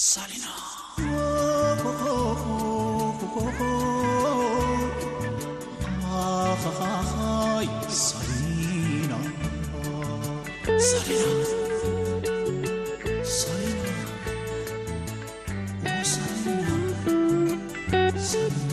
ሳሊና ሳሊና ሳሊና ሳሊና ሳሊና ሳሊና ሳሊና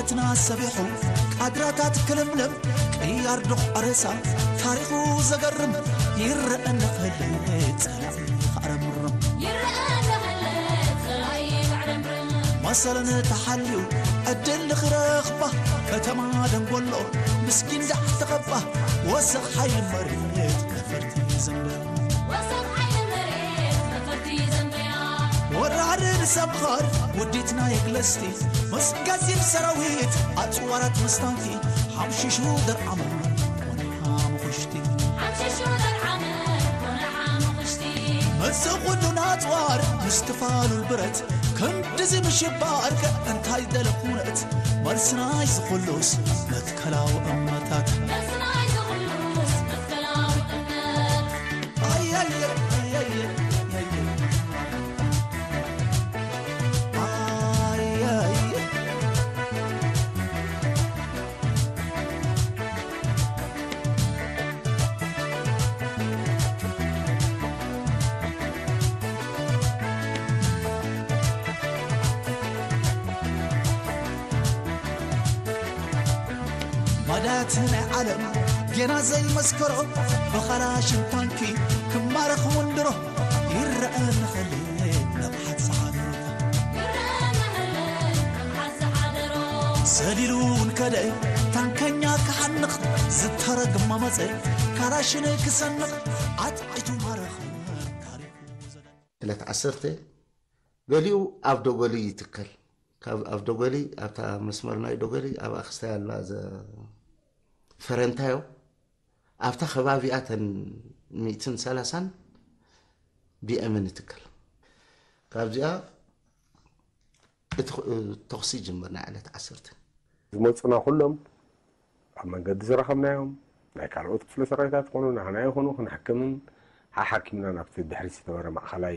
መሬትና ሰቢሑ ቃድራታት ክልምልም ቅያር ዶቕ ሬሳ ታሪኹ ዘገርም ይረአ እንኽእል ጸላኢ ክዕረምርም ይረአ እንኽእል ጸላኢ ክዕረምርም መሰለን ተሓልዩ ዕድል ንኽረኽባ ከተማ ደንጎሎ ምስኪን ዳሕ ተኸባ ወሰኽ ሓይሊ መሬት ነፈርቲ ዘንበ ወሰኽ ሓይሊ መሬት ነፈርቲ ዘንበያ ወራርን ሰምኻር ውዲትና የግለስቲ ምስ ጋዚብ ሰራዊት ኣጽዋራት ምስ ታንኪ ሓምሽሹ ደርዓመ ኮነ ሓሙኽሽቲ ሓምሽሹ ደርዓመ ኮነ ሓሙኽሽቲ ምስ ኹሉን ኣጽዋር ምስ ትፋሉል ብረት ክንድዚ ምሽባር ከ እንታይ ደለ ኩነት መልስናይ ዝኹሉስ መትከላዊ እምነታት መልስናይ ዝኹሉስ መትከላዊ እምነት ኣየየ ኣየየ ኣየየ ኣየየ ማዳት ናይ ዓለም ጌና ዘይመስከሮ ብኻላሽን ታንኪ ክማረኽ ውንድሮ ይረአ ንኸሊ ነብሓት ዝሓደሮ ሰሊሉ እውን ከደ ታንከኛ ክሓንቕ ዝተረግማ መጸ ካላሽን ክሰንቕ ኣጥቂቱ ማረኽ ታሪኹ ዘደ ዕለት ዓሰርተ ገሊኡ ኣብ ደጎሊ ይትከል። ካብ ኣብ ደጎሊ ኣብታ መስመር ናይ ደጎሊ ኣብኣ ክስታይ ኣላ ዘ ፈረንታዮ ኣብታ ከባቢኣተን ሚእትን ሰላሳን ቢኤምን ይትከል። ካብዚኣ እቲ ተኹሲ ይጅምር ናይ ዕለት ዓሰርተ። ዝመጹና ኩሎም ኣብ መንገዲ ዝረኸብናዮም ናይ ካልኦት ክፍለ ሰራዊታት ይኹኑ ንዓና ይኹኑ ክንሕክምን ሓሓኪምና ናብቲ ድሕሪት ዝተበረ ማእኸላይ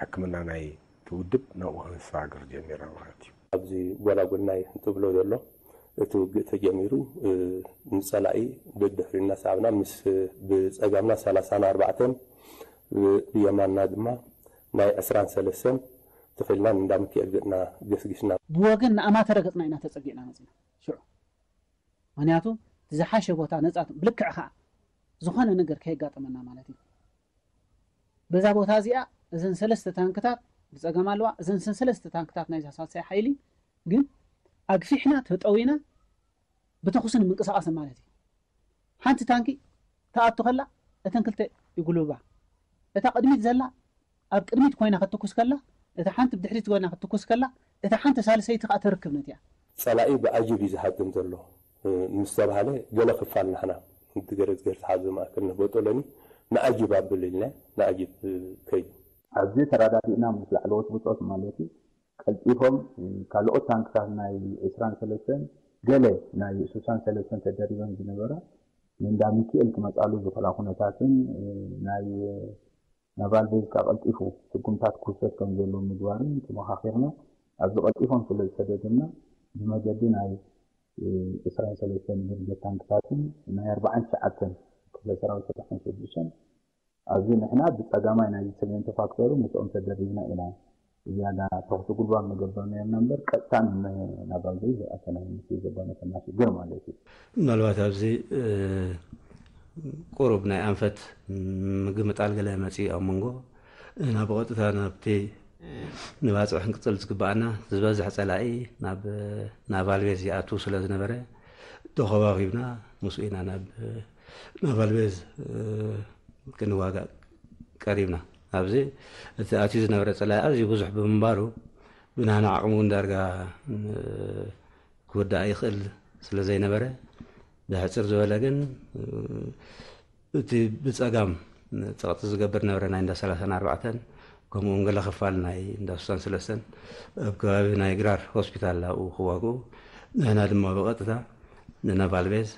ሕክምና ናይ እቲ ውድብ ናብኡ ከነሰጋግር ጀሚርና ማለት እዩ። ኣብዚ ጎላጉል ናይ እንትብሎ ዘሎ እቲ ውግእ ተጀሚሩ ንፀላኢ ብድሕሪ እናሰዓብና ምስ ብፀጋምና ሰላሳን ኣርባዕተን ብየማንና ድማ ናይ ዕስራን ሰለስተን ተኺልና ንእንዳ ሚካኤል ገፅና ገስጊስና። ብወገን ንኣማተረ ገፅና ኢና ተፀጊዕና መፂና ሽዑ። ምኽንያቱ ዝሓሸ ቦታ ነፃ ብልክዕ ከዓ ዝኾነ ነገር ከየጋጠመና ማለት እዩ። በዛ ቦታ እዚኣ እዘን ሰለስተ ታንክታት ብፀገም ኣለዋ። እዘን ሰለስተ ታንክታት ናይዛ ሳልሳይ ሓይሊ ግን ኣግፊሕና ተጠዊና ብተኹስን ምንቅስቃስን ማለት እዩ። ሓንቲ ታንኪ ትኣቱ ከላ እተን ክልተ ይጉልብባ። እታ ቅድሚት ዘላ ኣብ ቅድሚት ኮይና ክትትኩስ ከላ፣ እታ ሓንቲ ብድሕሪት ኮይና ክትትኩስ ከላ፣ እታ ሓንቲ ሳልሰይቲ ከኣ ተርክብ ነቲኣ። ጸላኢ ብኣጅብ እዩ ዝሃድም ዘሎ ምስ ተባህለ፣ ገለ ክፋል ናሕና እቲ ገረዝገር ዝሓዞ ማእከል ነቦጦሎኒ ንኣጅብ ኣብል ኢልና ንኣጅብ ከይዱ። ኣብዚ ተረዳዲእና ምስ ላዕለዎት ብጾት ማለት እዩ። ቀልጢፎም ካልኦት ታንክታት ናይ ዕስራን ሰለስተን ገለ ናይ ስሳን ሰለስተን ተደሪበን ዝነበራ ንእንዳ ሚኪኤል ክመጻሉ ዝኽእላ ኩነታትን ናይ ናቫል ቤዝ ከኣ ቀልጢፉ ስጉምታት ክውሰድ ከም ዘለዎ ምግባርን ተመኻኺርና። ኣብዚ ቀልጢፎም ስለ ዝሰደዱና ብመገዲ ናይ ዕስራን ሰለስተን ብርጌድ ታንክታትን ናይ ኣርባዓን ትሽዓተን ክፍለ ሰራዊት ሰላሳን ሽዱሽተን ኣብዚ ንሕና ብጸጋማይ ናይ ሰሜን ተፋክተሩ ምስኦም ተደሪብና ኢና ዝያዳ ተኹሲ ጉልባብ ንገብር ነርና እምበር ቀጥታ ንናባል ዘይዝኣተና ምስ ዘጓነፈና ሽግር ማለት እዩ። ምናልባት ኣብዚ ቁሩብ ናይ ኣንፈት ምግምጣል ገለ መጺኡ ኣብ መንጎ፣ እና ብቐጥታ ናብቲ ንባጽዕ ክንቅጽል ዝግብኣና ዝበዝሕ ጸላኢ ናብ ናቫል ቤዝ ይኣቱ ስለ ዝነበረ፣ ተኸባኺብና ምስኡ ኢና ናብ ናቫል ቤዝ ክንዋጋእ ቀሪብና። ኣብዚ እቲ ኣትዩ ዝነበረ ጸላኢ ኣዝዩ ብዙሕ ብምንባሩ፣ ብናህና ዓቕሚ እውን ዳርጋ ክውዳእ ይኽእል ስለ ዘይነበረ፣ ብሕጽር ዝበለ ግን እቲ ብጸጋም ጸቕጢ ዝገብር ነበረ ናይ እንዳ ሰላሳን ኣርባዕተን፣ ከምኡ እውን ገለ ክፋል ናይ እንዳ ስሳን ሰለስተን ኣብ ከባቢ ናይ ግራር ሆስፒታል ኣብኡ ክዋግኡ፣ ንሕና ድማ ብቐጥታ ንናቫል ቤዝ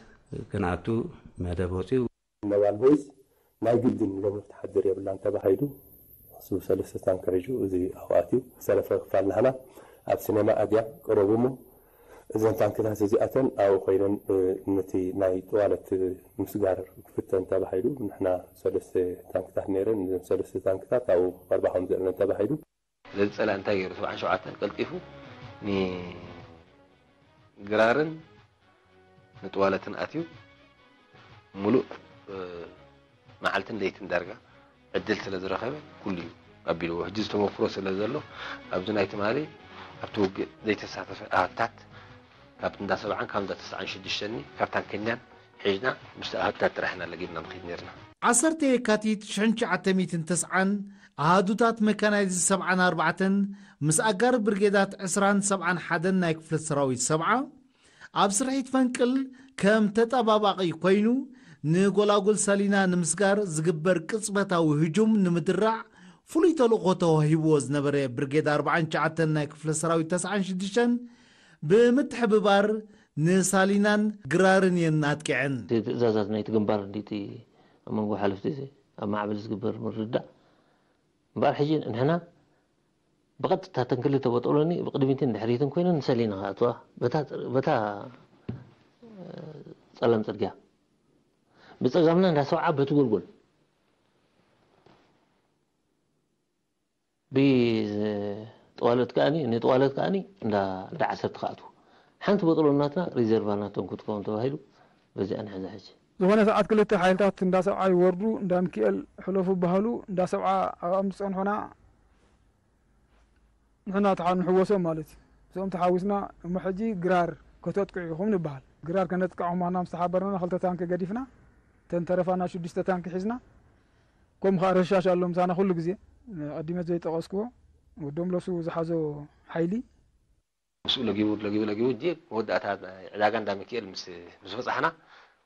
ክንኣቱ መደብ ወጺኡ። ነባል ቦይዝ ናይ ግድን ሎሚ ክትሓድር የብላን ተባሂሉ፣ ንሱ ሰለስተ ታንክ ሒዙ እዚ ኣብኡ ኣትዩ። ዝተረፈ ክፋል ናህና ኣብ ሲኔማ ኣድያ ቅረቡ እሞ፣ እዘን ታንክታት እዚኣተን ኣብኡ ኮይነን፣ እ፣ ነቲ ናይ ጥዋለት ምስጋር ክፍተን ተባሂሉ፣ ንሕና ሰለስተ ታንክታት ነይረን፣ እዘን ሰለስተ ታንክታት ኣብኡ ክቐርባ ከም ዘለወን ተባሂሉ። ስለዚ ጸላኢ እንታይ ገይሩ? ሰብዓን ሸውዓተን ቀልጢፉ ንግራርን ንጥዋለትን ኣትዩ፣ ምሉእ፣ እ፣ መዓልትን ለይትን ዳርጋ ዕድል ስለ ዝረኸበ፣ ኩሉ እዩ ኣቢልዎ። ሕጂ ዝተመክሮ ስለ ዘሎ፣ ኣብዚ ናይ ትማሊ ኣብቲ ውግእ ዘይተሳተፈ ኣሃዱታት፣ ካብ እንዳ ሰብዓን ካብ እንዳ ተስዓን ሽዱሽተን፣ ካብ ታንከኛን ሒዝና፣ ምስቲ ኣሃዱታት ጥራሕ ኢና ለጊብና ንኸይድ ነርና። ዓሰርተ የካቲት ሽሕን ትሽዓተ ሚእትን ተስዓን፣ ኣሃዱታት መካናይዝድ ሰብዓን ኣርባዕተን ምስ ኣጋር ብርጌዳት ዕስራን ሰብዓን ሓደን ናይ ክፍለ ሰራዊት ሰብዓ፣ ኣብ ስርሒት ፈንቅል ከም ተጠባባቒ ኮይኑ፣ ንጎላጉል ሰሊና ንምስጋር ዝግበር ቅጽበታዊ ህጁም ንምድራዕ ፍሉይ ተልእኾ ተዋሂብዎ ዝነበረ ብርጌድ ኣርባዓን ትሽዓተን ናይ ክፍለ ሰራዊት ተስዓን ሽዱሽተን፣ ብምትሕብባር ንሳሊናን ግራርን እየን ኣጥቂዐን። እቲ ትእዛዛት ናይቲ ግንባር እንዲቲ ኣብ መንጎ ሓለፍቲ ኣብ ማዕበል ዝግበር ምርድዳእ እምበኣር፣ ሕጂ ንሕና ብቐጥታ እተን ክልተ ቦጦሎኒ ብቕድሚትን ድሕሪትን ኮይነን ንሰሊና ክኣትዋ፣ በታ፣ በታ፣ እ፣ ጸላም ጽርግያ፣ ብጸጋምና እንዳ ሰብዓ በቲ ጎልጎል፣ ብጥዋለት ከኣኒ፣ ንጥዋለት ከኣኒ እንዳ፣ እንዳ ዓሰርተ ክኣትዉ። ሓንቲ ቦጦሎ ናትና ሪዘርቫ ናቶም ክትከውን ተባሂሉ፣ በዚኣ ንሕዛ ሕጂ። ዝኾነ ሰዓት ክልተ ሓይልታት እንዳ ሰብዓ ይወርዱ፣ እንዳ ሚካኤል ሕለፉ ይበሃሉ፣ እንዳ ሰብዓ ኣብኦም ዝጸንሑና ንሕና ተሓ-፣ ንሕወሶም ማለት እዩ። እዚኦም ተሓዊስና እሞ ሕጂ ግራር ከተጥቅዑ ኢኹም ንበሃል። ግራር ከነጥቅዖም ምዃንና ምስ ተሓበርና፣ ክልተ ታንኪ ገዲፍና፣ እተን ተረፋና ሽዱሽተ ታንኪ ሒዝና፣ ከምኡ ኸኣ ረሻሽ ኣሎ ምሳና ኩሉ ግዜ፣ ኣቐዲመ ዘይጠቐስክዎ፣ ወዶም ለሱ ዝሓዞ ሓይሊ። ምስኡ ለጊቡ፣ ለጊቡ፣ ለጊቡ፣ እጂ መወዳእታ ዕዳጋ እንዳ ሚካኤል ምስ፣ ምስ በጻሕና፣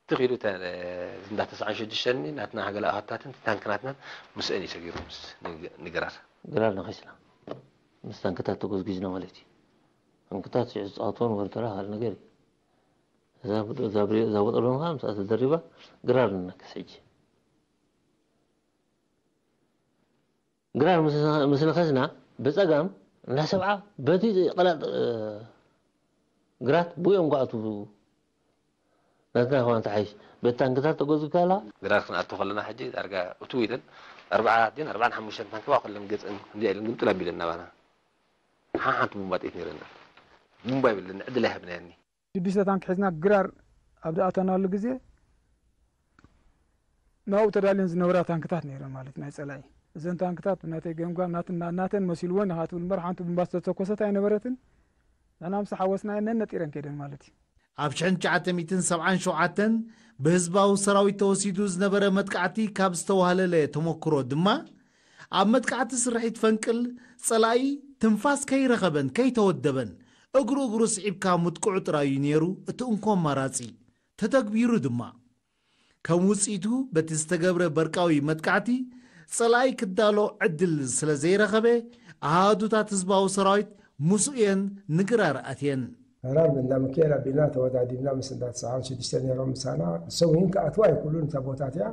ትኽ ኢሉ እተ-፣ እንዳ ተስዓን ሽዱሽተን ናትና ሃገለ ኣሃዱታትን ታንኪ ናትናን ምስአን እዩ ሰጊሩ ምስ ንግ-፣ ንግራር። ግራር ነኺስና። ምስ ታንክታት ተጎዝጊዝና ማለት እዩ። ታንክታት ሽዑ ዝጻወትዎ ነበሩ ተራ ካልእ ነገር እዩ። እዛ ብ-፣ እዛ ብሬ-፣ እዛ ቦጦሎኒ ከኣ ምስኣ ተደሪባ ግራር ንነክስ ሕጂ። ግራር ምስ፣ ምስ ነኸስና ብጸጋም እንዳ ሰብዓ በቲ ቀላጥ፣ እ፣ ግራት ብኡ እዮም ክኣትዉ። ናትና ከማን ተሓይሽ በቲ ታንክታት ተጎዝካ ኣላ። ግራር ክንኣቱ ከለና ሕጂ ዳርጋ እትው ኢለን ኣርባዓ ድን ኣርባዓን ሓሙሽተን ታንክባ ከለን ገጸን እንዲያ ኢለን ግምጥል ኣቢለን ናባና። ሓ-፣ ሓንቲ ቡምባ ጥይት ነይረና። ቡምባ ይብልን ዕድል ኣይሃብናያኒ። ሽዱሽተ ታንክ ሒዝና ግራር ኣብ ዝኣተናሉ ግዜ ናብኡ ተዳልየን ዝነበራ ታንክታት ነይረን ማለት ናይ ጸላኢ። እዘን ታንክታት ብናተይ ገምጋም ናትና፣ ናተን መሲልወን ኢኻ ትብል እምበር ሓንቲ ቡምባ ዝተተኮሰት ኣይነበረትን። ንሕና ምስ ሓወስናየን ነን ነጢረን ከይደን ማለት እዩ። ኣብ ሽሕን ትሽዓተ ሚእትን ሰብዓን ሸውዓተን ብህዝባዊ ሰራዊት ተወሲዱ ዝነበረ መጥቃዕቲ ካብ ዝተዋህለለ ተመክሮ ድማ፣ ኣብ መጥቃዕቲ ስርሒት ፈንቅል ጸላኢ ትንፋስ ከይረኸበን ከይተወደበን እግሩ እግሩ ስዒብካ ምጥቅዑ ጥራይ እዩ ነይሩ እቲ እንኮ ኣማራጺ። ተተግቢሩ ድማ። ከም ውጽኢቱ በቲ ዝተገብረ በርቃዊ መጥቃዕቲ ጸላኢ ክዳሎ ዕድል ስለ ዘይረኸበ፣ ኣሃዱታት ህዝባዊ ሰራዊት ምስኡ እየን ንግራር ኣትየን። ግራር እንዳ ሚካኤል ኣቢልና ተወዳዲብና ምስ እንዳ ተስዓን ሽዱሽተ ነይሮም ምሳና። ንሶም እውን ክኣትዋ ኣይክእሉን እታ ቦታ እቲኣ።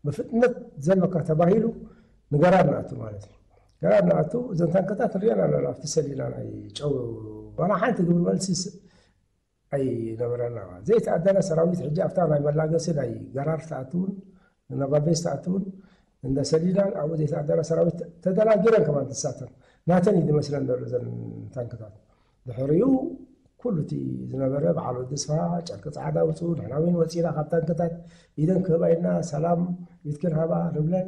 ብፍጥነት ዘሎካ ተባሂሉ ንገራር ንኣቱ ማለት እዩ። ገራር ንኣቱ እዘን ታንክታት ንሪአን ኣለና ኣብቲ ሰሊና ናይ ጨው ዋላ ሓንቲ ግብሪ መልሲ ስ-፣ ኣይነበረና። ዘይተኣደነ ሰራዊት ሕጂ ኣብታ ናይ መላገሲ ናይ ገራር ትኣትውን፣ ንነባቤስ ትኣትውን፣ እንደ ሰሊዳን ኣብኡ ዘይተኣደነ ሰራዊት ተደናጊረን ከማን ትሳተን። ናተን እዩ ዝመስለን ዘሎ እዘን ታንክታት። ድሕሪኡ ኩሉ እቲ ዝነበረ በዓል ወዲ ስፋ ጨርቂ ጻዕዳ ውፅኡ፣ ንሕና እውን ወፂና ካብ ታንክታት ኢደን ክህባ ኢልና ሰላም ኢድክን ሃባ ንብለን።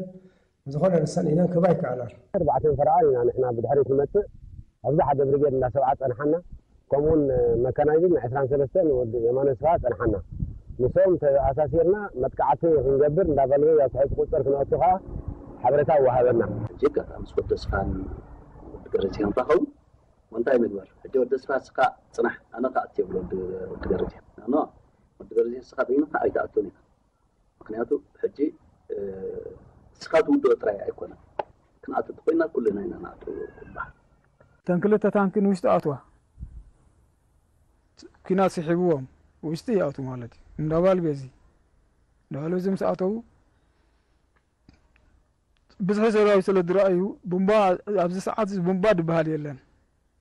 ዝኾነ ንሰን ኢደን ክህባ ይከኣላን። ኣርባዕተ ፈርቓን ኢና ንሕና ብድሕሪት ንመጽእ። ኣብዛ ሓደ ብርጌድ እንዳ ሰብዓ ጸንሓና፣ ከምኡውን መካናይዝድ ናይ ዕስራን ሰለስተን ወዲ የማነ ስፋ ጸንሓና። ምስኦም ተኣሳሲርና መጥቃዕቲ ክንገብር እንዳ ቫልቬ ኣብ ትሕቲ ቁጽር ክነእቱ ከኣ ሓበሬታ ወሃበና። ሕጂ ኣጋጣሚ ምስ ወዲ ተስፋን ወዲ ገረዝያን ንራኸቡ። እንታይ ምግበር? ሕጂ ወዲ ተስፋ እስኻ ጽናሕ፣ ኣነ ከኣ ኣትዮ ብሎ ወዲ፣ ወዲ ገረዝያን። ኣነ ወዲ ገረዝያን እስኻ ደይንኻ ኣይትኣቱን ኢኻ። ምኽንያቱ ሕጂ፣ እ፣ እስኻ ትውድኦ ጥራይ ኣይኮነን። ክንኣቱ እንተኾይና ኩልና ኢና ንኣቱ ክበሃል። እተን ክልተ ታንኪ ንውሽጢ ኣትዋ። ኲናት ስሒብዎም ውሽጢ ይኣትዉ ማለት እዩ። እንዳ ቫልቬ እዚ። እንዳ ቫልቬ እዚ ምስ ኣተዉ ብዝሒ ሰራዊት ስለ ዝረኣዩ ቡምባ፣ ኣብዚ ሰዓት እዚ ቡምባ ዝበሃል የለን።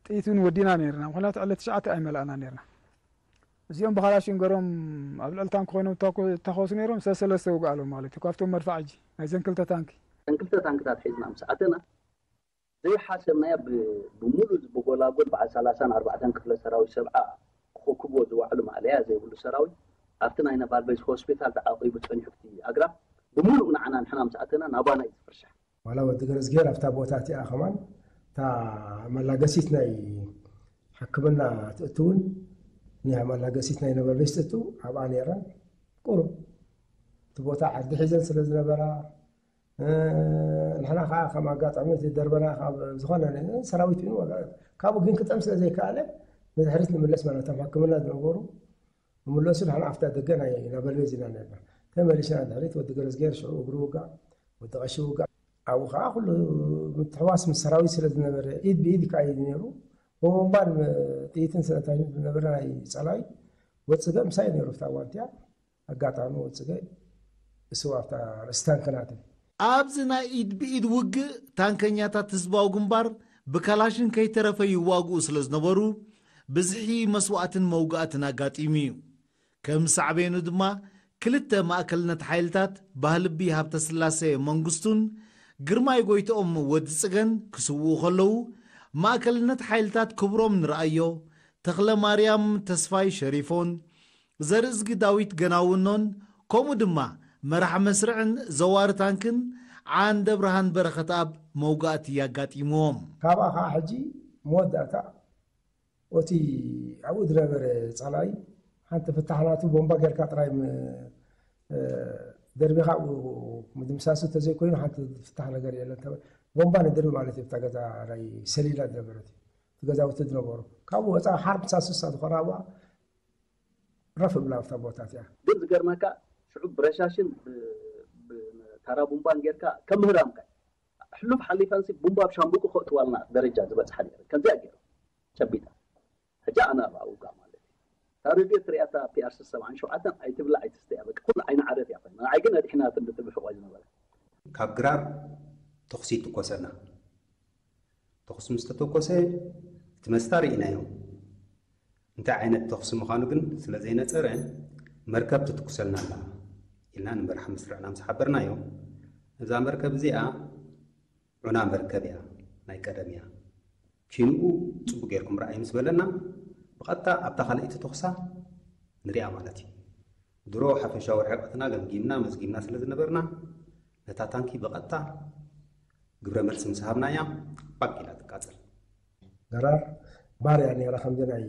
ጥይት እውን ወዲና ነይርና። ምኽንያቱ ዕለት ትሽዓተ ኣይመልኣና ነይርና። እዚኦም ብኻላሽን ገሮም ኣብ ልዕሊ ታንኪ ኮይኖም እተኮ-፣ እተኮሱ ነይሮም፣ ሰለስተ ውግኣሎም ማለት እዩ። ካብቶም መድፋዕ ሕጂ ናይዘን ክልተ ታንኪ። እተን ክልተ ታንክታት ሒዝና ምስ ኣተና፣ ዘይሓሰብናዮ ብ-፣ ብምሉእ እዚ ብጎላጎል በዓል ሰላሳን ኣርባዕተን ክፍለ ሰራዊት ሰብዓ ክኹብኩብዎ ዝወዓሉ ማእለያ ዘይብሉ ሰራዊት ኣብቲ ናይ ነባልበይዝ ሆስፒታል ተዓቂቡ ጸኒሑ፣ እቲ ኣግራብ ብምሉእ ንዓና ንሕና ምስ ኣተና ናባና እዩ ዝፍርሻሕ። ዋላ ወዲ ገረዝጌር ኣብታ ቦታ እቲኣ ከማን እታ መላገሲት ናይ ሕክምና ትእትውን፣ ናይ መላገሲት ናይ ነባልበይዝ ትእትው ኣብኣ ነይረን። ቁሩብ እቲ ቦታ ዓዲ ሒዘን ስለ ዝነበራ፣ እ፣ ንሕና ኸዓ ከም ኣጋጣሚ እቲ ደርበና ካብ ዝኾነ ነ-፣ ሰራዊት እዩ፣ ካብኡ ግን ክጠም ስለ ዘይከኣለ ንድሕሪት ንምለስ ማለት እቶም ሕክምና ዝነበሩ ንምለሱ፣ ንሕና ኣብታ ደገ ናይ ናበልቤዝ ኢና ነርና። ተመሊስና ድሕሪት ወዲ ገረዝጌር ሽዑ እግሩ ውጋእ፣ ወዲ ቀሺ ውጋእ። ኣብኡ ኸዓ ኩሉ ምትሕዋስ ምስ ሰራዊት ስለ ዝነበረ ኢድ ብኢድ ይከኣይድ ነይሩ። ብቦምባን ጥይትን ስለ እንታይ ዝነበረ ናይ ጸላኢ ወጽገ ምሳይ ነይሩ ኣብታ እዋን እቲኣ። ኣጋጣሚ ወጽገ እሱ ኣብታ ርእሲ ታንክ ናተይ። ኣብዚ ናይ ኢድ ብኢድ ውግእ ታንከኛታት ህዝባዊ ግንባር ብካላሽን ከይተረፈ ይዋግኡ ስለ ዝነበሩ ብዝሒ መስዋእትን መውጋእትን ኣጋጢሙ እዩ። ከም ሳዕቤኑ ድማ ክልተ ማእከልነት ሓይልታት ባህልቢ ሃብተስላሴ መንግስቱን ግርማይ ጎይትኦም ወዲ ጽገን ክስውኡ ከለዉ፣ ማእከልነት ሓይልታት ክብሮም ንርኣዮ፣ ተኽለ ማርያም ተስፋይ ሸሪፎን፣ ዘርእዝጊ ዳዊት ገናውኖን፣ ከምኡ ድማ መራሕ መስርዕን ዘዋሪ ታንክን ዓንደ ብርሃን በረኸትኣብ መውጋእቲ ኣጋጢምዎም። ካብኣ ኸዓ ሕጂ መወዳእታ፣ እቲ ኣብኡ ዝነበረ ጸላኢ ሓንቲ ፍታሕ ናቱ ቦምባ ጌርካ ጥራይ ም-፣ እ፣ ደርቢኻ ኣብኡ ምድምሳሱ እንተዘይኮይኑ ሓንቲ ፍታሕ ነገር የለን። ተበ-፣ ቦምባ ንድርቢ ማለት እዩ። ኣብታ ገዛ ናይ ሰሊላ ዝነበረት እዩ። እቲ ገዛውቲ ዝነበሩ። ካብኡ ወጻኢ ሓር ምሳሱ እሳ ዝኾነ ኣብኣ ረፍ እብላ ኣብታ ቦታ እቲኣ። ግን ዝገርመካ ሽዑ ብረሻሽን ብ-፣ ብ-፣ ታራ ቡምባን ጌርካ ከም ምህራምካ እዩ። ሕሉፍ ሓሊፋንሲ ቡምባ ኣብ ሻምብቆ ከእትዋልና ደረጃ ዝበጽሓ ነይረን። ከምዚኣ ገይሮም ጨቢጣ። ሕጂ ኣነ ኣብኣ ውጋእ ማለት እዩ። እታ ሬድዮ ትሪኣታ ፒኣር ሰብዓን ሸውዓተን ኣይትብላዕ ኣይትስተያ፣ በቃ ኩሉ ዓይኒ ዓረት እያ ኮይና። ንዓይ ግን ኣድሒናትኒ ትብሕቆ ዝነበረ። ካብ ግራር ተኹሲ ይትኮሰና። ተኹሲ ምስ ተተኮሰ እቲ መስታ ርኢናዮ። እንታይ ዓይነት ተኹሲ ምዃኑ ግን ስለ ዘይነጸረ፣ መርከብ ትትኩሰልና ኣላ ኢልና ንመራሒ መስርዕና ምስ ሓበርናዮ፣ እዛ መርከብ እዚኣ ዑና መርከብ እያ፣ ናይ ቀደም እያ፣ ኪንኡ ጽቡቕ ጌርኩም ረኣዩ ምስ በለና፣ ብቐጥታ ኣብታ ካልኣይቲ ተኹሳ ንሪኣ ማለት እዩ። ድሮ ሓፈሻዊ ርሕቀትና ገምጊምና መዝጊብና ስለ ዝነበርና፣ ነታ ታንኪ ብቐጥታ ግብረ መልሲ ምስ ሃብናያ፣ ባግ ኢላ ትቃጸል። ግራር ባርያ ነይራ፣ ከምዚ ናይ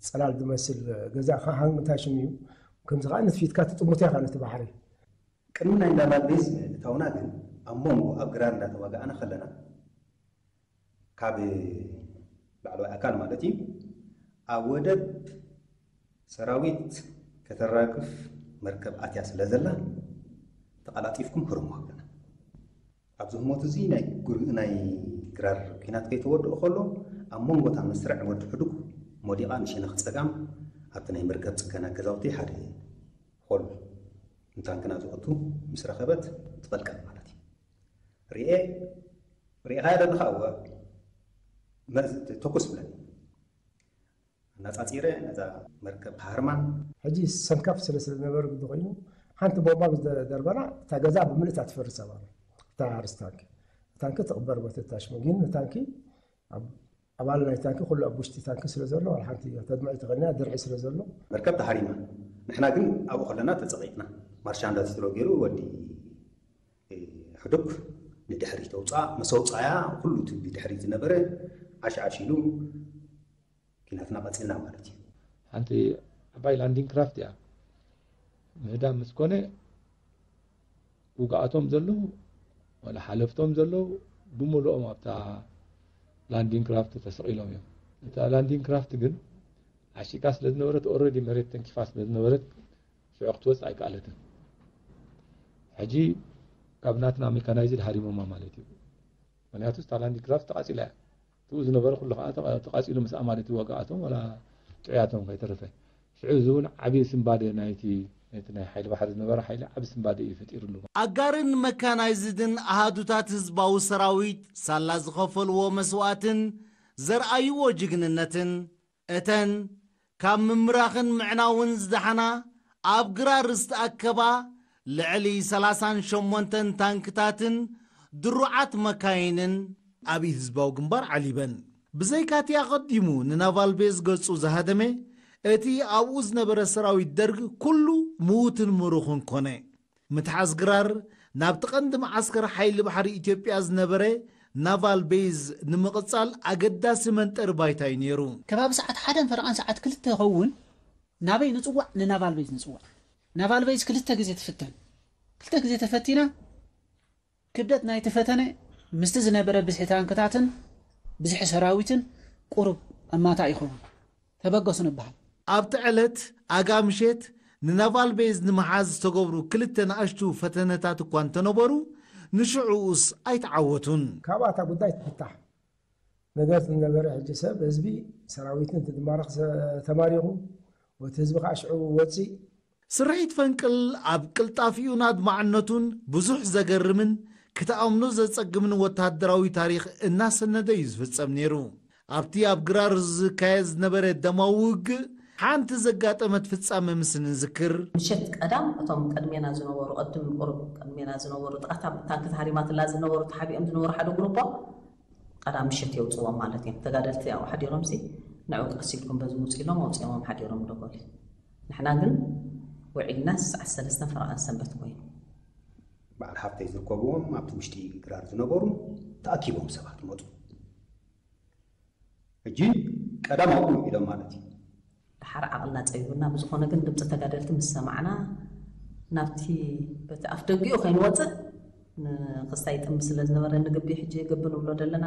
ጽላል ዝመስል ገዛ፣ ከ-፣ ሃንግ እንታይ ሽም እዩ? ከምዚ ከኣ ንትፊትካ ትጥምቶ ኢኻ ነቲ ባሕሪ። ቅድሚ ናይ እንዳባል ቤዝ ምእታውና ግን፣ ኣብ መንጎ ኣብ ግራር እንዳተዋጋእና ከለና፣ ካብ ላዕለዋይ ኣካል ማለት እዩ፣ ኣብ ወደብ ሰራዊት ከተራግፍ መርከብ ኣትያ ስለ ዘላ፣ ተቐላጢፍኩም ህርሙ ሃብና። ኣብዚ ህሞት እዚ ናይ ጉር-፣ ናይ ግራር ኲናት ከይተወድኦ ከሎ፣ ኣብ መንጎ እታ መስርዕ ወዲ ሕዱግ ሞዲቓ ንሸነኽ ጸጋም ኣብቲ ናይ መርከብ ጽገና ገዛውቲ ሓደ ሆል ንታንክና ዝኣቱ ምስ ረኸበት ትፈልቀል ማለት እዩ። ርኤ፣ ርኢኻያ ዘለኻ? እወ፣ መ-፣ ተኩስ ብለኒ። ኣነጻጺረ ነዛ መርከብ ሃርማን። ሕጂ ሰንካፍ ስለ፣ ስለ ዝነበረ ግዲ ኮይኑ፣ ሓንቲ ቦምባ ምስ ደ-፣ ደርበና፣ እታ ገዛ ብምልእታ ትፈርስ ኣባና። እታ ርስ ታንኪ። ታንኪ ትቕበር ቦቲ ታሽሙ። ግን ታንኪ ኣብ ኣባል ናይ ታንኪ ኩሉ ኣብ ውሽጢ ታንኪ ስለ ዘሎ ዋላ ሓንቲ ተድምዒ ተኸኒና ድርዒ ስለ ዘሎ መርከብ ተሃሪማ። ንሕና ግን ኣብኡ ከለና ተጸቒጥና። ማርሻንዳ ስትሮ ገይሩ ወዲ ሕዱግ ንድሕሪት ኣውፅኣ። ምስ ኣውፃያ ኩሉ እቲ ብድሕሪት ዝነበረ ዓሽዓሽ ኢሉ ኪናትና ቀፂልና ማለት እዩ። ሓንቲ ዓባይ ላንዲንግ ክራፍት እያ። ምህዳም ምስ ኮነ ውግኣቶም ዘለዉ ዋላ ሓለፍቶም ዘለዉ ብምሉኦም ኣብታ ላንዲንግ ክራፍት ተሰቒሎም እዮም። እታ ላንዲንግ ክራፍት ግን ዓሺቃ ስለ ዝነበረት ኦረዲ መሬት ተንኪፋ ስለ ዝነበረት ሽዑ ክትወፅእ ኣይከኣለትን። ሕጂ ካብ ናትና ሜካናይዝድ ሃሪሞማ ማለት እዩ። ምክንያቱ ስታ ላንዲንግ ክራፍት ተቓፂላ እያ። ትኡ ዝነበረ ኩሉ ከዓ ተቓፂሉ ምስ ኣማሪቲ ዋጋኣቶም ዋላ ጥዑያቶም ከይተረፈ ሽዑ እዚ እውን ዓብዪ ስንባደ ናይቲ ነቲ ናይ ሓይሊ ባሕሪ ዝነበረ ሓይሊ ዓብዪ ስንባደ እዩ ፈጢሩሉ። ኣጋርን መካናይዝድን ኣሃዱታት ህዝባዊ ሰራዊት ሳላ ዝኸፈልዎ መስዋእትን ዘርኣይዎ ጅግንነትን እተን ካብ ምምራኽን ምዕናውን ዝደሓና ኣብ ግራር ዝተኣከባ ልዕሊ ሰላሳን ሸሞንተን ታንክታትን ድሩዓት መካይንን ኣብ ህዝባዊ ግንባር ዓሊበን። ብዘይካቲ ኣቐዲሙ ንናቫል ቤዝ ገጹ ዝሃደመ እቲ ኣብኡ ዝነበረ ሰራዊት ደርግ ኩሉ ምዉትን ምሩኽን ኮነ። ምትሓዝ ግራር ናብቲ ቀንዲ መዓስከር ሓይሊ ባሕሪ ኢትዮጵያ ዝነበረ ናቫል ቤዝ ንምቕጻል ኣገዳሲ መንጠሪ ባይታ እዩ ነይሩ። ከባቢ ሰዓት ሓደን ፈረቓን ሰዓት ክልተ ይኸውን ናበይ ንጽዋዕ? ንናቫል ቤዝ ንጽዋዕ። ናቫል ቤዝ ክልተ ግዜ ትፍተን። ክልተ ግዜ ተፈቲና ክብደት ናይቲ ፈተነ ምስቲ ዝነበረ ብዝሒ ታንክታትን ብዝሒ ሰራዊትን ቁሩብ ኣማታ ይኸውን። ተበገሱ ንበሃል። ኣብቲ ዕለት ኣጋ ምሸት ንናቫል ቤዝ ንምሓዝ ዝተገብሩ ክልተ ንኣሽቱ ፈተነታት እኳ እንተነበሩ ንሽዕኡስ ኣይተዓወቱን። ካብኣ እታ ጉዳይ ትፍታሕ ነገር ዝነበረ ሕጂ ሰብ ህዝቢ ሰራዊትን ትድማረኽ ተማሪኹ ወቲ ህዝቢ ከዓ ሽዑ ወፂእ ስርሒት ፈንቅል ኣብ ቅልጣፊኡን ኣድማዕነቱን ብዙሕ ዘገርምን ክትኣምኖ ዘጸግምን ወተሃደራዊ ታሪኽ እናሰነደ እዩ ዝፍጸም ነይሩ። ኣብቲ ኣብ ግራር ዝካየድ ዝነበረ ደማዊ ውግእ ሓንቲ ዘጋጠመት ፍጻመ ምስ ንዝክር፣ ምሸት ቀዳም እቶም ቅድሜና ዝነበሩ ቅድም ቁሩብ ቅድሜና ዝነበሩ ጥቓታ ብታንኪ ተሃሪማትላ ዝነበሩ ተሓቢኦም ዝነበሩ ሓደ ግሩፖ ቀዳም ምሸት የውፅዎም ማለት እዮም። ተጋደልቲ ኣብኡ ሓዲሮም ሲ ንዑ ቀስ ኢልኩም በዚ ውፁ ኢሎም ኣውፂኦሞም ሓዲሮም ዶ በሉ። ንሕና ግን ውዒልና ሰዓት ሰለስተን ፈረቓን ሰንበት ኮይኑ። በዓል ሓፍተይ ዝርከብዎም ኣብቲ ውሽጢ ግራር ዝነበሩ ተኣኪቦም ሰባት መፁ። ሕጂ ቀዳም ኣብኡ ውዒሎም ማለት እዩ። ደሓር ዓቕልና ፀቢቡና ብዝኾነ ግን ድምፂ ተጋደልቲ ምስ ሰማዕና ናብቲ በቲ ኣፍ ደጊኡ ከይንወፅእ ንክስታይ ይጥምት ስለ ዝነበረ ንግቢ ሕጂ ግቢ ንብሎ ዘለና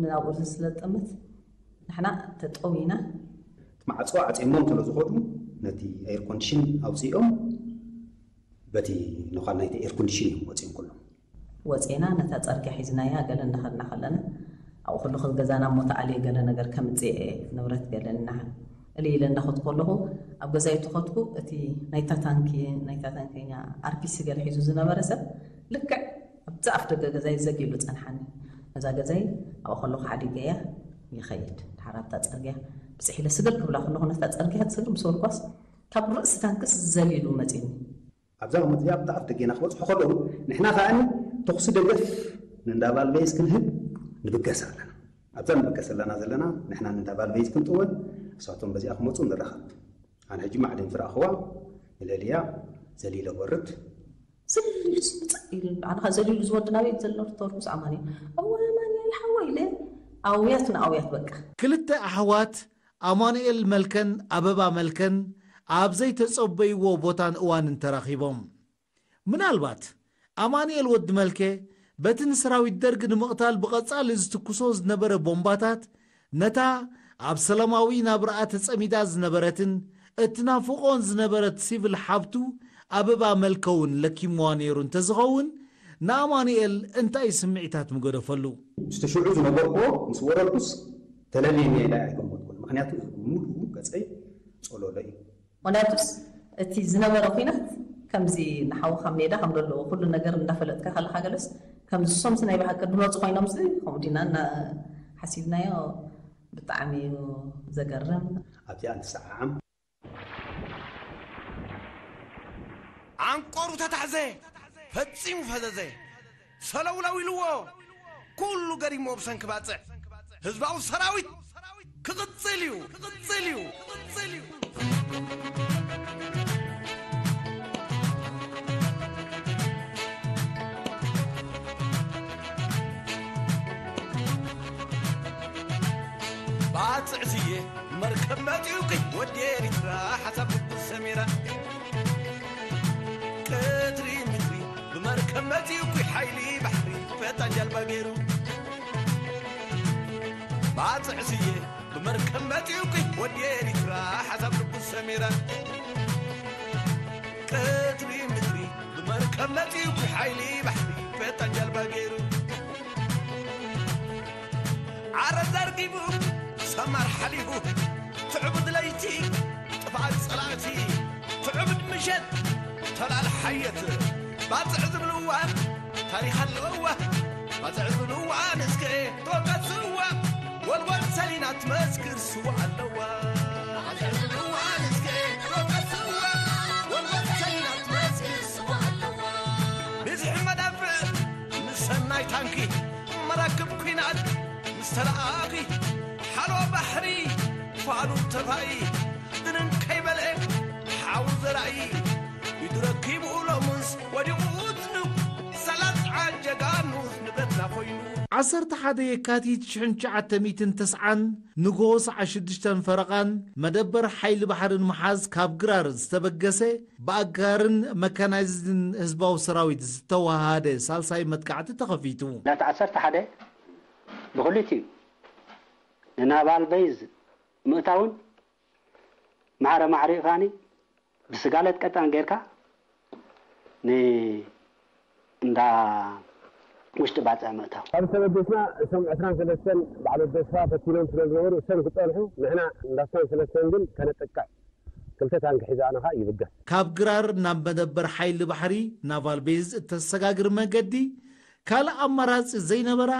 ንኣብኡ ስለ ዝጥምት ንሕና ተጠው ኢና። ማዕፆ ዓፂሞም ስለ ዝኸዱ ነቲ ኤር ኮንዲሽን ኣውፂኦም በቲ ነዃል ናይቲ ኤር ኮንዲሽን እዮም ወፂኦም ኩሎም። ወፂእና ነታ ፀርግያ ሒዝናያ ገለ እንዳኸድና ከለና ኣብኡ ከለኹ ገዛና እሞ ተኣልየ ገለ ነገር ከምፅእ እየ ንብረት ገለ እና እልይ ኢለ እንዳኸድኩ ከለኹ ኣብ ገዛይ ተኸድኩ እቲ ናይታ ታንኪ ናይታ ታንከኛ ኣርፒሲ ገለ ሒዙ ዝነበረ ሰብ ልክዕ ኣብዛ ኣፍ ደገ ገዛይ ዘጊሉ ፀንሓኒ ነዛ ገዛይ ኣብኡ ከለኹ ሓዲገያ ይኸይድ ድሓር ኣብታ ፀርግያ ብፅሕ ኢለ ስግር ክብላ ከለኹ ነታ ፀርግያ ስግር ምስ በልኳስ ካብ ርእሲ ታንክስ ዘሊሉ መፂኒ ኣብዛ መፅያ ኣብታ ኣፍ ደገና ክበፅሑ ከለዉ ንሕና ከዓኒ ተኹሲ ደገፍ ንእንዳ ቫልቬዝ ክንህብ ንብገስ ኣለና። ኣብዛ ንብገስ ኣለና ዘለና ንሕና ንእንዳ ቫልቬዝ ክንጥወን እሳቶም በዚኣ ክመፁ ንራኸብ። ኣነ ሕጂ ማዕድን ዝረኣኽዋ ንለልያ ዘሊለ ወርድ። ዝልልስ ምፅእ ኢሉ ኣነ ከ ዘሊሉ ዝወዲ ናበይ ዘሎ ተርኩስ ኣማኒ ኣወ ኣማኒ ሓወ ኢለ ኣውያት ንኣውያት በቃ። ክልተ ኣሕዋት ኣማኑኤል መልከን ኣበባ መልከን ኣብ ዘይተጸበይዎ ቦታን እዋንን ተራኺቦም። ምናልባት ኣማኑኤል ወዲ መልከ በቲ ንሰራዊት ደርግ ንምቕታል ብቐጻሊ ዝትኩሶ ዝነበረ ቦምባታት ነታ ኣብ ሰላማዊ ናብራኣ ተጸሚዳ ዝነበረትን እትናፍቖን ዝነበረት ሲቪል ሓብቱ ኣበባ መልከ እውን ለኪምዋ ነይሩ እንተዝኸውን ንኣማኑኤል እንታይ ስምዒታት ምገደፈሉ? ምስቲ ሽዑ ዝነበርክዎ ምስ ወረድኩስ ተለልየኒ ኢለ ኣይገመትኩን። ምኽንያቱ እዚ ብምሉኡ ገፀይ ፀሎሎ እዩ። ምኽንያቱስ እቲ ዝነበረ ኲናት ከምዚ ንሓውኻ ሜዳ ከም ዘሎ ኩሉ ነገር እንዳፈለጥካ ከለኻ ገለስ ከምዚ ሶምሲ ናይ ብሓቂ ድመፁ ኮይኖምሲ ከምኡ ዲና እና ሓሲብናዮ ብጣዕሚ እዩ ዘገርም። ኣብዚኣ እንትሰዓዓም ዓንቆሩ ተታሕዘ፣ ፈጺሙ ፈዘዘ። ሰለውለው ኢልዎ፣ ኩሉ ገሪምዎ ብሰንኪ ባጽዕ። ህዝባዊ ሰራዊት ክቕጽል እዩ፣ ክቕጽል እዩ፣ ክቕጽል እዩ። ባጽዕ ስየ መርከብ መጺኡኪ ወዲ ኤሪትራ ሓሳብ ልቡ ሰሚራ። ቀትሪ ምድሪ ብመርከብ መጺኡኪ ሓይሊ ባሕሪ ፈጣን ጃልባ ገይሩ። ባጽዕ ስየ ብመርከብ መጺኡኪ ወዲ ኤሪትራ ሓሳብ ልቡ ሰሚራ። ቀትሪ ምድሪ ብመርከብ መጺኡኪ ሓይሊ ባሕሪ ፈጣን ጃልባ ገይሩ። ዓረ ዘርጊቡ ሰማር ሓሊፉ ትዕቡድ ለይቲ ጥፍኣት ጸላእቲ ትዕቡድ ምሸት ተላል ሓየት ባጽዕ ዝብልዋ ታሪኽ ኣለዋ። ባጽዕ ዝብልዋ ንስከ ተወቀስዋ ወልወል ሰሊና ትመስክር ስዋ ኣለዋ። ባጽዕ ዝብልዋ ንስከ ተወቀስዋ ወልወል ሰሊና ትመስክር ስዋ ኣለዋ። ብዝሒ መዳፍዕ ምስ ሰናይ ታንኪ መራክብ ኲናት ምስ ተለኣኺ ሓልዋ ባሕሪ ፋሉል ተፋኢ ድንን ከይበልዐ ሓው ዘራኢ ኢዱ ረኪቡ ሎሙስ ወዲቑ ዝንብ ሰላጥ ዓጀጋኑ ንብረትና ኮይኑ። ዓሰርተ ሓደ የካቲት ሽሕን ትሽዓተ ሚእትን ተስዓን ንግሆ ሰዓት ሽዱሽተን ፈረቓን መደበር ሓይሊ ባሕርን ምሓዝ ካብ ግራር ዝተበገሰ ብኣጋርን መካናይዝድን ህዝባዊ ሰራዊት ዝተወሃሃደ ሳልሳይ መጥቃዕቲ ተኸፊቱ። ዕለት ዓሰርተ ሓደ ብኽልቲኡ ንናቫል ቤዝ ምእታውን ማዕረ ማዕሪእካኒ ብስጋለት ቀጣን ጌርካ ን እንዳ ውሽጢ ባጽዕ ምእታው። ካብ ዝተበገስና እቶም ዕስራን ሰለስተን ባዕሎት ደስፋ ፈቲኖም ስለ ዝነበሩ እሶም ክጸንሑ ንሕና እንዳ ስሳን ሰለስተን ግን ከነጥቅዕ ክልተ ታንኪ ሒዛ ኣነ ኸኣ ይብገስ። ካብ ግራር ናብ መደበር ሓይሊ ባሕሪ ናቫል ቤዝ እተሰጋግር መገዲ ካልእ ኣማራጺ ዘይነበራ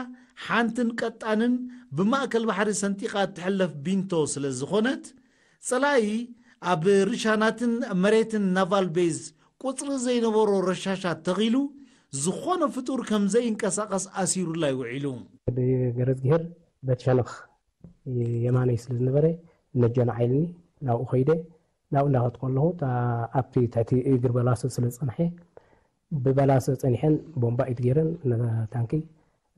ሓንትን ቀጣንን ብማእከል ባሕሪ ሰንጢቓ እትሕለፍ ቢንቶ ስለ ዝኾነት ጸላኢ ኣብ ርሻናትን መሬትን ናቫል ቤዝ ቁጽሪ ዘይነበሮ ረሻሻት ተኺሉ ዝኾነ ፍጡር ከም ዘይንቀሳቐስ ኣሲሩላ ይውዒሉ። ገረዝግሄር በቲ ሸነኽ የማነይ ስለ ዝነበረ ነጀን ዓይልኒ ናብኡ ኸይደ ናብኡ እንዳኸድኩ ከለኹ እታ ኣብቲ ትሕቲ እግሪ በላሶ ስለ ዝጸንሐ ብበላሶ ጸኒሐን ቦምባ ኢድ ገይረን ነታ ታንኪ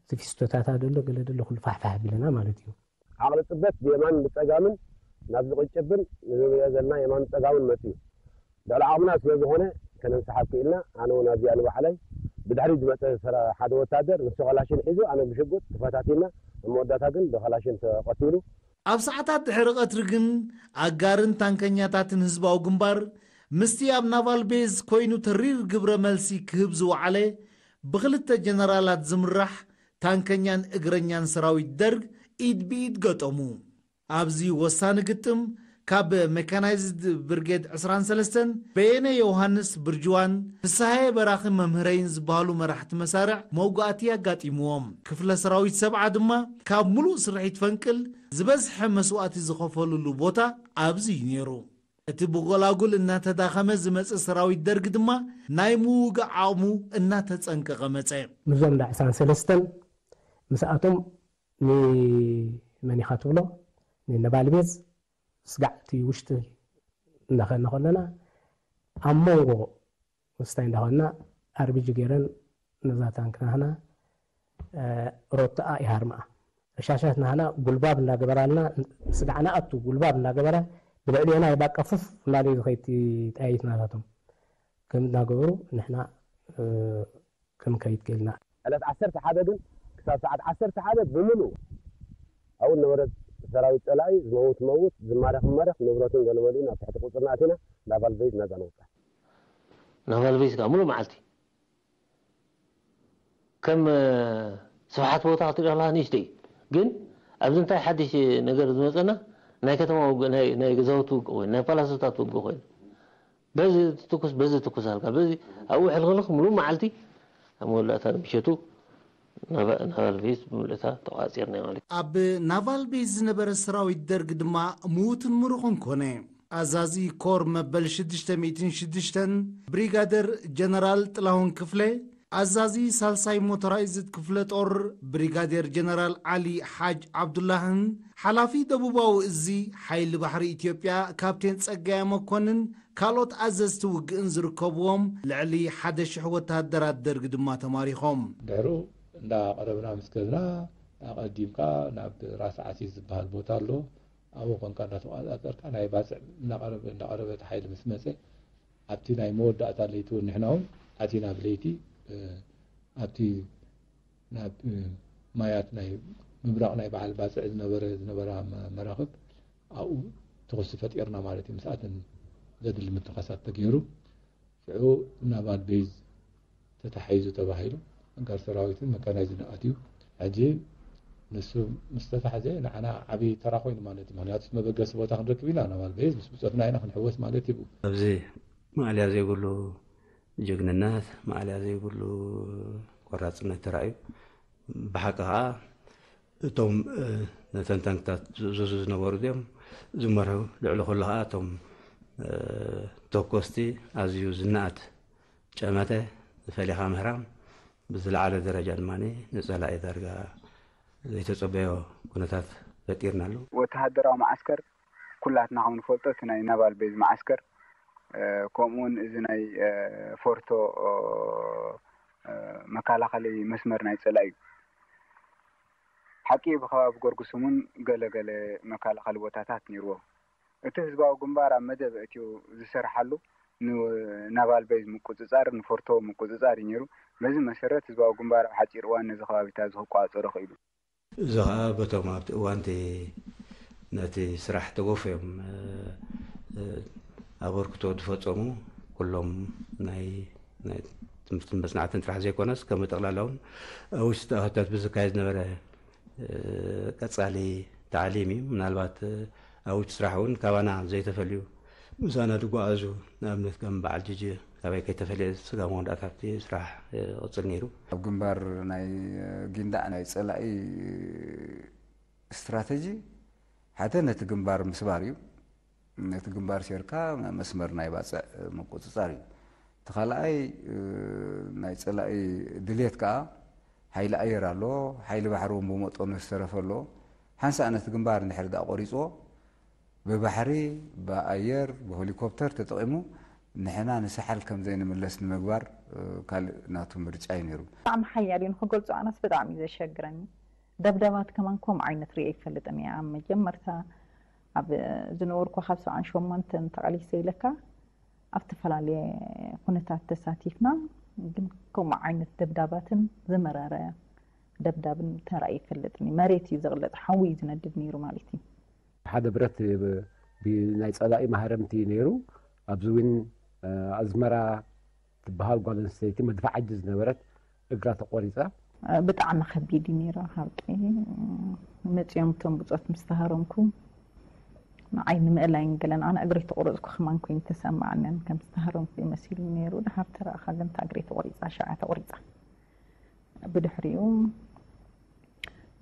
እቲ ፊስቶታታ ደሎ ገለ ደሎ ኩሉ ፋሕፋሕ ኣቢለና ማለት እዩ። ዓቕሊ ጽበት ብየማን ብጸጋምን ናብ ዝቕጭብን ንሪኦ ዘለና የማን ጸጋምን መጽዩ። ልዕሊ ዓቕምና ስለ ዝኾነ ከነንስሓብ ክኢልና ኣነ እውን ኣብዚኣ ንባዕለይ ብድሕሪት ዝመጸ ሰራ ሓደ ወታደር ንሱ ከላሽን ሒዙ ኣነ ብሽጉጥ ተፈታቲና ኣብ መወዳእታ ግን ብኸላሽን ተቐቲሉ። ኣብ ሰዓታት ድሕሪ ቀትሪ ግን ኣጋርን ታንከኛታትን ህዝባዊ ግንባር ምስቲ ኣብ ናቫል ቤዝ ኮይኑ ተሪር ግብረ መልሲ ክህብ ዝወዓለ ብኽልተ ጀነራላት ዝምራሕ ታንከኛን እግረኛን ሰራዊት ደርግ ኢድ ብኢድ ገጠሙ። ኣብዚ ወሳኒ ግጥም ካብ ሜካናይዝድ ብርጌድ ዕስራን ሰለስተን በየነ ዮሃንስ ብርጅዋን ፍስሃየ በራኺ መምህረይን ዝበሃሉ መራሕቲ መሳርዕ መውጋእቲ ኣጋጢምዎም። ክፍለ ሰራዊት ሰብዓ ድማ ካብ ምሉእ ስርሒት ፈንቅል ዝበዝሐ መስዋእቲ ዝኸፈሉሉ ቦታ ኣብዚ እዩ ነይሩ። እቲ ብጎላጉል እናተዳኸመ ዝመጽእ ሰራዊት ደርግ ድማ ናይ ምውጋእ ዓቕሙ እናተጸንቀቐ መጸ። ምስዞም እንዳ ዕስራን ሰለስተን ምስኣቶም ንመን ኢኻ ትብሎ ንነባልቤዝ ስጋዕቲ ውሽጢ እንዳኸድና ከለና ኣብ መንጎ ውስታይ እንዳኾንና ኣርቢጂ ገይረን ነዛ ታንክ ናህና ሮቶኣ ይሃርምኣ። ረሻሻት ናህና ጉልባብ እንዳገበራልና ስጋዕ ንኣቱ ጉልባብ እንዳገበረ ብልዕሊና ይባቀፉፍ እናደዩ ዝኸይቲ ጠያይት ናታቶም ከም እናገበሩ ንሕና ክንከይድ ክእልና። ዕለት ዓሰርተ ሓደ ግን ክሳብ ሰዓት ዓሰርተ ሓደ ብምሉእ ኣብኡ ነበረ ሰራዊት ጸላኢ ዝመውት መውት ዝማረኽ መረኽ ንብረቱን ገለመሊኡን ኣብ ትሕቲ ቁጽርና ኣቲና ናቫል ቤዝ ነዛ ነውጣ። ናቫል ቤዝ ከዓ ምሉእ መዓልቲ ከም ስብሓት ቦታ ክትሪኦ ከለካ ንእሽተይ ግን ኣብዚ እንታይ ሓድሽ ነገር ዝመፀና ናይ ከተማ ውግእ ናይ ገዛውቲ ውግእ ኮይኑ ናይ ፓላሶታት ውግእ ኮይኑ በዚ ትኩስ በዚ ትኩስ ኣልካ በዚ ኣብኡ ሕልኽልኽ ምሉእ መዓልቲ ኣብ መወዳእታ ምሸቱ ናቫል ቤዝ ብምልእታ ተቋፂርና ማለት እዩ። ኣብ ናቫል ቤዝ ዝነበረ ሰራዊት ደርግ ድማ ምዉትን ምሩኽን ኮነ። ኣዛዚ ኮር መበል ሽዱሽተ ሚእትን ሽዱሽተን ብሪጋደር ጀነራል ጥላሁን ክፍለ ኣዛዚ ሳልሳይ ሞተራይዝድ ክፍለ ጦር ብሪጋዴር ጀነራል ዓሊ ሓጅ ዓብዱላህን ሓላፊ ደቡባዊ እዚ ሓይሊ ባሕሪ ኢትዮጵያ ካፕቴን ጸጋየ መኮንን ካልኦት ኣዘዝቲ ውግእን ዝርከብዎም ልዕሊ ሓደ ሽሕ ወተሃደራት ደርግ ድማ ተማሪኾም። ድሕሩ እንዳቐረብና ምስ ከድና ኣቐዲምካ ናብ ራስ ዓሲስ ዝበሃል ቦታ ኣሎ። ኣብኡ ኮንካ እንዳተቆጻጸርካ ናይ ባጽዕ እንዳቐረበ እንዳቐረበ እቲ ሓይሊ ምስ መጸ ኣብቲ ናይ መወዳእታ ለይቲ እውን ንሕና እውን ኣቲና ብለይቲ ኣብቲ ናብ ማያት ናይ ምብራቕ ናይ በዓል ባፅዕ ዝነበረ ዝነበራ መራኽብ ኣብኡ ተኹሲ ፈጢርና ማለት እዩ። ምስኣተን ዘድሊ ምትኻሳት ተገይሩ ሽዑ ናቫል ቤዝ ተታሒዙ ተባሂሉ ኣጋር ሰራዊትን መካናይዝን ኣትዩ። ሕጂ ንሱ ምስ ተታሕዘ ንዓና ዓብዪ ተራ ኮይኑ ማለት እዩ። ምክንያቱ መበገሲ ቦታ ክንረክብ ኢና ናቫል ቤዝ ምስ ብፆትና ኢና ክንሕወስ ማለት እዩ። ኣብዚ ማእለያ ዘይብሉ ጅግንነት፣ ማእለያ ዘይብሉ ቆራፅነት ተራእዩ። ብሓቂ ከዓ እቶም ነተን ታንክታት ዝእዝዙ ዝነበሩ እዚኦም ዝመርሑ፣ ልዕሊ ኩሉ ከዓ እቶም ተኮስቲ ኣዝዩ ዝነኣድ ጨመተ ፈሊኻ ምህራም ብዝለዓለ ደረጃ ድማ ንፀላኢ ዳርጋ ዘይተፀበዮ ኩነታት ፈጢርናሉ። ወተሃደራዊ መዓስከር ኩላትና ከም ንፈልጦ እቲ ናይ ናቫል ቤዝ መዓስከር ከምኡውን እዚ ናይ ፎርቶ መካላኸሊ መስመር ናይ ፀላኢ እዩ። ሓቂ ብከባቢ ጎርጉስም እውን ገለ ገለ መካላኸሊ ቦታታት ነይርዎ። እቲ ህዝባዊ ግንባር ኣብ መደብ እትዩ ዝሰርሓሉ ንናቫል ቤዝ ምቁፅፃር ንፎርቶ ምቁፅፃር እዩ ነይሩ። በዚ መሰረት ህዝባዊ ግንባር ኣብ ሓፂር እዋን ነዚ ከባቢታት እዚ ክቋፀሮ ክኢሉ። እዚ ከዓ በቶም ኣብቲ እዋንቲ ነቲ ስራሕ ተወፈዮም ኣበርክቶ ዝፈፀሙ ኩሎም ናይ ትምህርትን መፅናዕትን ጥራሕ ዘይኮነስ ከም ጠቕላላ እውን ኣብ ውሽጢ ኣህታት ብዝካየድ ዝነበረ ቀፃሊ ታዕሊም እዩ። ምናልባት ኣብ ውጭ ስራሕ እውን ካባና ዘይተፈልዩ ምሳና ዝጓዓዙ ንኣብነት ከም በዓል ጅጅ ካባይ ከይተፈልየ ስጋብ መወዳእታ ኣብቲ ስራሕ ይቕፅል ነይሩ። ኣብ ግንባር ናይ ጊንዳዕ ናይ ፀላኢ ስትራተጂ ሓደ ነቲ ግንባር ምስባር እዩ። ነቲ ግንባር ሴርካ መስመር ናይ ባፅዕ ምቁፅፃር እዩ። እቲ ካልኣይ ናይ ፀላኢ ድሌት ከዓ ሓይሊ ኣየር ኣሎ፣ ሓይሊ ባሕሪ እውን ብመጠኑ ዝተረፈ ኣሎ። ሓንሳእ ነቲ ግንባር እንድሕር ደኣ ቆሪፅዎ ብባሕሪ ብኣየር ብሄሊኮፕተር ተጠቒሙ ንሕና ንሳሕል ከም ዘይንምለስ ንምግባር ካልእ ናቱ ምርጫ እዩ ነይሩ። ብጣዕሚ ሓያል እዩ ንክገልፆ ኣነስ ብጣዕሚ እዩ ዘሸግረኒ። ደብደባት ከማን ከምኡ ዓይነት ሪኤ ኣይፈልጥን እየ ኣብ መጀመርታ ኣብ ዝነበርኩ ካብ ሰብዓን ሸሞንተን ተቓሊሰ ኢለካ ኣብ ዝተፈላለየ ኩነታት ተሳቲፍና ግን ከምኡ ዓይነት ደብዳባትን ዝመረረ ደብዳብን ተራእዩ ይፈልጥን እዩ መሬት እዩ ዝቕለጥ ሓዊ እዩ ዝነድድ ነይሩ ማለት እዩ። ሓደ ብረት ናይ ፀላኢ ማህረምቲ ነይሩ ኣብዚ እውን ኣዝመራ ትበሃል ጓል ኣንስተይቲ መድፍዓጂ ዝነበረት እግራ ተቆሪፃ። ብጣዕሚ ከቢድ እዩ ነይሩ ሓቂ መፂኦም እቶም ብፆት ምስ ተሃረምኩ ንዓይ ንምእላይን ገለን ኣነ እግረይ ተቆረፅኩ ከማን ኮይኑ ተሰማዓንን ከም ዝተሃረምኩ እዩ መሲሉ ነይሩ ድሓር ተረእኻ ግን እታ እግረይ ተቆሪፃ ሸዓ ተቆሪፃ ብድሕሪኡ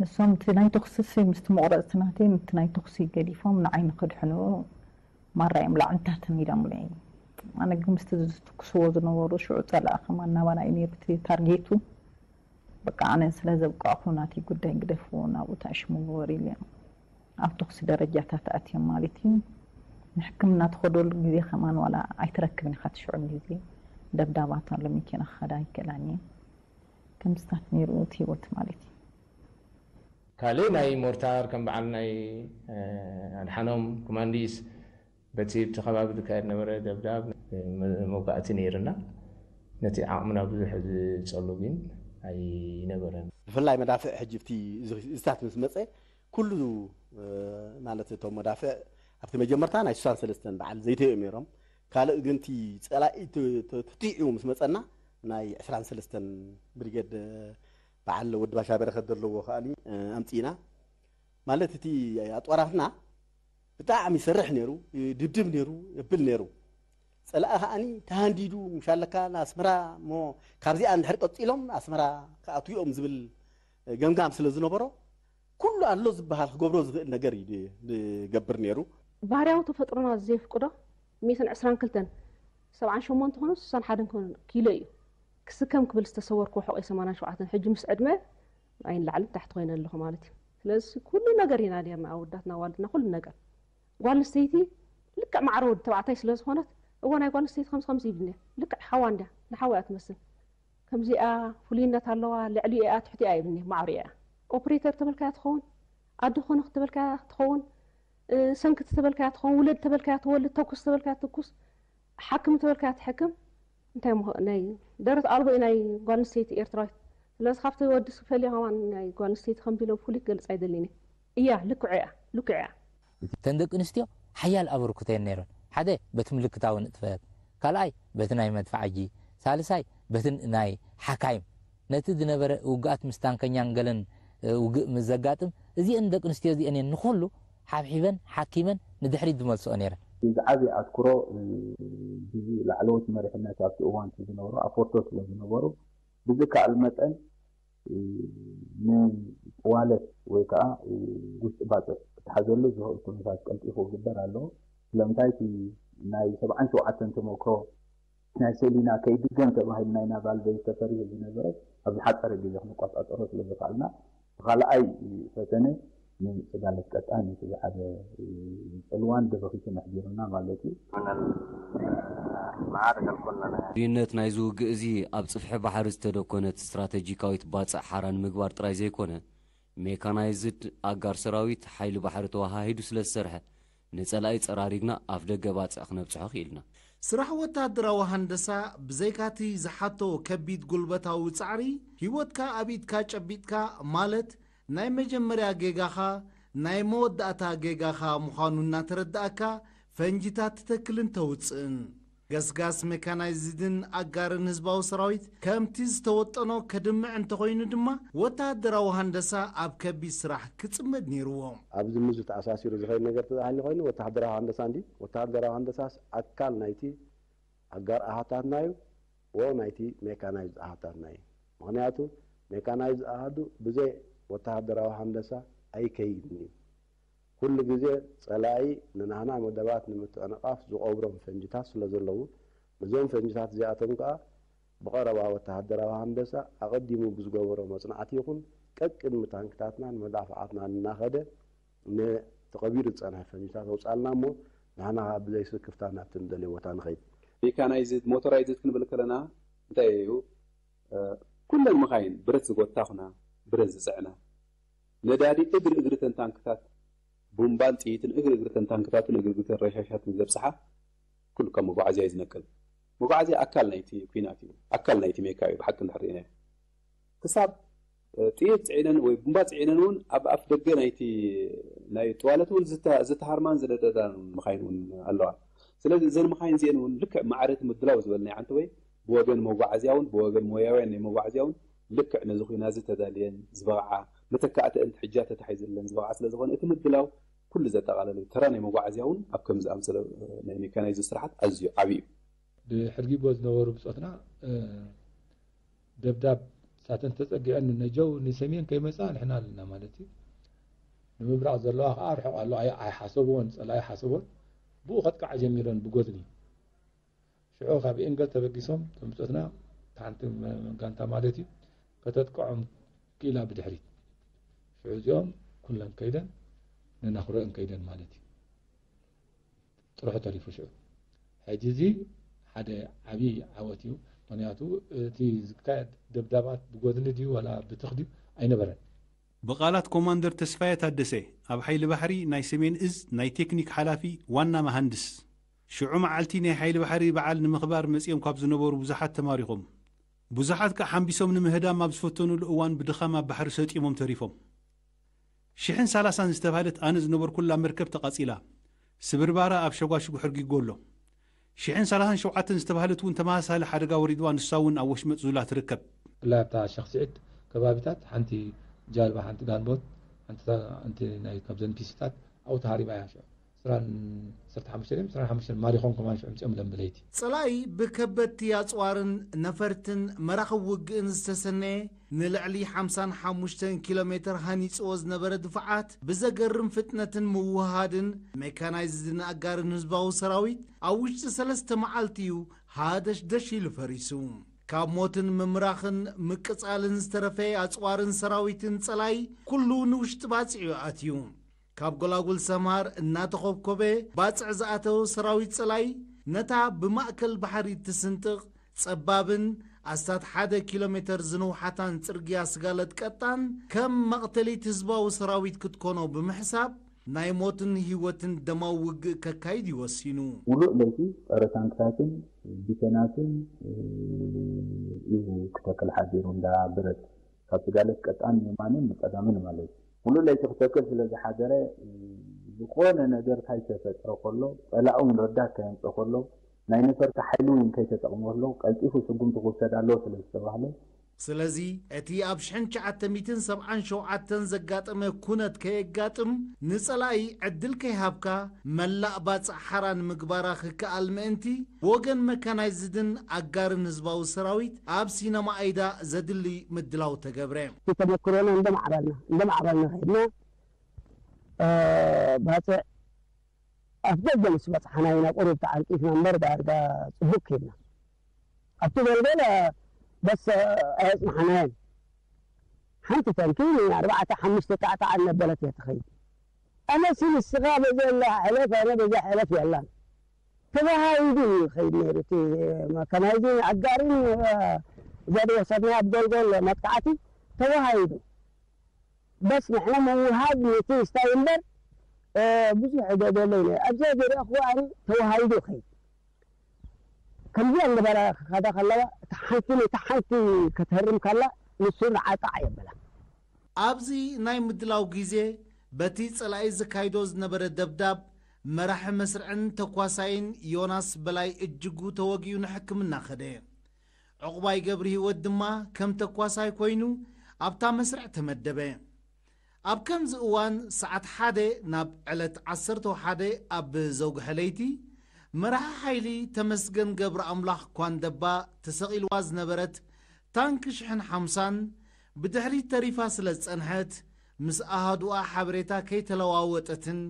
ንሶም እቲ ናይ ተኹሲ ምስቲ መቑረፅቲ ናተይ ነቲ ናይ ተኹሲ ገዲፎም ንዓይ ንኽድሕኑ ማራ እዮም ላዕንታትን ኢሎምለይ። ኣነ ግን ምስቲ ዝትኩስዎ ዝነበሩ ሽዑ ፀላኢ ከማን ናባና እዩ ነይሩ እቲ ታርጌቱ። በቃ ኣነ ስለ ዘብቃዕኹ ናተይ ጉዳይ ግደፍዎ ናብኡ ተኣሽሙ ግበሩ ኢለዮም። ኣብ ተኹሲ ደረጃታት ኣትዮም ማለት እዩ። ንሕክምና ትኸደሉ ግዜ ከማን ዋላ ኣይትረክብን ኢኻ እቲ ሽዑ ግዜ ደብዳባት ኣሎ መኪና ክኸዳ ኣይክእላን እየን። ከምዚታት ነይሩ እቲ ህይወት ማለት እዩ። ካልእ ናይ ሞርታር ከም በዓል ናይ ኣድሓኖም ኮማንዲስ በቲ ብቲ ከባቢ ዝካየድ ነበረ ደብዳብ መውጋእቲ ነይርና ነቲ ዓቕምና ብዙሕ ዝፀሉ ግን ኣይነበረን። ብፍላይ መዳፍዕ ሕጂ ብቲ እዝታት ምስ መፀ ኩሉ ማለት እቶም መዳፍዕ ኣብቲ መጀመርታ ናይ ስሳን ሰለስተን በዓል ዘይተዮም ነይሮም ካልእ ግን እቲ ፀላኢ ትቲዑ ምስ መፀና ናይ ዕስራን ሰለስተን ብሪጌድ በዓል ወዲ ባሻ በረኸት ዘለዎ ከኣኒ ኣምፂእና ማለት እቲ ኣጥዋራትና ብጣዕሚ ይሰርሕ ነይሩ ይድብድብ ነይሩ የብል ነይሩ ፀላኢ ከኣኒ ተሃንዲዱ ምሻለካ ንኣስመራ እሞ ካብዚኣ እንድሕር ቀፂሎም ኣስመራ ክኣትውኦም ዝብል ገምጋም ስለ ዝነበሮ ኩሉ ኣሎ ዝበሃል ክገብሮ ዝኽእል ነገር እዩ ዝገብር ነይሩ። ባህርያዊ ተፈጥሮና ዘየፍቅዶ ሜትን ዕስራን ክልተን ሰብዓን ሸሞንተ ኮነ ስሳን ሓደን ኮነ ኪሎ እዩ። ክስከም ክብል ዝተሰወርኩ ሕቆይ ሰማንያን ሸውዓተን ሕጂ ምስ ዕድመ ኣይን ላዕልን ታሕቲ ኮይነ ኣለኹ ማለት እዩ። ስለዚ ኩሉ ነገር ኢና ኔርና ኣወዳትና ኣዋልድና ኩሉ ነገር። ጓል ኣንስተይቲ ልክዕ ማዕረ ወዲ ተባዕታይ ስለ ዝኾነት እዋ ናይ ጓል ኣንስተይቲ ከምዚ ከምዚ ይብልኒ። ልክዕ ሓዋ እንድያ ንሓዋ እያ ትመስል። ከምዚኣ ፍሉይነት ኣለዋ፣ ልዕሊኡ እያ ትሕቲ እያ ይብልኒ። ማዕረ እያ። ኦፕሬተር ተበልካያ ትኸውን፣ ኣዲ ኮነ ክትበልካያ ትኸውን፣ ሰንክቲ ተበልካያ ትኸውን፣ ውለድ ተበልካያ ትወልድ፣ ተኩስ ተበልካያ ትኩስ፣ ሓክም ተበልካያ ትሕክም። እንታይ ናይ ደረት ኣልቦ እዩ ናይ ጓል ኣንስተይቲ ኤርትራዊት። ስለዚ ካብቲ ወዲ ስፈሊ ከማን ናይ ጓል ኣንስተይቲ ከምቢሎም ፍሉይ ክገልጽ ኣይደልን እያ። ልክዑ እያ፣ ልክዑ እያ። እተን ደቂ ኣንስትዮ ሓያል ኣበርክቶ እየን ነይረን። ሓደ በቲ ምልክታዊ ንጥፈት፣ ካልኣይ በቲ ናይ መድፍዓጂ፣ ሳልሳይ በቲ ናይ ሓካይም። ነቲ ዝነበረ ውግኣት ምስ ታንከኛን ገለን ውግእ ምስ ዘጋጥም፣ እዚአን ደቂ ኣንስትዮ እዚአን እየን ንኹሉ ሓብሒበን ሓኪመን ንድሕሪት ዝመልስኦ ነይረን። ዝዓቢ ኣትኩሮ ብዚ ላዕለዎት መሪሕነት ኣብቲ እዋን ዝነበሩ ኣፖርቶ ስለ ዝነበሩ ብዝከኣል መጠን ንጥዋለት ወይ ከዓ ውሽጢ ባፅዕ ክትሓዘሉ ዝኽእል ኩነታት ቀልጢፉ ክግበር ኣለዎ። ስለምንታይ እቲ ናይ ሰብዓን ሸውዓተን ተመክሮ ናይ ሰሊና ከይድገም ተባሂሉ ናይ ናቫል ቤዝ ተፈሪሁ ዝነበረ ኣብ ዝሓፀረ ግዜ ክንቆፃፀሮ ስለ ዝኽኣልና ብኻልኣይ ፈተነ ንፅዳለት ቀጣን እቲ ዝዓበ ፅልዋን ደበኺቱ መሕዲሩና ማለት እዩ። ድዩነት ናይዚ ውግእ እዚ ኣብ ጽፍሒ ባሕሪ ዝተደኮነት ስትራተጂካዊት ባጽዕ ሓራ ንምግባር ጥራይ ዘይኮነ፣ ሜካናይዝድ ኣጋር ሰራዊት ሓይሊ ባሕሪ ተወሃሂዱ ስለ ዝሰርሐ፣ ንጸላኢ ጸራሪግና ኣፍደገ ባጽዕ ክነብጽሖ ክኢልና። ስራሕ ወተሃደራዊ ሃንደሳ ብዘይካቲ ዝሓቶ ከቢድ ጉልበታዊ ጻዕሪ፣ ህይወትካ ኣብ ኢድካ ጨቢጥካ ማለት ናይ መጀመርያ ጌጋኻ ናይ መወዳእታ ጌጋኻ ምዃኑ እናተረዳእካ ፈንጂታት ትተክልን ተውጽእን። ገስጋስ ሜካናይዝድን ኣጋርን ህዝባዊ ሰራዊት ከምቲ ዝተወጠኖ ከድምዕ እንተኾይኑ ድማ ወተሃደራዊ ሃንደሳ ኣብ ከቢድ ስራሕ ክጽመድ ነይርዎ። ኣብዚ ምስዚ ተኣሳሲሩ ዝኸይድ ነገር ተዝሃሊ ኮይኑ ወተሃደራዊ ሃንደሳ እንዲ ወተሃደራዊ ሃንደሳስ ኣካል ናይቲ ኣጋር ኣሃታትና እዩ ወ ናይቲ ሜካናይዝድ ኣሃታትና እዩ። ምኽንያቱ ሜካናይዝድ ኣሃዱ ብዘይ ወተሃደራዊ ሃንደሳ ኣይከይድን እዩ። ኩሉ ግዜ ጸላኢ ንናህና መደባት ንምትዕንቓፍ ዝቐብሮም ፈንጅታት ስለ ዘለዉ፣ ነዞም ፈንጅታት እዚኣቶም ከኣ ብቐረባ ወተሃደራዊ ሃንደሳ ኣቐዲሙ ብዝገበሮ መጽናዕቲ ይኹን ቀቅድሚ ታንክታትናን መዳፍዓትናን እናኸደ ነቲ ቀቢሩ ዝጸንሐ ፈንጅታት ኣውጽኣልና እሞ ንሕና ከኣ ብዘይ ስክፍታ ናብቲ ንደልዮ ቦታ ንኸይድ። ሜካናይዝድ፣ ሞቶራይዝድ ክንብል ከለና እንታይ እዩ? ኩለን መኻይን ብረት ዝጎታ ኹና ብረት ዝጽዕና ነዳዲ እግሪ እግሪ ተን ታንክታት ቡምባን ጥይትን እግሪ እግሪ ተን ታንክታትን እግሪ እግሪ ተን ረሻሻትን ዘብጽሓ ኩሉ ካብ መጓዓዝያ እዩ ዝነቅል። መጓዓዝያ ኣካል ናይቲ ኲናት እዩ፣ ኣካል ናይቲ ሜካ እዩ ብሓቂ እንድሕር ርኢናዮ። ክሳብ ጥይት ጽዒነን ወይ ቡምባ ጽዒነን እውን ኣብ ኣፍ ደገ ናይቲ ናይ ጥዋለት እውን ዝተሃርማን ዝነደዳን መኻይን እውን ኣለዋ። ስለዚ እዘን መኻይን እዚአን እውን ልክዕ ማዕረ እቲ ምድላው ዝበልናዮ ዓንተወይ ብወገን መጓዓዝያ እውን ብወገን ሞያውያን ናይ መጓዓዝያ እውን ልክዕ ነዚ ኹናት እዚ ተዳልየን ዝበቕዓ መተካእተአን ሕጃ ተታሒዝለን ዝበቕዓ ስለ ዝኾነ እቲ ምድላው ኩሉ ዘጠቓለለ እዩ። ተራ ናይ መጓዓዝያ እውን ኣብ ከምዚ ዝኣምሰለ ናይ ሜካናይዝድ ስራሓት ኣዝዩ ዓብዪ እዩ። ድሕር ጊጎ ዝነበሩ ብጾትና ደብዳብ ሳተን ተጸጊዐን ነጀው ንሰሜን ከይመጻ ንሕና ኣለና ማለት እዩ። ንምብራቕ ዘለዋ ከኣ ርሑቕ ኣሎ ኣይሓሰብዎን ጸላኢ ሓሰቦን ብኡ ከጥቅዓ ጀሚረን ብጎድኒ ሽዑ ካብ ኤንገል ተበጊሶም ተምጾትና ሓንቲ ጋንታ ማለት እዩ ከተጥቅዖም ክኢላ ብድሕሪት ሽዑ እዚኦም ኩለን ከይደን ነናኹረአን ከይደን ማለት እዩ። ጥርሑ ተሪፉ ሽዑ ሕጂ እዚ ሓደ ዓብዪ ዓወት እዩ። ምክንያቱ እቲ ዝካየድ ደብዳባት ብጎድኒ ድዩ ዋላ ብትኽ ድዩ ኣይነበረን። ብቓላት ኮማንደር ተስፋየ ታደሰ፣ ኣብ ሓይሊ ባሕሪ ናይ ሰሜን እዝ ናይ ቴክኒክ ሓላፊ ዋና መሃንድስ፣ ሽዑ መዓልቲ ናይ ሓይሊ ባሕሪ በዓል ንምኽባር መጺኦም ካብ ዝነበሩ ብዙሓት ተማሪኾም፣ ብዙሓት ከኣ ሓምቢሶም ንምህዳም ኣብ ዝፈተኑሉ እዋን ብድኻም ኣብ ባሕሪ ሰጢሞም ተሪፎም። ሽሕን ሰላሳን ዝተባህለት ኣነ ዝነበርኩላ መርከብ ተቓጺላ፣ ስብርባራ ኣብ ሸጓሽጉ ሕርጊጎ ኣሎ። ሽሕን ሰላሳን ሸውዓተን ዝተባህለት እውን ተመሳሳሊ ሓደጋ ወሪድዋ፣ ንሳ እውን ኣብ ወሽመጥ ዙላ ትርከብ። ብፍላይ ኣብታ ሸኽ ስዒድ ከባቢታት ሓንቲ ጃልባ፣ ሓንቲ ጋንቦት፣ ሓንቲ ካብዘን ፒሲታት ኣብኡ ተሃሪባ እያ። ሽዑ ዕስራን ዓሰርተ ሓሙሽተ ድዮም ዕስራን ሓሙሽተን ማሪኾም ከማን ሽዑ ምጺኦም ሎም ብለይቲ። ጸላኢ ብከበድቲ ኣጽዋርን ነፈርትን መራኽብ ውግእን ዝተሰነየ ንልዕሊ ሓምሳን ሓሙሽተን ኪሎ ሜተር ሃኒጽዎ ዝነበረ ድፋዓት ብዘገርም ፍጥነትን ምውህሃድን ሜካናይዝድን ኣጋርን ህዝባዊ ሰራዊት ኣብ ውሽጢ ሰለስተ መዓልቲ እዩ ሃደሽደሽ ኢሉ ፈሪሱ። ካብ ሞትን ምምራኽን ምቅጻልን ዝተረፈ ኣጽዋርን ሰራዊትን ጸላይ ኩሉ ንውሽጢ ባጽዕ እዩ ኣትዩ። ካብ ጎላጉል ሰምሃር እናተኾብኮበ ባጽዕ ዝኣተወ ሰራዊት ጸላይ ነታ ብማእከል ባሕሪ እትስንጥቕ ጸባብን ኣስታት ሓደ ኪሎ ሜተር ዝንውሓታን ጽርግያ ስጋለት ቀጣን ከም መቕተሊት ህዝባዊ ሰራዊት ክትኮኖ ብምሕሳብ ናይ ሞትን ህይወትን ደማዊ ውግእ ከካይድ እዩ ወሲኑ። ውሉእ ለይቲ ጸረ ታንክታትን ቢተናትን እዩ ክተክል ሓዲሩ፣ እንዳ ብረት ካብ ስጋለት ቀጣን የማንን ንጸጋምን ማለት እዩ። ውሉእ ለይቲ ክተክል ስለ ዝሓደረ፣ ዝኾነ ነገር ካይተፈጥረ ከሎ፣ ጸላኢ እውን ረዳት ካየምጸ ከሎ፣ ናይ ነፈርቲ ሓይሊ እውን ከይተጠቕመ ከሎ ቀልጢፉ ስጉምቲ ክውሰድ ኣለዎ ስለ ዝተባህለ፣ ስለዚ እቲ ኣብ ሽሕን ትሽዓተ ሚእትን ሰብዓን ሸውዓተን ዘጋጠመ ኩነት ከየጋጥም ንጸላኢ ዕድል ከይሃብካ መላእ ባጽዕ ሓራ ንምግባራ ክከኣል ምእንቲ ብወገን መካናይዝድን ኣጋርን ህዝባዊ ሰራዊት ኣብ ሲነማ ኣይዳ ዘድሊ ምድላው ተገብረ። እቲ ተመክሮና እንደማዕበልና እንደማዕበልና ከይድና፣ እ፣ ባጽዕ ኣፍ ደገ ምስ በጽሓና ኢና ቁሩብ ተዓንቂፍና እምበር ዳርጋ ጽቡቅ ከይድና። ኣብቲ ጎልጎል በስ ኣየጽንሓናየን። ሓንቲ ተንኪ ንኣርባዕተ ሓሙሽተ ጣዕጣዕ እናበለት እያ ትኸይድ። ኣነ ሲ ንስኻ በዚ ኣላ ሕለፍ፣ ኣነ በዛ ሕለፍ የላን። ተባሃሂዱ እዩ ይኸይድ ነይሩ። እቲ መካናይዝን ኣጋርን፣ እ፣ እዛ ዝወሰድናያ ኣብ ጎልጎል መጥቃዕቲ ተባሃሂዱ። በስ ንሕና ምውሃድ ነቲ ስታይ እምበር፣ እ፣ ብዙሕ ደደለይና። ኣብዛ ዝረኣኹ ኣነ ተዋሃሂዱ ይኸይድ። ከምዚኣ እንዳበላ ክኸዳ ከለዋ፣ እታ ሓንቲ ነታ ሓንቲ ክትህርም ከላ፣ ንሱ ንዓጣዕ የብላ። ኣብዚ ናይ ምድላው ግዜ፣ በቲ ጸላኢ ዘካይዶ ዝነበረ ደብዳብ፣ መራሒ መስርዕን ተኳሳይን ዮናስ በላይ እጅጉ ተወጊኡ ንሕክምና ከደ። ዕቑባይ ገብርሂወት ድማ ከም ተኳሳይ ኮይኑ ኣብታ መስርዕ ተመደበ። ኣብ ከምዚ እዋን ሰዓት ሓደ ናብ ዕለት ዓሰርተ ሓደ ኣብ ዘውግሐ ለይቲ፣ መራሒ ሓይሊ ተመስገን ገብረኣምላኽ ኳንደባ ተሰቒልዋ ዝነበረት ታንክ ሽሕን ሓምሳን ብድሕሪት ተሪፋ ስለ ዝጸንሐት፣ ምስ ኣሃዱኣ ሓበሬታ ከይተለዋወጠትን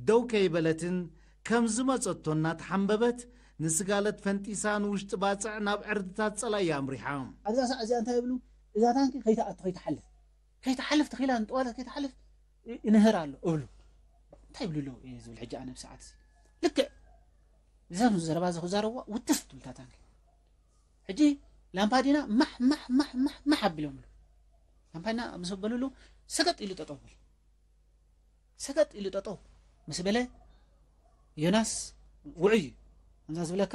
ደው ከይበለትን፣ ከም ዝመጸቶ እናተሓንበበት፣ ንስጋለት ፈንጢሳ ንውሽጢ ባጽዕ ናብ ዕርድታት ጸላኢ ኣምሪሓ። ኣብዛ ሰዓት እዚኣ እንታይ ይብሉ? እዛ ታንኪ ከይትኣቱ፣ ከይትሓልፍ፣ ከይትሓልፍ ተኺላ፣ ንጠዋለት ከይትሓልፍ ይ-፣ ይንህር ኣሎ እብሉ። እንታይ ይብሉ ኣለዉ እየ ዝብል ሕጂ ኣነ ብሰዓት እዚ። ልክዕ እዞም ዘረባ እዚ ክዛረብዋ ውትፍ ትብል እታ ታንኪ። ሕጂ ላምፓዲና ማሕ፣ ማሕ፣ ማሕ፣ ማሕ፣ ማሕ ኣቢሎምሉ። ላምፓዲና ምስ በሉሉ ሰገጥ ኢሉ ጠጠው በል። ሰገጥ ኢሉ ጠጠው ምስ በለ፣ ዮናስ ውዑይ እዩ። ከምዛ ዝብለካ፣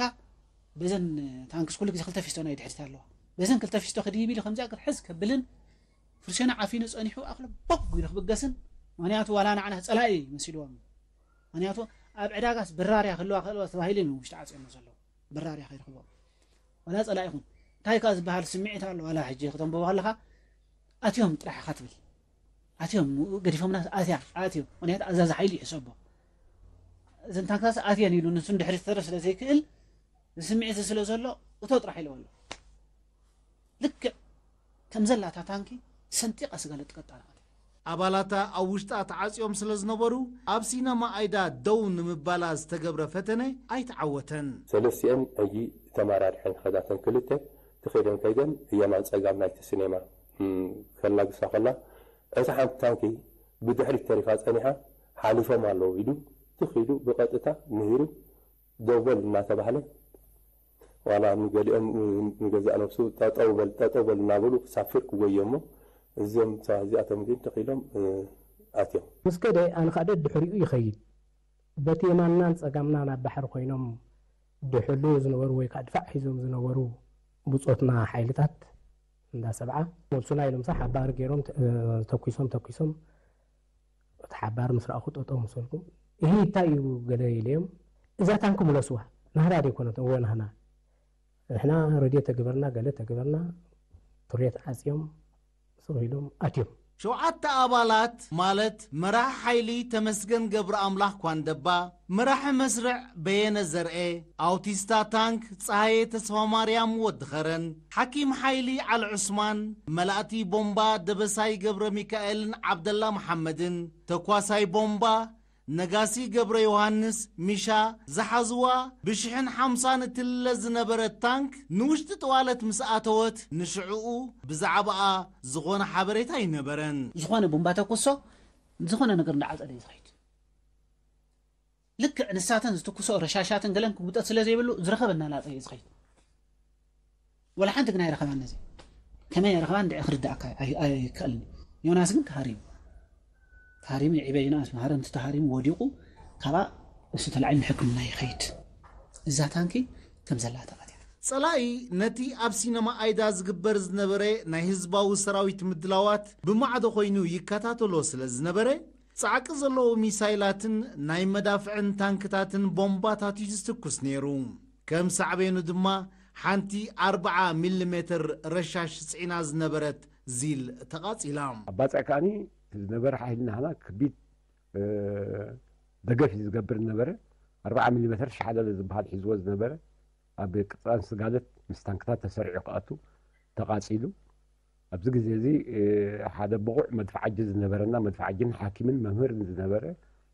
በዘን ታንክስ ኩሉ ግዜ ክልተ ፊስቶ ናይ ድሕሪት ኣለዋ። በዘን ክልተ ፊስቶ ክድይብ ኢሉ ከምዚኣ ክትሕዝ ከብልን፣ ፍርሲዮና ዓፊኑ ጸኒሑ ኣኽሎ ቦግ ኢሉ ክብገስን፣ ምኽንያቱ ዋላ ንዓና ጸላኢ መሲልዎም እዩ። ምኽንያቱ ኣብ ዕዳጋስ ብራርያ ክህልዋ ክእልዋ ተባሂሉ እዩ ውሽጢ ዓጽዮሞ ዘለዉ። ብራርያ ከይረኽቦ። ዋላ ጸላኢኹም። እንታይ ከኣ ዝበሃል ስምዒት ኣሎ፣ ዋላ ሕጂ ክተንብቦ ከለኻ፣ ኣትዮም ጥራሕ ኢኻ ትብል። ኣትዮም፣ ገዲፎምና ኣትያ፣ ኣትዮም። ምኽንያቱ ኣዛዚ ሓይሊ ይሕሰቦ። እዘን ታንክታት ኣትየን ኢሉ ንሱ ንድሕሪት ክተርፍ ስለ ዘይክእል፣ እዚ ስምዒት እዚ ስለ ዘሎ፣ እቶ ጥራሕ ኢልዎ ኣሎ። ልክዕ ከም ዘላታ ታንኪ ሰንጢቓ ስጋለት ቀጣን ኣትያ። ኣባላታ ኣብ ውሽጣ ተዓጽዮም ስለ ዝነበሩ፣ ኣብ ሲነማ ኣይዳ ደው ንምባላ ዝተገብረ ፈተነ ኣይተዓወተን። ሰለስቲኤን ሕጂ ተመራሪሐን ከዳተን ክልተ ተኸይደን ከይደን የማን ጸጋም ናይቲ ሲኔማ፣ እም፣ ከላግሳ ከላ፣ እታ ሓንቲ ታንኪ ብድሕሪት ተሪፋ ጸኒሓ፣ ሓሊፎም ኣለዉ ኢሉ ትኽ ኢሉ ብቐጥታ ንሂሩ ደው በል እናተባህለ፣ ዋላ ንገሊኦም ንገዛእ ነብሱ ጠጠው በል፣ ጠጠው በል እናበሉ ክሳብ ፍርቂ ጎየሞ፣ እዞም ሰባት እዚኣቶም ግን ተኺሎም፣ እ፣ ኣትዮም። ምስ ከደ ኣነ ኸኣ ደድሕሪኡ ይኸይድ። በቲ የማንናን ጸጋምናን ኣብ ባሕሪ ኮይኖም ድሕሉ ዝነበሩ ወይ ከኣ ድፋዕ ሒዞም ዝነበሩ ብጾትና ሓይልታት እንዳ ሰብዓ፣ መልሱና ኢሎምሳ ሓባር ገይሮም ተ-፣ እ፣ ተኩሶም፣ ተኩሶም። እቲ ሓባር ምስ ረኣኹ ጠጠው ምስ በልኩ፣ "እሂ፣ እንታይ እዩ?" ገለ ኢለዮም፣ "እዛ ታንኪ ምለስዋ፣ ናህና ደይኮነት፣ እወ ናህና። ንሕና ረድዮ ተገበርና፣ ገለ ተገበርና፣ ቱሬት ዓጽዮም፣ ስቕ ኢሎም ኣትዮም።" ሸውዓተ ኣባላት ማለት መራሒ ሓይሊ ተመስገን ገብረኣምላኽ ኳንደባ፣ መራሒ መስርዕ በየነ ዘርኤ፣ ኣውቲስታ ታንክ ጸሃየ ተስፋማርያም ወዲ ኸረን፣ ሓኪም ሓይሊ ዓሊ ዑስማን፣ መላእቲ ቦምባ ደበሳይ ገብረ ሚካኤልን ዓብደላ መሓመድን፣ ተኳሳይ ቦምባ ነጋሲ ገብረ ዮሃንስ፣ ሚሻ፣ ዝሓዝዋ ብሽሕን ሓምሳን እትልለ ዝነበረት ታንክ ንውሽጢ ጥዋለት ምስ ኣተወት፣ ንሽዕኡ ብዛዕባኣ ዝኾነ ሓበሬታ ኣይነበረን። ዝኾነ ቡምባ ተኩሶ፣ ዝኾነ ነገር እንዳዓጸደ እዩ ዝኸይድ። ልክዕ ንሳተን ዝትኩሶ ረሻሻትን ገለን ክውጠት ስለ ዘይብሉ፣ ዝረኸበ እናላጸ እዩ ዝኸይድ። ወላ ሓንቲ ግን ኣይረኸባን። ነዚ ከመይ ኣይረኸባን እንድዒ ክርዳእካ ኣይ-፣ ኣይከኣልን። ዮናስ ግን ተሃሪሙ። ተሃሪሙ ይዕበ ዮናስ መሃረምቲ ተሃሪሙ ወዲቑ፣ ካብኣ እሱ ተላዒሉ ንሕክምና ይኸይድ። እዛ ታንኪ ከም ዘላ ተቐቲላ። ጸላኢ ነቲ ኣብ ሲነማ ኣይዳ ዝግበር ዝነበረ ናይ ህዝባዊ ሰራዊት ምድላዋት ብማዕዶ ኮይኑ ይከታተሎ ስለ ዝነበረ፣ ጻዕቂ ዘለዎ ሚሳይላትን ናይ መዳፍዕን ታንክታትን ቦምባታት እዩ ዝትኩስ ነይሩ። ከም ሳዕቤኑ ድማ ሓንቲ ኣርብዓ ሚሊ ሜትር ረሻሽ ጽዒና ዝነበረት ዚል ተቓጺላ። ኣብ ባጽዕ ከኣኒ ዝነበረ ሓይሊ ናህና ከቢድ፣ እ፣ ደገፍ እዩ ዝገብር ዝነበረ። ኣርብዓ ሚሊ ሜትር ሻሕለለ ዝበሃል ሒዝዎ ዝነበረ ኣብ ቅጻን ስጋለት ምስ ታንክታት ተሰሪዑ ክኣቱ ተቓጺሉ። ኣብዚ ግዜ እዚ፣ እ፣ ሓደ ብቑዕ መድፍዓጂ ዝነበረና፣ መድፍዓጅን ሓኪምን መምህርን ዝነበረ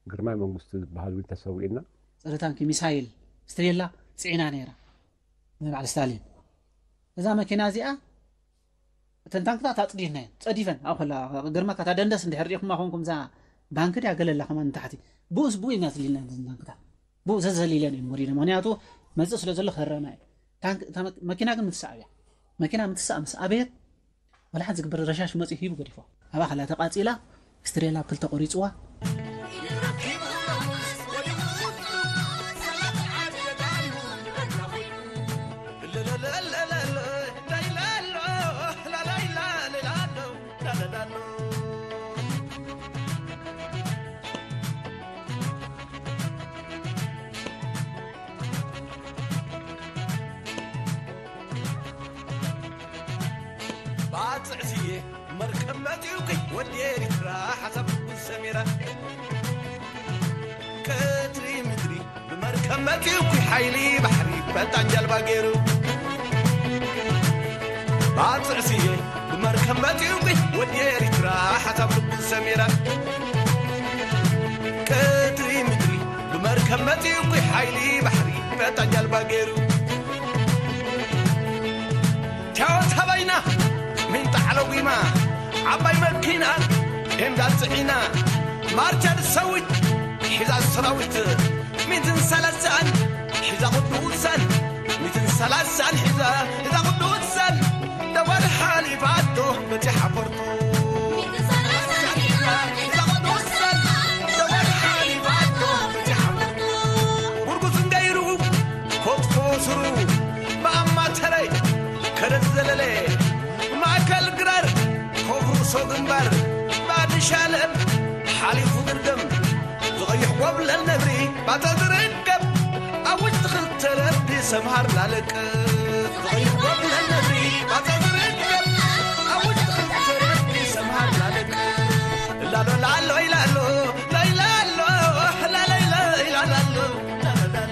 ግርማይ መንግስቱ ዝበሃል እውን ተሰዊኡና። ጸረ ታንኪ ሚሳይል ስትሬላ ጽዒና ነይራ። ናይ በዓል ስታሊን እዛ መኪና እዚኣ፣ እተን ታንክታት ኣጽዲፍናየን፣ ጸዲፈን። ኣብ ከላ ግርማካ እታ ደንደስ እንድሕር ርኢኹማ ኮንኩም፣ እዛ ባንክ ድያ ገለላ ከማን ንታሕቲ። ብኡስ ብኡ ኢና ዘሊልና እዘን ታንክታት። ብኡ ዘዘሊለን እየን ወሪደን። ምኽንያቱ መጽእ ስለ ዘሎ ከረማ እዩ። ታንክ-፣ እታ መ-፣ መኪና ግን ምትስኣብ እያ። መኪና ምትስኣ ምስ ኣበየት፣ ወላ ሓንቲ ዝግበር ረሻሽ መጽኡ ሂቡ ገዲፎ። ኣብኣ ከላ ተቃጺላ፣ ስትሬላ ኣብ ክልተ ቆሪጽዋ። ባጽዕ ስየ መርከብ መጺኡኪ ወዲ ኤሪትራ ሓሳብ ሰሚራ። ቀትሪ ምድሪ ብመርከብ መጺኡኪ ሓይሊ ባሕሪ ፈጣን ጃልባ ገይሩ። ባጽዕ ስየ ብመርከብ መጺኡኪ ወዲ ኤሪትራ ሓሳብ ልቡ ሰሚራ። ቀትሪ ምድሪ ብመርከብ መጺኡኪ ሓይሊ ባሕሪ ፈጣን ጃልባ ገይሩ። ቻወት ሃባይና ሚንጣ ዓለጉማ ዓባይ መኪና ኤምዳ ጽዒና ማርቻ ድሰዊት ሒዛ ሰራዊት ሚትን ሰላሳን ሒዛ ቅዱሳን ሚትን ሰላሳን ሒዛ ሒዛ ቅዱሳን ደባል ሓሊፋቶ በጺሓ ፖርቶ። ሚትን ሰላሳን ሒዛ ሒዛ ቅዱሳን ደባል ሓሊፋቶ በጺሓ ፖርቶ። ጉርጉዝን ገይሩ ኮትፎ ስሩ ብኣማተረ ከረን ዘለለ ማእከል ግራር ኮፍ ርእሶ ግንባር ባድሻለም ሓሊፉ ግርደም ዝቐይሕ ጎብለል ነብሪ ባታ ዝርከብ ኣብ ውሽጢ ክልተ ረቢ ሰምሃር ላለቀ ዝቐይሕ ጎብለል ነብሪ ባታ ዝርከብ ኣብ ውሽጢ ክልተ ረቢ ሰምሃር ላለቀ ላሎ ላሎ ኢላሎ ላይላሎ ላላይላ ኢላላሎ ላላላሎ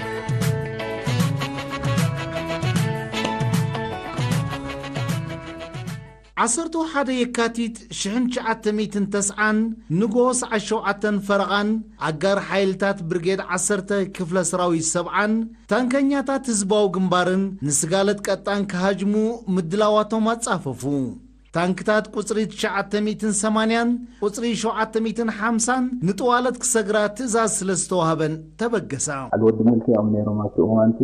ዓሰርተ ሓደ የካቲት ሽሕን ትሽዓተ ሚእትን ተስዓን ንግሆ ሰዓት ሸውዓተን ፈረቓን ኣጋር ሓይልታት ብርጌድ ዓሰርተ ክፍለ ሰራዊት ሰብዓን ታንከኛታት ህዝባዊ ግንባርን ንስጋለት ቀጣን ክሃጅሙ ምድላዋቶም ኣጻፈፉ። ታንክታት ቁጽሪ ትሽዓተ ሚእትን ሰማንያን ቁጽሪ ሸውዓተ ሚእትን ሓምሳን ንጥዋለት ክሰግራ ትእዛዝ ስለ ዝተዋህበን ተበገሳ። ሓደ ወዲ ምልኪ እዮም ነይሮም ኣብቲ እዋንቲ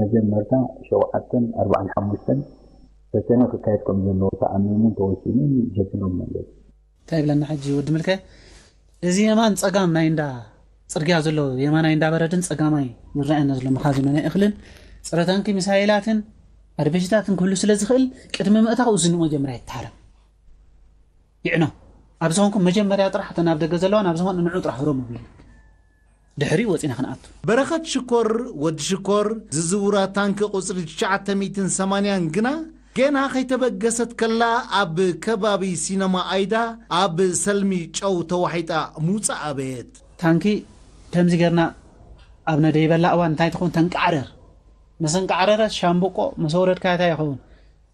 መጀመርታ ሸውዓተን ኣርባዓን ሓሙሽተን ፈተነ ክካየድ ከም ዘለዎ ተኣሚሙን ተወሲኑን ጀሚሮም መለሱ። እንታይ ይብለና ሕጂ ወዲ ምልከ? እዚ የማን ጸጋም ናይ እንዳ ጽርግያ ዘሎ የማናይ እንዳ በረድን ጸጋማይ ይረኣየና ዘሎ መኻዚኖ ናይ እኽልን ጸረ ታንኪ ሚሳይላትን ኣርበሽታትን ክህሉ ስለ ዝኽእል ቅድሚ ምእታው እዚ ንኡ መጀመርያ ይተሃረም። ይዕኖ። ኣብዚ ኾንኩም መጀመርያ ጥራሕ እተን ኣብ ደገ ዘለዋ ናብ ዝኾነ ንዑ ጥራሕ ህሮም ይብሉ። ድሕሪኡ ወጺና ክንኣቱ። በረኸት ሽኮር፣ ወዲ ሽኮር፣ ዝዝውራ ታንኪ ቁጽሪ ትሽዓተ ሚእትን ሰማንያን ግና ገና ከይተበገሰት ከላ ኣብ ከባቢ ሲነማ ኣይዳ ኣብ ሰልሚ ጨው ተዋሒጣ ምውጻእ ኣበየት። ታንኪ ከምዚ ጌርና ኣብ ነደይበላ እዋን እንታይ ትኸውን ተንቃዕረር። ምስ እንቃዕረረት ሻምብቆ ምስ ኣውረድካያ እንታይ ይኸውን?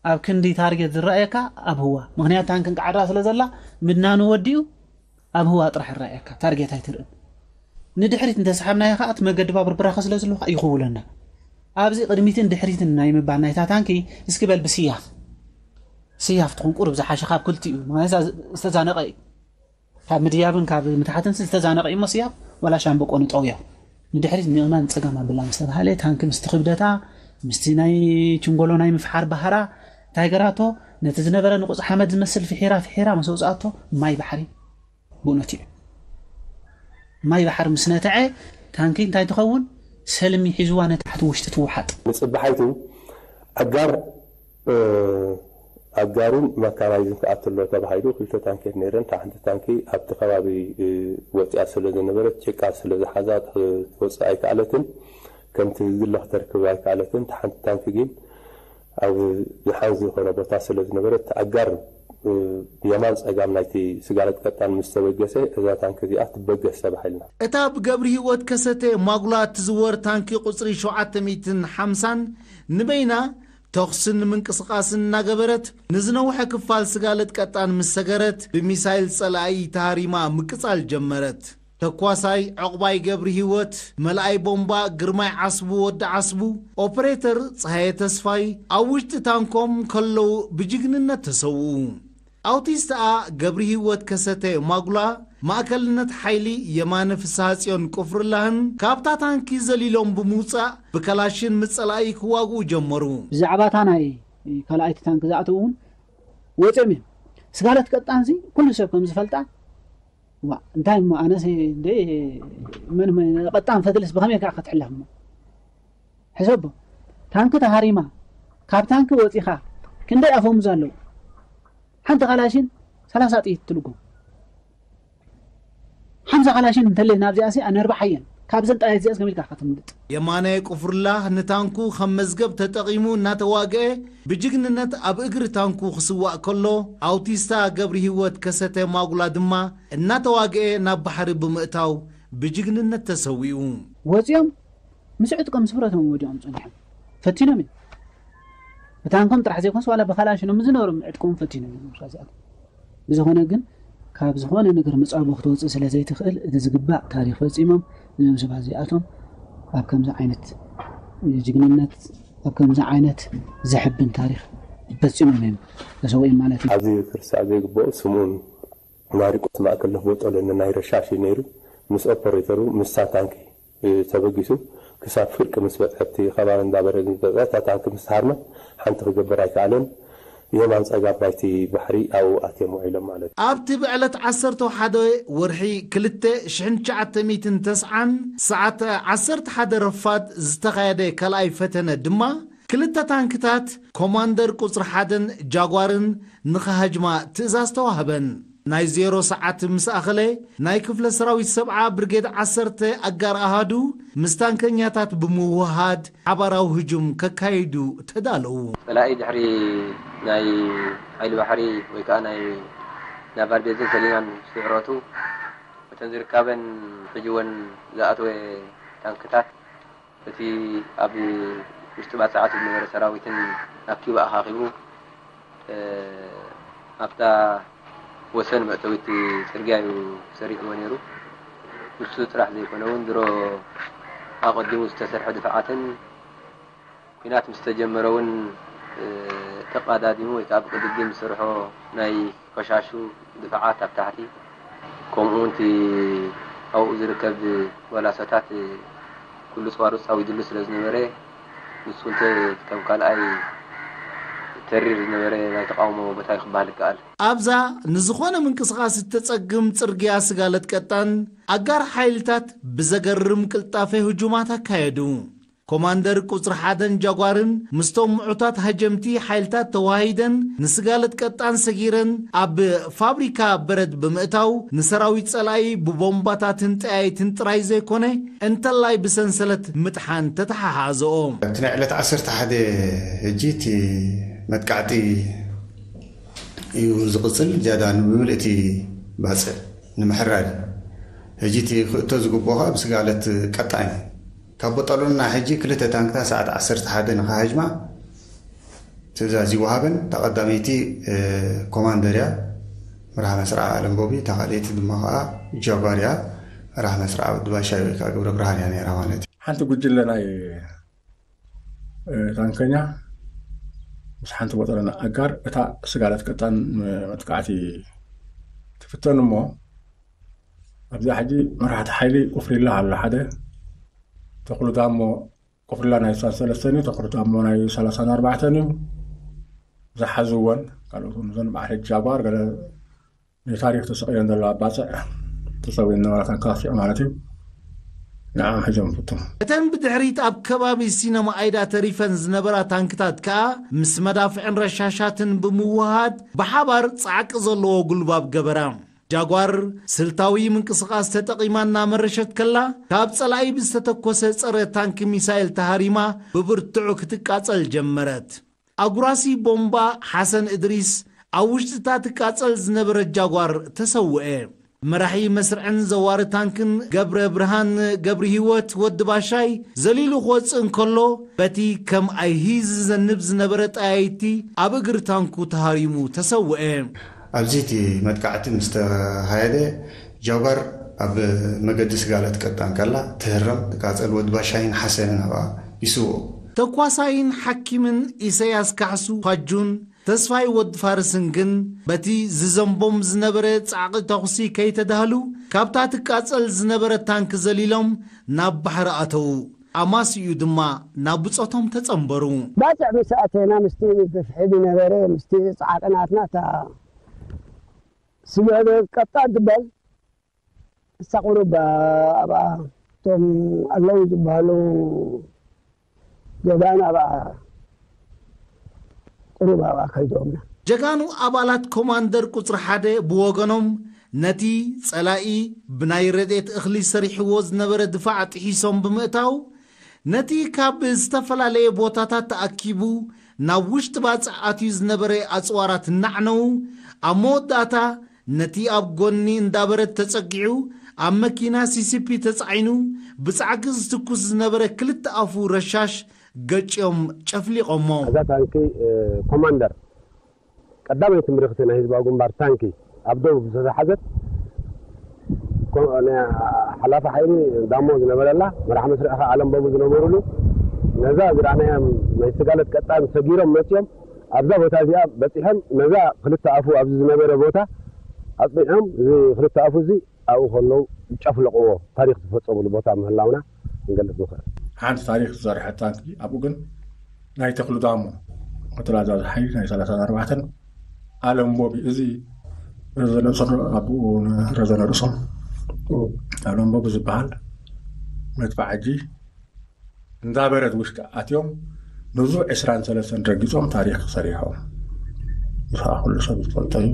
ኣብ ክንዲ ታርጌት ዝረኣየካ ኣብ ህዋ። ምኽንያቱ ታንኪ እንቃዕራ ስለ ዘላ ምድናኑ ወዲኡ ኣብ ህዋ ጥራሕ ይረኣየካ። ታርጌት ኣይትርእን። ንድሕሪት እንተሰሓብናዮ ከዓ እቲ መገዲ ባቡር ብራኸ ስለ ዘለዎ ከዓ ይኽውለና። ኣብዚ ቅድሚትን ድሕሪትን ናይ ምባል ናይታ ታንኪ እስኪ በል ብስያፍ ስያፍ ትኹን ቁሩብ ዝሓሸ ካብ ክልቲኡ ማለት ዝተዛነቐ እዩ። ካብ ምድያብን ካብ ምትሓትን ዝተዛነቐ እዩ እሞ ስያፍ ዋላ ሻምበቆ ንጠውዮ። ንድሕሪት ንየማን ንፀጋም ኣብላ ምስ ተባሃለ ታንኪ ምስቲ ክብደታ ምስቲ ናይ ችንጎሎ ናይ ምፍሓር ባህራ እንታይ ገራቶ ነቲ ዝነበረ ንቑፅ ሓመድ ዝመስል ፍሒራ ፍሒራ ምስ ኣውፅኣቶ ማይ ባሕሪ ብእውነት እዩ። ማይ ባሕሪ ምስ ነተዐ ታንኪ እንታይ ትኸውን? ሰልሚ ሒዝዋ ነታሕቲ ውሽጢ ትውሓጥ። ንፅባሓይቱ ኣጋር ኣጋርን መካናይዝን ክኣትሎ ተባሂሉ ክልተ ታንኪ ነይረን። እታ ሓንቲ ታንኪ ኣብቲ ከባቢ ወፂኣ ስለ ዝነበረት ጭቃ ስለ ዝሓዛ ክትወፅእ ኣይከኣለትን። ከምቲ ዝድለ ክተርክብ ኣይከኣለትን። እታ ሓንቲ ታንኪ ግን ኣብ ዝሓንዝ ዝኾነ ቦታ ስለ ዝነበረት ኣጋር የማን ፀጋም ናይቲ ስጋለት ቀጣን ምስ ተበገሰ እዛ ታንኪ እዚኣ ትበገስ ተባሂልና። እታ ብገብሪ ህይወት ከሰተ ማጉላ እትዝወር ታንኪ ቁፅሪ ሸውዓተ ሚእትን ሓምሳን ንበይና ተኹስን ምንቅስቓስን እናገበረት ንዝነውሐ ክፋል ስጋለት ቀጣን ምስ ሰገረት ብሚሳይል ፀላኢ ተሃሪማ ምቅፃል ጀመረት። ተኳሳይ ዕቑባይ ገብሪ ህይወት፣ መልኣይ ቦምባ ግርማይ ዓስቡ ወዲ ዓስቡ፣ ኦፕሬተር ፀሃየ ተስፋይ ኣብ ውሽጢ ታንኮም ከለዉ ብጅግንነት ተሰውኡ። ኣውቲስትኣ ገብሪ ህይወት ከሰተ ማጉላ ማእከልነት ሓይሊ የማነ ፍስሃጽዮን ቁፍርላህን ካብታ ታንኪ ዘሊሎም ብምውጻእ ብከላሽን ምጸላኢ ክዋግኡ ጀመሩ። ብዛዕባታ ናይ ካልኣይቲ ታንኪ ዝኣተው እውን ወፂኦም እዮም። ስጋለት ቀጣንሲ ኩሉ ሰብ ከም ዝፈልጣ ዋ እንታይ እሞ ኣነስ እንደ መን መን ቀጣን ፈትልስ ብኸመይ ከዓ ክትሕለፍ እሞ ሕሰቦ ታንኪ ተሃሪማ ካብ ታንኪ ወፂኻ ክንደይ ኣፈሙዝ ኣለዉ ሓንቲ ካላሽን ሰላሳ ጥይት ትልጎም ሓምሳ ካላሽን እንተለይ ናብዚኣሲ ኣነርባሓየን ካብዘን ጠያይት እዚኣስ ከመይ ኢልካ ክትምልጥ የማነ ቁፍርላህ ንታንኩ ከም መዝገብ ተጠቒሙ እናተዋግአ ብጅግንነት ኣብ እግሪ ታንኩ ክስዋእ ከሎ ኣውቲስታ ገብሪ ህይወት ከሰተ ማጉላ ድማ እናተዋግአ ናብ ባሕሪ ብምእታው ብጅግንነት ተሰዊኡ። ወፂኦም ምስ ዕጥቆም ምስ ብረቶም ወዲቖም ፀኒሖም ፈቲኖም እዮም። ብታንኮም ጥራሕ ዘይኮንስ ዋላ ብካላሽኖም ዝነበሮም ዕጥቆም ፈቲኖም እዮም። ብዝኾነ ግን ካብ ዝኾነ ነገር መጻብቦ ክትወፅእ ስለ ዘይትኽእል እቲ ዝግባእ ታሪኽ ፈፂሞም እዞም ሰባት እዚኣቶም ኣብ ከምዚ ዓይነት ጅግንነት ኣብ ከምዚ ዓይነት ዘሕብን ታሪኽ ፈፂሞም እዮም ተሰዊኦም ማለት እዩ። ኣብዚ ክርሳዕ ዘይግብኦ ስምኡን ማሪቆስ ማእከል ለፍወጦ ለነ ናይ ረሻሽ እዩ ነይሩ ምስ ኦፐሬተሩ ምስታ ታንኪ ተበጊሱ ክሳብ ፍርቂ ምስ በፅሐ እቲ ከባቢ እንዳበረድ ምስ በፅሐ እታ ታንኪ ምስ ተሃርመት ሓንቲ ክገብር ኣይከኣለን። የማን ፀጋም ናይቲ ባሕሪ ኣብኡ ኣትዮም ውዒሎም ማለት እዩ። ኣብቲ ብዕለት ዓሰርተ ሓደ ወርሒ ክልተ ሽሕን ትሽዓተ ሚእትን ተስዓን ሰዓት ዓሰርተ ሓደ ረፋድ ዝተኻየደ ካልኣይ ፈተነ ድማ ክልተ ታንክታት ኮማንደር ቁፅሪ ሓደን ጃጓርን ንኽሃጅማ ትእዛዝ ተዋህበን። ናይ ዜሮ ሰዓት ምስ ኣኸለ ናይ ክፍለ ሰራዊት ሰብዓ ብርጌድ ዓሰርተ ኣጋር ኣሃዱ ምስ ታንከኛታት ብምውሃድ ሓባራዊ ህጁም ከካይዱ ተዳለዉ። ፀላኢ ድሕሪ ናይ ሓይሊ ባሕሪ ወይ ከዓ ናይ ናቫል ቤዝን ሰሊናን ስዕረቱ እተን ዝርካበን ሕጅወን ዝኣተወ ታንክታት እቲ ኣብ ውሽጢ ባፅዓት ዝነበረ ሰራዊትን ኣኪቡ ኣኻኺቡ ኣብታ ወሰን መእተዊት ፅርግያ እዩ ሰሪዕዎ ነይሩ። ንሱ ጥራሕ ዘይኮነ እውን ድሮ ኣቐዲሙ ዝተሰርሐ ድፍዓትን ኲናት ምስ ተጀመረ እውን ተቓዳዲሙ ወይ ከዓ ብቅድድም ዝሰርሖ ናይ ፈሻሹ ድፍዓት ኣብ ታሕቲ ከምኡ እውን እቲ ኣብኡ ዝርከብ ጓላሶታት ኩሉ ፀዋርፅ ኣዊድሉ ስለ ዝነበረ ንሱ እንተ ከም ካልኣይ ተሪር ዝነበረ ናይ ተቃውሞ ቦታ እዩ ክበሃል ይከኣል። ኣብዛ ንዝኾነ ምንቅስቓስ እተጸግም ጽርግያ ስጋለት ቀጣን ኣጋር ሓይልታት ብዘገርም ቅልጣፈ ህጁማት ኣካየዱ። ኮማንደር ቁጽሪ ሓደን ጃጓርን ምስቶም ምዑታት ሃጀምቲ ሓይልታት ተዋሂደን ንስጋለት ቀጣን ሰጊረን ኣብ ፋብሪካ በረድ ብምእታው ንሰራዊት ጸላኢ ብቦምባታትን ጠያይትን ጥራይ ዘይኮነ እንተላይ ብሰንሰለት ምጥሓን ተተሓሓዘኦ። እቲ ናይ ዕለት ዓሰርተ ሓደ ሕጂ እቲ መጥቃዕቲ እዩ ዝቕጽል። ዝያዳ ብመልእቲ ባጽዕ ንምሕራድ እዩ። ሕጂ እቲ ክእቶ ዝግብኦ ከዓ ብስጋለት ቀጣን እዩ። ካብ ቦጠሎና ሕጂ ክልተ ታንክታት ሰዓት ዓሰርተ ሓደ ንኸሃጅማ ትእዛዝ ይወሃበን። እታ ቀዳመይቲ ኮማንደር እያ፣ መርሃ መስርዓ ኣለምቦቢ፣ እታ ካልኣይቲ ድማ ከዓ ጃጓር እያ። ራህ መስርዓ ወዲ ባሻይ ወይ ከዓ ግብረ ብርሃን እያ ነይራ ማለት እዩ። ሓንቲ ጉጅለ ናይ ታንከኛ ምስ ሓንቲ ወጠረና ኣጋር እታ ስጋለት ቀጣን መጥቃዕቲ ትፍተን እሞ ኣብዚኣ ሕጂ መራሕቲ ሓይሊ ቁፍሪላ ኣሎ ሓደ ተኽሉ ዳሞ ቁፍሪላ ናይ ሰለስተን እዩ። ተኽሉ ዳሞ ናይ ሰላሳን ኣርባዕተን እዩ። ዝሓዝወን ካልኦት እውን እዞን በዓል ሕጂ ጃጓር ገለ ንታሪኽ ተሰቒለን ዘለዋ ኣባፅዕ ተሰዊን ነበራተን ካፊዕ ማለት እዩ። ንዓም ሕዞም ፍቱም እተን ብድሕሪት ኣብ ከባቢ ሲነማ ኣይዳ ተሪፈን ዝነበራ ታንክታት ከኣ ምስ መዳፍዕን ረሻሻትን ብምውሃድ ብሓባር ጻዕቂ ዘለዎ ጉልባብ ገበራ። ጃጓር ስልታዊ ምንቅስቓስ ተጠቒማ እናመረሸት ከላ ካብ ጸላኢ ብዝተተኮሰ ጸረ ታንክ ሚሳይል ተሃሪማ ብብርቱዕ ክትቃጸል ጀመረት። ኣጉራሲ ቦምባ ሓሰን እድሪስ ኣብ ውሽጢ እታ ትቃጸል ዝነበረት ጃጓር ተሰውአ። መራሒ መስርዕን ዘዋሪ ታንክን ገብረ ብርሃን ገብሪ ህይወት ወዲ ባሻይ ዘሊሉ ክወፅእ እንከሎ በቲ ከም ኣይሂ ዝዘንብ ዝነበረ ጠያይቲ ኣብ እግሪ ታንኩ ተሃሪሙ ተሰውአ። ኣብዚ እቲ መጥቃዕቲ ምስ ተኻየደ ጃጓር ኣብ መገዲ ስጋለት ቀጣን ከላ ትህረም ትቃጸል ወዲ ባሻይን ሓሰንን ኣብኣ ይስውኡ። ተኳሳይን ሓኪምን ኢሰያስ ካሕሱ ፋጁን ተስፋይ ወዲ ፋርስን ግን በቲ ዝዘንቦም ዝነበረ ጻዕቒ ተኹሲ ከይተዳህሉ ካብታ ትቃጸል ዝነበረ ታንክ ዘሊሎም ናብ ባሕሪ ኣተዉ። ኣማስይኡ ድማ ናብ ብጾቶም ተጸንበሩ። ባጽዕ ምስ ኣተና ምስቲ ብፍሒ ዝነበረ ምስቲ ጻዕቒ ናትና እታ ስጋለት ቀጣን ትበል እሳ ቁሩብ ኣብኣ እቶም ኣለዉ ዝበሃሉ ጀጋኑ ኣብኣ ቁሩብ ኣብኣ ከይዶምና። ጀጋኑ ኣባላት ኮማንደር ቁጽሪ ሓደ ብወገኖም ነቲ ጸላኢ ብናይ ረድኤት እኽሊ ሰሪሕዎ ዝነበረ ድፋዕ ጥሒሶም ብምእታው ነቲ ካብ ዝተፈላለየ ቦታታት ተኣኪቡ ናብ ውሽጢ ባጽዕ ኣትዩ ዝነበረ ኣጽዋራት እናዕነዉ ኣብ መወዳእታ ነቲ ኣብ ጎኒ እንዳበረት ተጸጊዑ ኣብ መኪና ሲሲፒ ተጻዒኑ ብጻዕቂ ዝትኩስ ዝነበረ ክልተ ኣፉ ረሻሽ ገጭዮም ጨፍሊቖሞ። እዛ ታንኪ ኮማንደር ቀዳመይቲ ምርኽቲ ናይ ህዝባዊ ግንባር ታንኪ ኣብ ደቡብ ዝተታሓዘት ሓላፊ ሓይሊ ዳሞ ዝነበረላ መራሕ መስርዕ ከዓ ኣለም በቡ ዝነበሩሉ ነዛ ዝረኣናዮም ናይ ስጋለት ቀጣን ሰጊሮም መፅኦም ኣብዛ ቦታ እዚኣ በፂሖም ነዛ ክልተ ኣፉ ኣብዚ ዝነበረ ቦታ ኣፅኒዖም እዚ ክልተ ኣፉ እዚ ኣብኡ ከለዉ ጨፍለቕዎ ታሪክ ዝፈፀሙሉ ቦታ ምህላውና ክንገልፅ ንኽእል። ሓንቲ ታሪክ ዝሰርሐት ታንኪ ኣብኡ ግን ናይ ተኽሉ ዳሞ ወተላዛዚ ሓይሊ ናይ ሰላሳን ኣርባዕተን ኣለም ቦቢ እዚ ረዘነ ርእሶም ኣብኡ ረዘነ ርእሶም ኣለም ቦቢ ዝበሃል መድፋዕ ሕጂ እንዳበረት ውሽጢ ኣትዮም ንዙ ዕስራን ሰለስተን ረጊጾም ታሪክ ሰሪሖም። ምስኣ ኩሉ ሰብ ዝፈልጦ እዩ።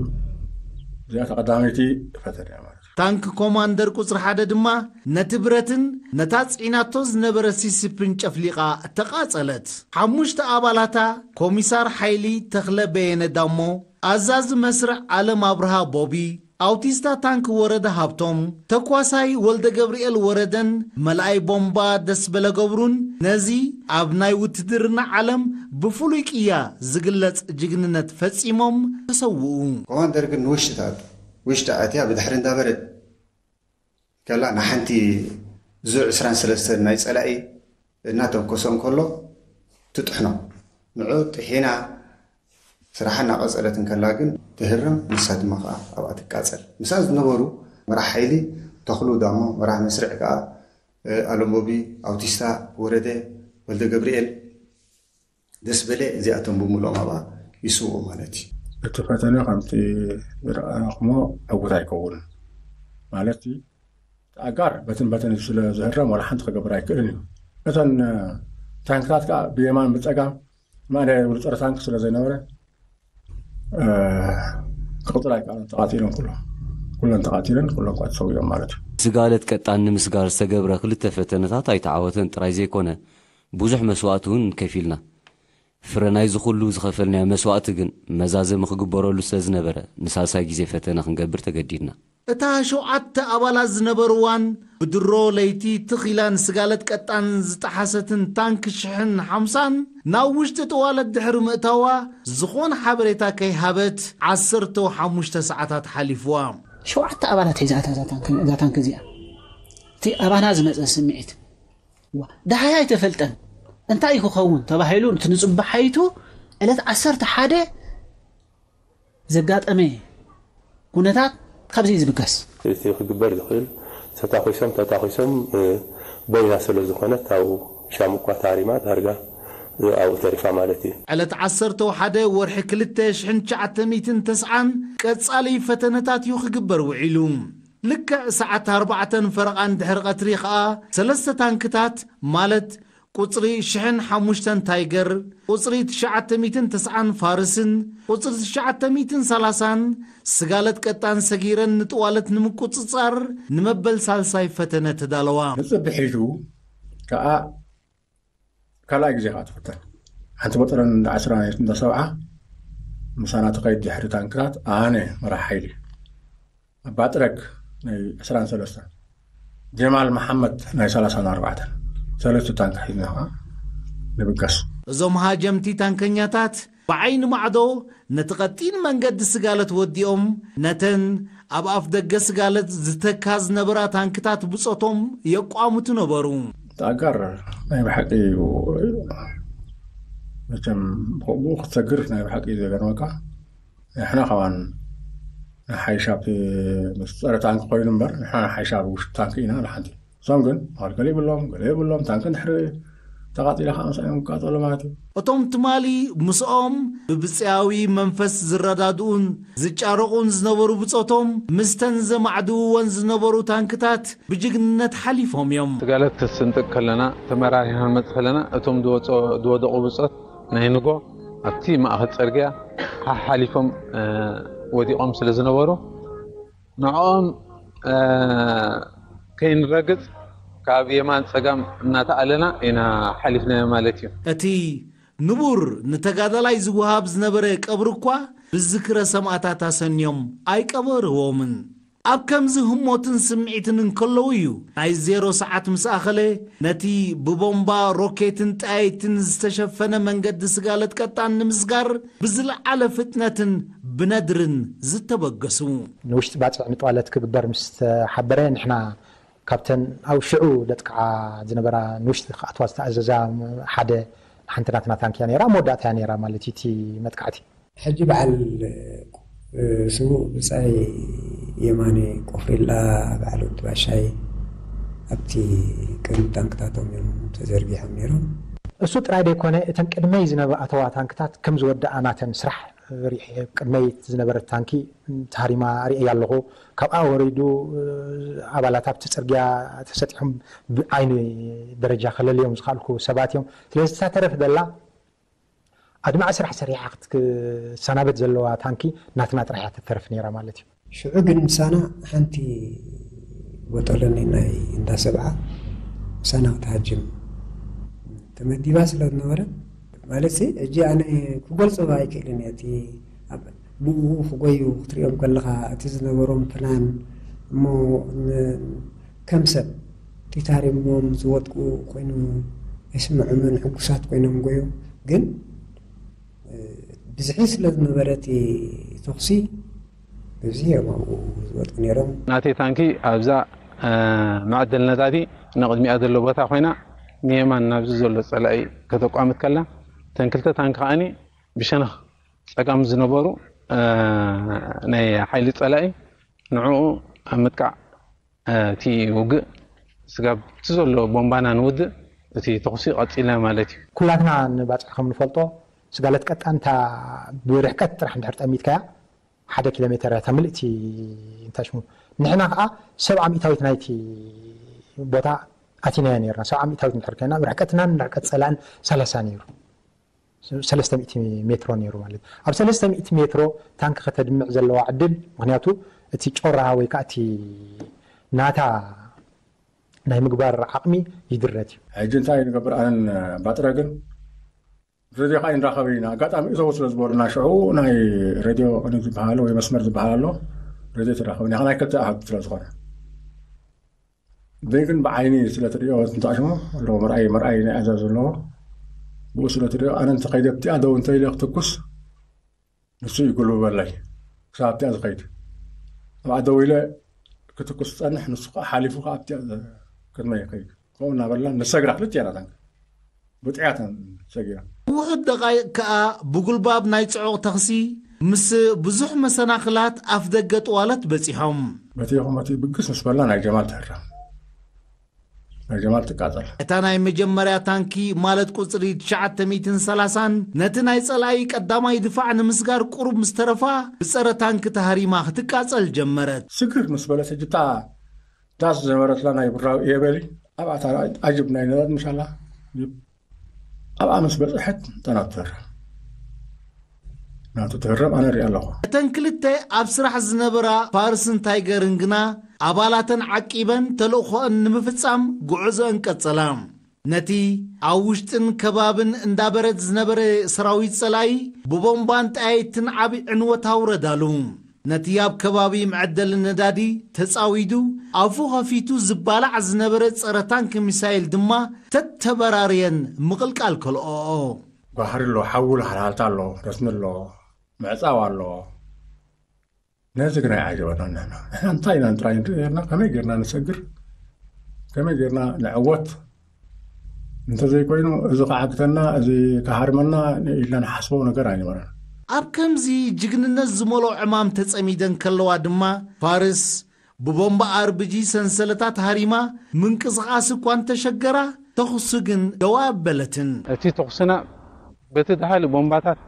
እዚኣ ተቐዳመይቲ ፈተነ እያ ማለት እዩ። ታንክ ኮማንደር ቁጽሪ ሓደ ድማ ነቲ ብረትን ነታ ጽዒናቶ ዝነበረ ሲስፕን ጨፍሊቓ ተቓጸለት። ሓሙሽተ ኣባላታ ኮሚሳር ሓይሊ ተኽለ በየነ ዳሞ፣ ኣዛዚ መስርዕ ኣለም ኣብርሃ ቦቢ፣ ኣውቲስታ ታንክ ወረደ ሃብቶም፣ ተኳሳይ ወልደ ገብርኤል ወረደን መልኣይ ቦምባ ደስበለ ገብሩን ነዚ ኣብ ናይ ውትድርና ዓለም ብፍሉይ ቅያ ዝግለጽ ጅግንነት ፈጺሞም ተሰውኡ። ኮማንደር ግን ንውሽጢ ትኣቱ። ውሽጢ ኣትያ ብድሕሪ እንዳበረት ከላ ንሓንቲ ዙ ዕስራን ሰለስተን ናይ ጸላኢ እናተንኮሶ እንከሎ ትጥሕኖ። ንዑ ጥሒና ስራሓ እናቐጸለት እንከላ ግን ትህረም፣ ንሳ ድማ ከዓ ኣብኣ ትቃጸል። ምሳኣ ዝነበሩ መራሕ ሓይሊ ተኽሉ ዳሞ፣ መራሕ መስርዕ ከዓ ኣለምቦቢ፣ ኣውቲስታ ወረደ፣ ወልደ ገብርኤል፣ ደስ በለ፣ እዚኣቶም ብምልኦም ኣብኣ ይስውኡ ማለት እዩ። እቲ ፈተነ ከምቲ ዝረኣኹሞ ዕዉት ኣይከውንን ማለት እዩ። ኣጋር በትን በትን ስለ ዝህረም ዋላ ሓንቲ ክገብር ኣይክእልን እዩ። እተን ታንክታት ከዓ ብየማን ብፀጋም ማለ ውሪ ፀረ ታንክ ስለ ዘይነበረ ክቕፅል ኣይከኣለን። ተቓፂለን ኩሎ ኩለን ተቓፂለን ኩሎም ከዓ ተሰዊኦም ማለት እዩ። ስጋለት ቀጣን ንምስጋር ዝተገብረ ክልተ ፈተነታት ኣይተዓወተን ጥራይ ዘይኮነ ብዙሕ መስዋእቲ እውን ከፊልና። ፍረ ናይዚ ኩሉ ዝኸፈልናዮ መስዋእቲ ግን መዛዘሚ ክግበረሉ ስለ ዝነበረ ንሳልሳይ ግዜ ፈተነ ክንገብር ተገዲድና። እታ ሸውዓተ ኣባላት ዝነበርዋን ብድሮ ለይቲ ትኽ ኢላን ስጋለት ቀጣን ዝጠሓሰትን ታንክ ሽሕን ሓምሳን ናብ ውሽጢ ጥዋለት ድሕሪ ምእታዋ ዝኾነ ሓበሬታ ከይሃበት ዓሰርተ ሓሙሽተ ሰዓታት ሓሊፍዋ። ሸውዓተ ኣባላት ሒዛ እታ እዛ ታንክ እዚኣ እቲ ኣባና ዝመፀ ስምዒት፣ ዋ፣ ደሃይ ኣይተፈልጠን፣ እንታይ እዩ ክኸውን ተባሂሉ እቲ ንፅባሓይቱ ዕለት ዓሰርተ ሓደ ዘጋጠመ ኩነታት ካብዚ እዩ ዝብገስ። እቲ ክግበር ዝኽእል ተታኺሶም ተታኺሶም፣ ቦይና ስለ ዝኾነት፣ ኣብኡ ሻም እኳ ተሃሪማ ዳርጋ ኣብኡ ተሪፋ ማለት እዩ። ዕለት ዓሰርተ ሓደ ወርሒ ክልተ ሽሕን ትሽዓተ ሚእትን ተስዓን ቀጻሊ ፈተነታት እዩ ክግበር ውዒሉ። ልክዕ ሰዓት ኣርባዕተን ፈረቓን ድሕሪ ቀትሪ ኸኣ ሰለስተ ታንክታት፣ ማለት ቁጽሪ ሽሕን ሓሙሽተን ታይገር፣ ቁጽሪ ትሽዓተ ሚእትን ተስዓን ፋርስን ቁጽሪ ትሽዓተ ሚእትን ሰላሳን ስጋለት ቀጣን ሰጊረን ንጥዋለት ንምቁጽጻር ንመበል ሳልሳይ ፈተነ ተዳለዋ። ንጽቢ ሒዙ ከኣ ካልኣይ ግዜ ከኣ ትፍተን። ሓንቲ መጠረን እንዳ ዓስራ እንዳ ሰብዓ ምሳና ትኸይድ ድሕሪ ታንክታት ኣነ መራሕ ሓይሊ ኣባጥረግ ናይ ዕስራን ሰለስተን፣ ጀማል መሓመድ ናይ ሰላሳን ኣርባዕተን፣ ሰለስተ ታንክ ሒዝና ኸዓ ንብገስ። እዞም ሃጀምቲ ታንከኛታት ብዓይኒ ማዕዶ ነቲ ቀጢን መንገዲ ስጋለት ወዲኦም ነተን ኣብ ኣፍ ደገ ስጋለት ዝተካ ዝነበራ ታንክታት ብጾቶም የቋምቱ ነበሩ። ኣጋር ናይ ብሓቂ እዩ። መቸም ብኡ ክትሰግር ናይ ብሓቂ እዩ ዘገርመካ። ንሕና ከማን ንሓይሻብ ምስ ጸረ ታንክ ኮይኑ እምበር ንሕና ንሓይሻብ ውሽጢ ታንክ ኢና ንሓንቲ። እሶም ግን ማልከል ይብሎም ገለ ይብሎም ታንክ እንድሕሪ ተቃጺላ ከዓ ምሳኦም ይቃጸሉ ማለት እዩ። እቶም ትማሊ ምስኦም ብብፅያዊ መንፈስ ዝረዳድኡን ዝጫረቑን ዝነበሩ ብፆቶም ምስተን ዘማዕድውወን ዝነበሩ ታንክታት ብጅግንነት ሓሊፎም እዮም። ስጋለት ክትስንጥቅ ከለና ተመራሪሕና ንመፅእ ከለና እቶም ዝወደቑ ብፆት ናይ ንጎ ኣብቲ ማእኸል ፅርግያ ሓሓሊፎም ወዲቖም ስለ ዝነበሩ ንዕኦም ከይንረግፅ ካብ የማን ፀጋም እናተኣለና ኢና ሓሊፍናዮ ማለት እዩ። እቲ ንቡር ንተጋዳላይ ዝወሃብ ዝነበረ ቀብሪ እኳ ብዝክረ ሰማእታት ኣሰንዮም ኣይቀበርዎምን። ኣብ ከምዚ ህሞትን ስምዒትን እንከለዉ እዩ ናይ ዜሮ ሰዓት ምስ ኣኸለ ነቲ ብቦምባ ሮኬትን ጠያይትን ዝተሸፈነ መንገዲ ስጋለት ቀጣን ንምስጋር ብዝለዓለ ፍጥነትን ብነድርን ዝተበገሱ። ንውሽጢ ባፅዕ ንጠዋለት ክግበር ምስ ተሓበረ ንሕና ካብተን ኣብ ሽዑ ደጥቅዓ ዝነበራ ንውሽጢ ክኣትዋ ዝተኣዘዛ ሓደ ሓንቲ ናትና ታንኪ እያ ነይራ። ኣብ መወዳእታ እያ ነይራ ማለት እዩ እቲ መጥቃዕቲ። ሕጂ በዓል ስዉእ ብጻይ የማነ ቆፍሪላ በዓል ወዲ ባሻይ ኣብቲ ቅድሚ ታንክታቶም እዮም ተዘርጊሖም ነይሮም። እሱ ጥራይ ዘይኮነ እተን ቅድመይ ዝነበ ኣተዋ ታንክታት ከም ዝወደኣ ናተን ስራሕ ሪኤ። ቅድመይ ዝነበረት ታንኪ ተሃሪማ ሪኤያ ኣለኹ። ካብኣ ወሪዱ ኣባላት ኣብቲ ጽርግያ ተሰጢሖም ብዓይኒ ደረጃ ከለልዮም ዝኸኣልኩ ሰባት እዮም። ስለዚ እታ ተረፍ ዘላ ኣድማዒ ስራሕ ሰሪሓ ክትሰናበት ዘለዋ ታንኪ ናትና ጥራሕ እያ ትተርፍ ነይራ ማለት እዩ። ሽዑ ግን ምሳና ሓንቲ ቦጦሎኒ ናይ እንዳ ሰብዓ ምሳና ክትሃጅም ተመዲባ ስለ ዝነበረት ማለት ሕጂ ኣነ ክገልጾ ኣይክእልን እየ። እቲ ብኡ ክጎዩ ክትሪኦም ከለኻ እቲ ዝነበሮም ፍናን እሞ ከም ሰብ ጢታሪሞም ዝወጥቁ ኮይኑ ኣይስምዖምን። ሕጉሳት ኮይኖም ጎዩ ግን ብዝሒ ስለ ዝነበረ እቲ ተኹሲ ብብዝሒ እዮም ኣብኡ ዝወጥቁ ነይሮም። ናተይ ታንኪ ኣብዛ መዐደል ነዳዲ ንቕድሚኣ ዘሎ ቦታ ኮይና ንየማን ናብዚ ዘሎ ጸላኢ ከተቋምት ከላ እተን ክልተ ታንኪ ከዓኒ ብሸነኽ ጸጋም ዝነበሩ ናይ ሓይሊ ጸላኢ ንዕኡ ኣብ ምጥቃዕ እቲ ውግእ ስጋብ እቲ ዘሎ ቦምባና ንውድእ እቲ ተኹሲ ቀጺልና ማለት እዩ። ኩላትና ንባፅዕ ከም ንፈልጦ ስጋለት ቀጣን እታ ብርሕቀት ጥራሕ እንድሕር ጠሚትካያ ሓደ ኪሎ ሜተር እያ እታ ምልእቲ እንታይ ሽሙ ንሕና ከዓ ሰብዓ ሚእታዊት ናይቲ ቦታ ኣቲናዮ ነርና። ሰብዓ ሚእታዊት እንድሕር ኮይና ርሕቀትናን ርሕቀት ፀላእን ሰላሳ ነይሩ። ሰለስተ ሚእቲ ሜትሮ ነይሩ ማለት እዩ። ኣብ ሰለስተ ሚእቲ ሜትሮ ታንክ ከተድምዕ ዘለዋ ዕድል ምክንያቱ እቲ ጮራ ወይ ከዓ እቲ ናታ ናይ ምግባር ዓቕሚ ይድረት እዩ። ሕጂ እንታይ ንገብር ኣነን ባጥረ ግን ሬድዮ ከዓ ይንራኸብ ኢና ኣጋጣሚ እተው ስለ ዝበሉና ሽዑ ናይ ሬድዮ ቅንግ ዝበሃሎ ወይ መስመር ዝበሃል ኣሎ ሬድዮ ተራኸብና ኢኻ ናይ ክልተ ኣሃዱ ስለ ዝኾነ ዘይግን ብዓይኒ ስለ ትሪኦ እንትኣሽሞ ኣለዎ መርኣይ መርኣይ ናይ ኣዛዝ ኣለዎ ብኡ ስለ ትሪኦ ኣነ እንተኸይደ ኣብቲኣ ደው እንተኢለ ክትኩስ ንሱ ይጉልብበለይ ክሳብ ኣብቲኣ ዝኸይድ ኣብኣ ደው ኢለ ክትኩስ ዝፀንሕ ንሱ ከዓ ሓሊፉ ከዓ ኣብቲኣ ቅድመ ይኸይድ። ከምኡ እናበልና ንሰግራ ክልቲኣና ታንክ ብጥያት ሰጊራ። ውሑድ ደቓይቕ ከኣ ብጉልባብ ናይ ጽዑቕ ተኽሲ ምስ ብዙሕ መሰናኽላት ኣፍደገ ጥዋለት በጺሖም። በቲ ይኹም እቲ ብግስ ምስ በልና ናይ ጀማል ትህረም። ናይ ጀማል ትቃጸል። እታ ናይ መጀመርያ ታንኪ ማለት ቁጽሪ ትሽዓተ ሚእትን ሰላሳን ነቲ ናይ ጸላኢ ቀዳማይ ድፋዕ ንምስጋር ቁሩብ ምስ ተረፋ ብጸረ ታንኪ ተሃሪማ ክትቃጸል ጀመረት። ስግር ምስ በለት ሕጂ እታ ዳስ ዝነበረትላ ናይ ብራዊ እየበሊ ኣብኣ እታ ኣጅብ ናይ ነዳድ ምሻላ ኣብኣ ምስ በጽሐት እታ ናቱ ትህረም ናቱ ትህረም ኣነ ሪኣ ኣለኹ። እተን ክልተ ኣብ ስራሕ ዝነበራ ፋርስን ታይገርን ግና ኣባላተን ዓቂበን ተልእኾአን ንምፍጻም ጉዕዞአን ቀጸላ። ነቲ ኣብ ውሽጥን ከባብን እንዳበረት ዝነበረ ሰራዊት ጸላኢ ብቦምባን ጠያይትን ዓቢ ዕንወት ኣውረዳሉ። ነቲ ኣብ ከባቢ መዐደሊ ነዳዲ ተጻዊዱ ኣፉ ኸፊቱ ዝባላዕ ዝነበረ ጸረ ታንክ ሚሳይል ድማ ተተበራርየን ምቕልቃል ከልኦኦ። ጓሕሪ ኣሎ፣ ሓዊ ሃልሃልታ ኣሎ፣ ረስኒ ኣሎ፣ ምዕጻው ኣሎ። ነዚ ግን ኣይዓጀበናን ንሕና። ንሕና እንታይ ኢና ጥራይ ንርኢ ነርና፣ ከመይ ጌርና ንሰግር፣ ከመይ ጌርና ንዕወት እንተዘይኮይኑ፣ እዚ ክዓግተና፣ እዚ ክሃርመና ኢልና ንሓስቦ ነገር ኣይነበረን። ኣብ ከምዚ ጅግንነት ዝመልኦ ዕማም ተጸሚደን ከለዋ ድማ፣ ፋርስ ብቦምባ ኣርብጂ ሰንሰለታት ሃሪማ ምንቅስቓስ እኳ እንተሸገራ፣ ተኹሲ ግን ደው ኣበለትን። እቲ ተኹስና በቲ ደሃሊ ቦምባታት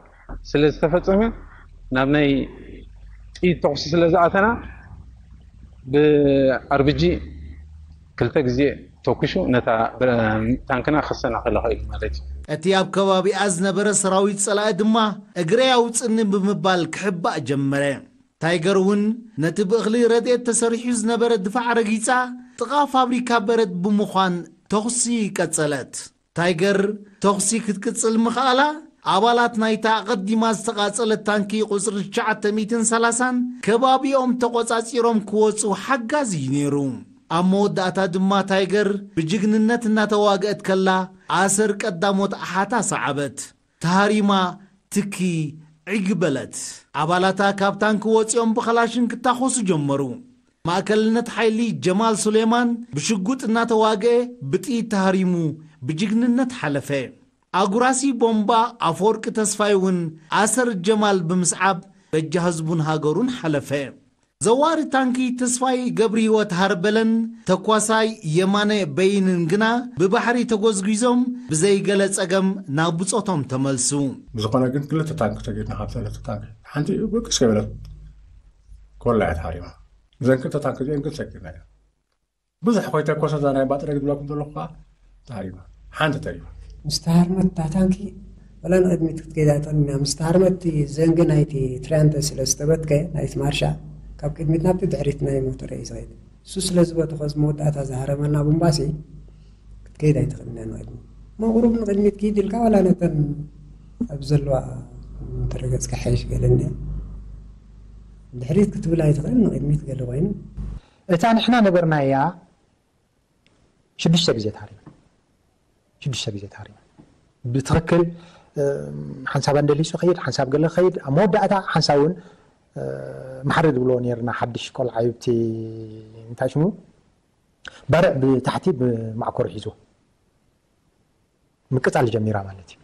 ስለ ዝተፈጸመ ናብ ናይ ጥይት ተኹሲ ስለ ዝኣተና ብኣርብጂ ክልተ ግዜ ተኩሱ ነታ ታንክና ከሰናኸለ ኽእል ማለት እዩ። እቲ ኣብ ከባቢኣ ዝነበረ ሰራዊት ጸላኢ ድማ እግረይ ኣውጽኒ ብምባል ክሕባእ ጀመረ። ታይገር እውን ነቲ ብእኽሊ ረድኤት ተሰሪሑ ዝነበረ ድፋዕ ረጊጻ ጥቓ ፋብሪካ በረድ ብምዃን ተኹሲ ቀጸለት። ታይገር ተኹሲ ክትቅጽል ምኽኣላ ኣባላት ናይታ ኣቐዲማ ዝተቓጸለት ታንኪ ቁጽሪ ትሽዓተ ሚእትን ሰላሳን ከባቢኦም ተቖጻጺሮም ክወጹ ሓጋዚ እዩ ነይሩ። ኣብ መወዳእታ ድማ ታይገር ብጅግንነት እናተዋግአት ከላ ኣሰር ቀዳሞት ኣሓታ ሰዓበት። ተሃሪማ ትኪ ዕግ በለት። ኣባላታ ካብ ታንኪ ወጺኦም ብኸላሽን ክታኾሱ ጀመሩ። ማእከልነት ሓይሊ ጀማል ሱሌማን ብሽጉጥ እናተዋግአ ብጥይት ተሃሪሙ ብጅግንነት ሓለፈ። ኣጉራሲ ቦምባ ኣፈወርቂ ተስፋይ እውን ኣሰር ጀማል ብምስዓብ በጃ ህዝቡን ሃገሩን ሓለፈ። ዘዋሪ ታንኪ ተስፋይ ገብርህይወት ሃርበለን ተኳሳይ የማነ በይንን ግና ብባሕሪ ተጎዝጒዞም ብዘይገለ ጸገም ናብ ብጾቶም ተመልሱ። ብዝኾነ ግን ክልተ ታንኪ ተጌርና ካብ ሰለስተ ታንኪ ሓንቲ ብቅስ ከይበለት ኮላ እያ ተሃሪማ። እዘን ክልተ ታንኪ እዚአን ግን ሰጊርና ኢና። ብዙሕ ኮይተኮሰ እዛ ናይ ባጥረ ዝብለኩም ዘለኹ ከዓ ተሃሪማ ሓንቲ ተሪፋ። ምስ ተሃርመት እታ ታንኪ ወላ ንቕድሚት ክትከይድ ኣይትኽእልን እያ። ምስ ተሃርመት እቲ ዘንጊ ናይቲ ትሪያንተ ስለ ዝተበትከ ናይቲ ማርሻ ካብ ቅድሚት ናብቲ ድሕሪት ናይ ሞተር እዩ ዝኸይድ። እሱ ስለ ዝበተኾ እዚ መወዳእታ ዝሃረመና ቡምባሲ ክትከይድ ኣይትኽእልን እያ ንቕድሚት። እሞ ቁሩብ ንቕድሚት ክይድ ኢልካ ዋላ ነተን ኣብ ዘለዋ እንተረገጽካ ሓይሽ ገለኒ እያ። ድሕሪት ክትብል ኣይትኽእል ንቕድሚት ገለ ኮይኑ እታ ንሕና ነበርናያ ሽዱሽተ ግዜ ተሃሪመ ሽዱሽተ ግዜ ተሃሪመ ብትኽክል ሓንሳብ ኣንደሊሱ ኸይድ ሓንሳብ ገለ ኸይድ ኣብ መወዳእታ ሓንሳብ እውን ማሕሪ ዝብልዎ ነርና ሓድሽ ቆልዓ ይብቲ እንታይ ሽሙ ባርዕ ብታሕቲ ብማዕኮሩ ሒዝዎ ምቅፃል ጀሚራ ማለት እዩ።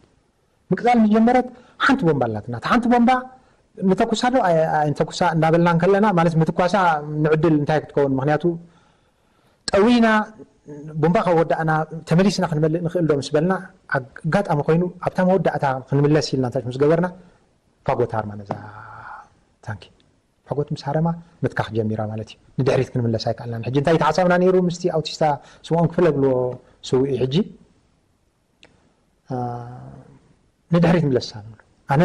ምቅፃል ምስ ጀመረት ሓንቲ ቦምባ ኣላትና። እታ ሓንቲ ቦምባ ንተኩሳ ዶ ኣይ- ኣይንተኩሳ እንዳበልና እንከለና ማለት ምትኳሳ ንዕድል እንታይ ክትከውን ምክንያቱ ጠዊና ቦምባ ካብ ወዳእና ተመሊስና ክንመልእ ንክእል ዶ ምስ በልና ኣጋጣሚ ኮይኑ ኣብታ መወዳእታ ክንምለስ ኢልና እንታይ ምስ ገበርና ፋጎት ሃርማ ነዛ ታንኪ ፋጎት ምስ ሃረማ ምትካኽ ጀሚራ ማለት እዩ። ንድሕሪት ክንምለስ ኣይከኣልናን። ሕጂ እንታይ ተሓሳብና ነይሩ ምስቲ ኣውቲስታ ስምኦን ክፍለ ብልዎ ስውኢ ሕጂ ንድሕሪት ምለሳ ንብሎ ኣነ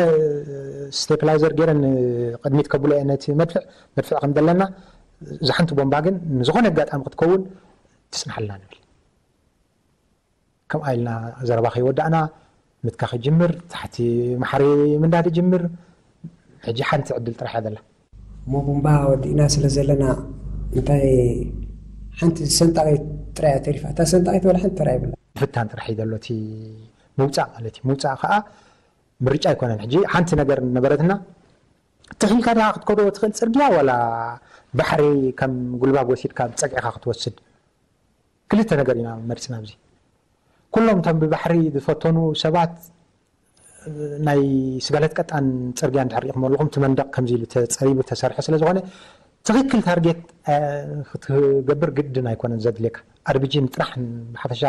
ስቴፕላይዘር ገይረ ንቅድሚት ከብሎ እየ ነቲ መድፍዕ መድፍዕ ከም ዘለና እዛ ሓንቲ ቦምባ ግን ንዝኾነ ኣጋጣሚ ክትከውን ትስምሓልና ንብል ከምኣ ኢልና ዘረባ ከይወዳእና ምትካ ክጅምር ታሕቲ ማሕሪ ምንዳድ ይጅምር ሕጂ ሓንቲ ዕድል ጥራሕ እያ ዘላ እሞ ቡምባ ወዲእና ስለ ዘለና እንታይ ሓንቲ ሰንጣቂት ጥራይ እያ ተሪፋ እታ ሰንጣቂት ወላ ሓንቲ ተራ ይብላ ፍታን ጥራሕ እዩ ዘሎ እቲ ምውፃእ ማለት እዩ ምውፃእ ከዓ ምርጫ ኣይኮነን ሕጂ ሓንቲ ነገር ነበረትና ትኺልካ ዲኻ ክትከዶ ትኽእል ፅርግያ ወላ ባሕሪ ከም ጉልባብ ወሲድካ ፀቂዕካ ክትወስድ ክልተ ነገር ኢና መሪፅና ኣብዚ። ኩሎም እቶም ብባሕሪ ዝፈተኑ ሰባት ናይ ስጋለት ቀጣን ፅርግያ እንድሕር ሪኢኹም ኣለኹም፣ እቲ መንደቕ ከምዚ ኢሉ ተፀሪቡ ተሰርሐ ስለ ዝኾነ ትኽክል ታርጌት ክትገብር ግድን ኣይኮነን ዘድልየካ። ኣርቢጂን ጥራሕ ብሓፈሻ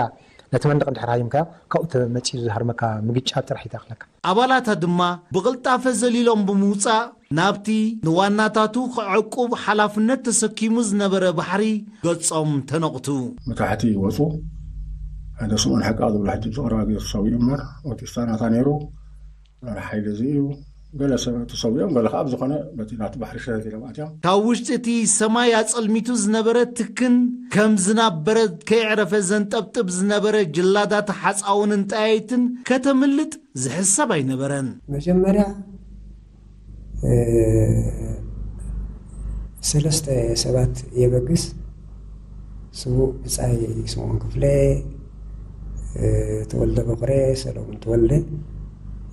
ነቲ መንደቕ እንድሕር ሃይምካዮ ካብኡ ተመፂኡ ዝሃርመካ ምግጫብ ጥራሕ ይተኽለካ። ኣባላታ ድማ ብቕልጣፈ ዘሊሎም ብምውፃእ ናብቲ ንዋናታቱ ክዕቁብ ሓላፍነት ተሰኪሙ ዝነበረ ባሕሪ ገጾም ተነቕቱ። ንታሕቲ ይወፁ። ሓደ ስምኦን ሓቃ ዝብሎ ሕጂ ብዝቐረባ ግዜ ተሰዊኡ እምበር ኣውቲስታ ናታ ነይሩ። መራሒ ሓይሊ እዚ እዩ። ገለ ሰብ ተሰዊኦም፣ ገለ ከዓ ብዝኾነ በቲ ናቱ ባሕሪ ሸረት ኢሎም ኣትዮም። ካብ ውሽጢ እቲ ሰማይ ኣጸልሚቱ ዝነበረ ትክን ከም ዝናብ በረድ ከየዕረፈ ዘንጠብጥብ ዝነበረ ጅላታት ሓጻውንን ጠያይትን ከተምልጥ ዝሕሰብ ኣይነበረን። መጀመርያ ሰለስተ ሰባት የበግስ። ስዉእ ብጻይ ስምኦን ክፍለ፣ ተወልደ በኹረ፣ ሰለሙን ተወልደ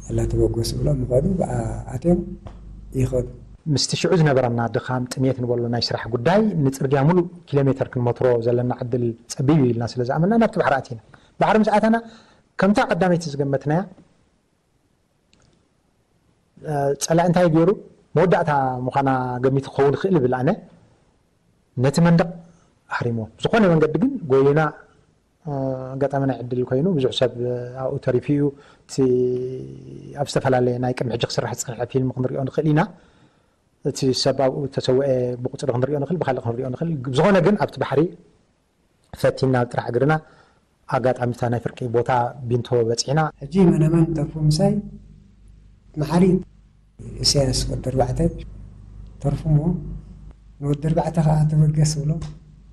ኣላ ተበገሱ ብሎም ይኸዱ። ብኣ ኣትዮም ይኸዱ። ምስቲ ሽዑ ዝነበረና ድኻም፣ ጥሜት ንበሎ ናይ ስራሕ ጉዳይ፣ ንጽርግያ ሙሉእ ኪሎ ሜተር ክንመትሮ ዘለና ዕድል ጸቢብ እዩ ኢልና ስለ ዝኣመንና ናብቲ ባሕሪ ኣቲና። ባሕሪ ምስ ኣተና ከምታ ቀዳመይቲ ዝገመትናያ ጸላኢ እንታይ ገይሩ መወዳእታ ምዃና ገሚቱ ክኸውን ይኽእል ይብል ኣነ። ነቲ መንደቕ ኣሕሪምዎ። ብዝኾነ መንገዲ ግን ጎይና ኣጋጣሚ ናይ ዕድል ኮይኑ ብዙሕ ሰብ ኣብኡ ተሪፉ እዩ። እቲ ኣብ ዝተፈላለየ ናይ ቅድሚ ሕጂ ክስራሕ ዝጸንሐ ፊልም ክንሪኦ ንኽእል ኢና። እቲ ሰብ ኣብኡ ተሰውአ ብቁጽሪ ክንሪኦ ንኽእል፣ ብካልእ ክንሪኦ ንኽእል። ብዝኾነ ግን ኣብቲ ባሕሪ ፈቲና ኣብ ጥራሕ እግርና ኣጋጣሚ እታ ናይ ፍርቂ ቦታ ቢንቶ በጺሕና። ሕጂ መነመን ተርፉ ምሳይ መሓሪ ኢሳያስ ወዲ ኣርባዕተ ተርፉ እሞ ንወዲ ኣርባዕተ ከዓ ተበገስ ብሎ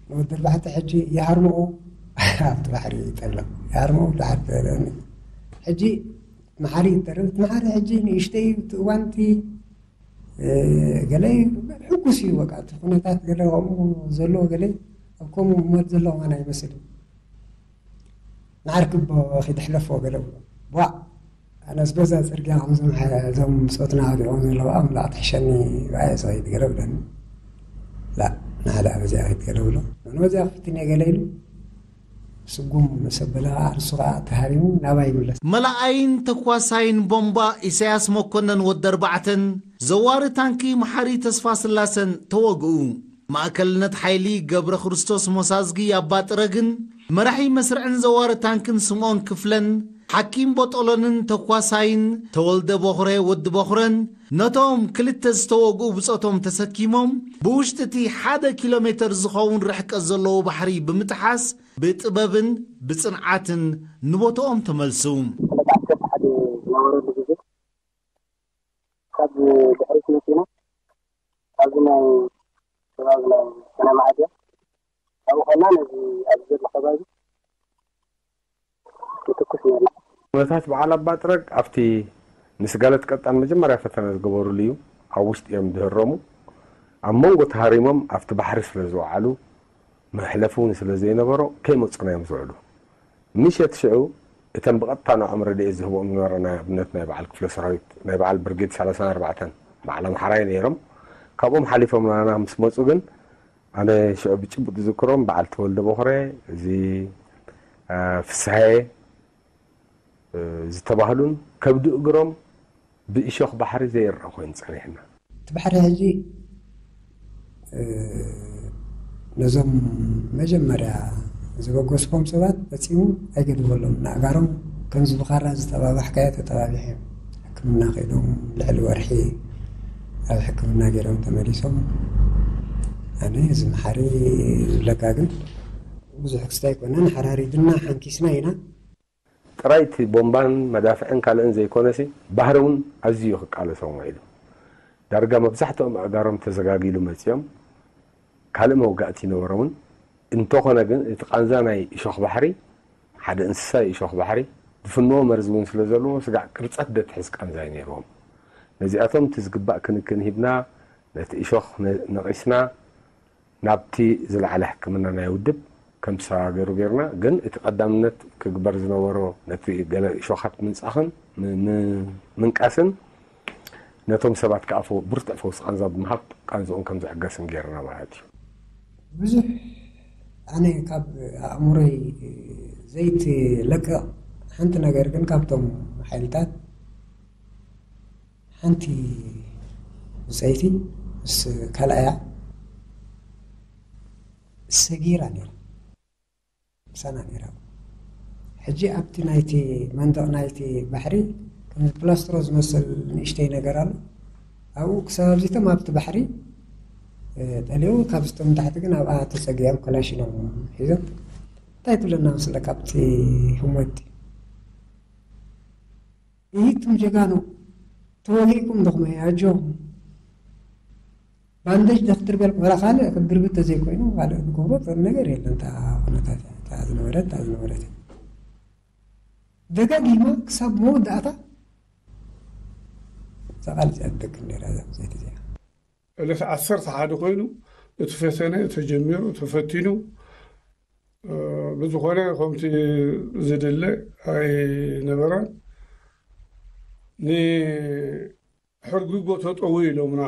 ንወዲ ኣርባዕተ ሕጂ ይሃርምኦ ኣብቲ ባሕሪ ይጠሎ ይሃርምኦ ብሓር ተረኒ ሕጂ መሓሪ ይተርፍ መሓሪ ሕጂ ንእሽተይ እዋንቲ ገለ ሕጉስ እዩ በቃ እቲ ኩነታት ገለ ከምኡ ዘሎ ገለ ኣብ ከምኡ ሞት ዘሎ ከማን ኣይመስልን። ንዓርክቦ ኺድ ሕለፎ ገለ ብሎ። ቧዕ! ኣነስ በዛ ጽርግያ ከምዞም እዞም ብጾትና ወዲቖም ዘለዉ ኣምላኽ ትሕሸኒ ብኣየ ዝኸይድ ገለ ብለኒ። ላእ ንዓለ በዚኣ ኺድ ገለ ብሎ። ኣነ በዚኣ ክፍትን እየ ገለ ኢሉ። ስጉም ምስ ኣበለ ኸኣ ንሱ ኸኣ ተሃሪሙ ናባይ ይምለስ። መላኣይን ተኳሳይን ቦምባ ኢሳያስ መኮነን ወዲ ኣርባዕተን ዘዋሪ ታንኪ መሓሪ ተስፋስላሰን ተወግኡ። ማእከልነት ሓይሊ ገብረክርስቶስ ሞሳዝጊ ኣባጥረ ግን መራሒ መስርዕን ዘዋሪ ታንክን ስምኦን ክፍለን ሓኪም ቦጦሎንን ተኳሳይን ተወልደ ቦኽረ ወዲ ቦኽረን ነቶም ክልተ ዝተወግኡ ብጾቶም ተሰኪሞም ብውሽጢ እቲ ሓደ ኪሎ ሜተር ዝኸውን ርሕቀት ዘለዎ ባሕሪ ብምጥሓስ ብጥበብን ብጽንዓትን ንቦትኦም ተመልሱ። ካብ ድሕሪት መፂና ኣብዚ ናይ ከባቢ ናይ ሰናይ መዓድያ ኣብኡ ከላ ነዚ ኣብዚ ዘሎ ከባቢ ንትኩስ ነርና። ኩነታት በዓል ኣባጥረግ ኣብቲ ንስጋለት ቀጣን መጀመርያ ፈተነ ዝገበሩሉ እዩ። ኣብ ውሽጢ እዮም ዝህረሙ። ኣብ መንጎ ተሃሪሞም ኣብቲ ባሕሪ ስለ ዝወዓሉ መሕለፊ እውን ስለ ዘይነበሮ ከይመፁና እዮም ዝውዕሉ። ምሸት ሽዑ እተን ብቐጥታ ንዖም ረድኤት ዝህብኦም ዝነበረ ናይ ኣብነት ናይ በዓል ክፍለ ሰራዊት ናይ በዓል ብርጌድ ሰላሳን ኣርባዕተን በዓል ኣምሓራይ ነይሮም። ካብኦም ሓሊፎም ናና ምስ መፁ ግን ኣነ ሽዑ ብጭቡጥ ዝዝክሮም በዓል ተወልደ ቦኽረ፣ እዚ ፍስሃየ ዝተባህሉን ከብዲ እግሮም ብእሾኽ ባሕሪ ዘይረኣ ኮይኑ ጸኒሕና። እቲ ባሕሪ ሕጂ ነዞም መጀመርያ ዝበገስኮም ሰባት ፈጺሙ ኣይገድበሎም። ንኣእጋሮም ከምዚ ብኻራ ዝተባባሕካዮ ተጠባቢሖም ሕክምና ከይዶም ልዕሊ ወርሒ ኣብ ሕክምና ገይሮም ተመሊሶም። ኣነ እዚ መሓሪ ዝብለካ ግን ብዙሕ ክስታይ ኣይኮነን፣ ሓራሪድና ሓንኪስና ኢና። ጥራይ እቲ ቦምባን መዳፍዕን ካልእን ዘይኮነሲ ባህሪ እውን ኣዝዩ ክቃለሶም ውዒሉ። ዳርጋ መብዛሕትኦም ኣእጋሮም ተዘጋጊሉ መጺኦም ካልእ መውጋእቲ ኣይነበሮምን። እንተኾነ ግን እቲ ቃንዛ ናይ እሾኽ ባሕሪ ሓደ እንስሳ እዩ እሾኽ ባሕሪ ዝፍንዎ መርዚ እውን ስለ ዘለዎ ስጋዕ ቅርጸት ደትሕዝ ቃንዛ እዩ ነይርዎም። ነዚኣቶም እቲ ዝግባእ ክንክን ሂብና ነቲ እሾኽ ነቒስና ናብቲ ዝለዓለ ሕክምና ናይ ውድብ ከም ዝሰጋገሩ ገይርና፣ ግን እቲ ቀዳምነት ክግበር ዝነበሮ ነቲ ገለ እሾኻት ምንጻኽን ምንቃስን ነቶም ሰባት ከዓ ብርቱዕ ፈውሲ ቃንዛ ብምሃብ ቃንዝኦም ከም ዝዕገስን ገይርና ማለት እዩ። ብዙሕ ኣነ ካብ ኣእምሮይ ዘይትለቅቕ ሓንቲ ነገር ግን ካብቶም ሓይልታት ሓንቲ ብፀይቲ ምስ ካልኣያ ሰጊራ ነይራ፣ ምሳና ነይራ። ሕጂ ኣብቲ ናይቲ መንደቕ ናይቲ ባሕሪ ከም ፕላስትሮ ዝመስል ንእሽተይ ነገር ኣሎ። ኣብኡ ክሳብ ኣብዚቶም ኣብቲ ባሕሪ ጠሊቑ ካብዚቶም ታሕቲ ግን ኣብኣ ተፀጊዖም ከላሽኖም ሒዞም እንታይ ትብለና መስለካ ኣብቲ ህሞቲ ይህቱም ጀጋኑ ተወጊእኩም ደኹመ ኣጆኹም ባንደጅ ደክትርበል ወላ ካልእ ክድርብት ተዘይኮይኑ ካልእ ንገብሮ ጥር ነገር የለን። እታ ኩነታት እያ፣ እታ ዝነበረት እታ ዝነበረት እያ። ደጋጊማ ክሳብ መወዳእታ እዛ ቃል እዚኣ ትደግም ነይራ እዛ ብዘይቲ እዚኣ። ዕለት ዓሰርተ ሓደ ኮይኑ እቲ ፈተነ ተጀሚሩ ተፈቲኑ ብዝኾነ ከምቲ ዝድለ ኣይነበረን። ንሕርግጎ ተጠው ኢሎምና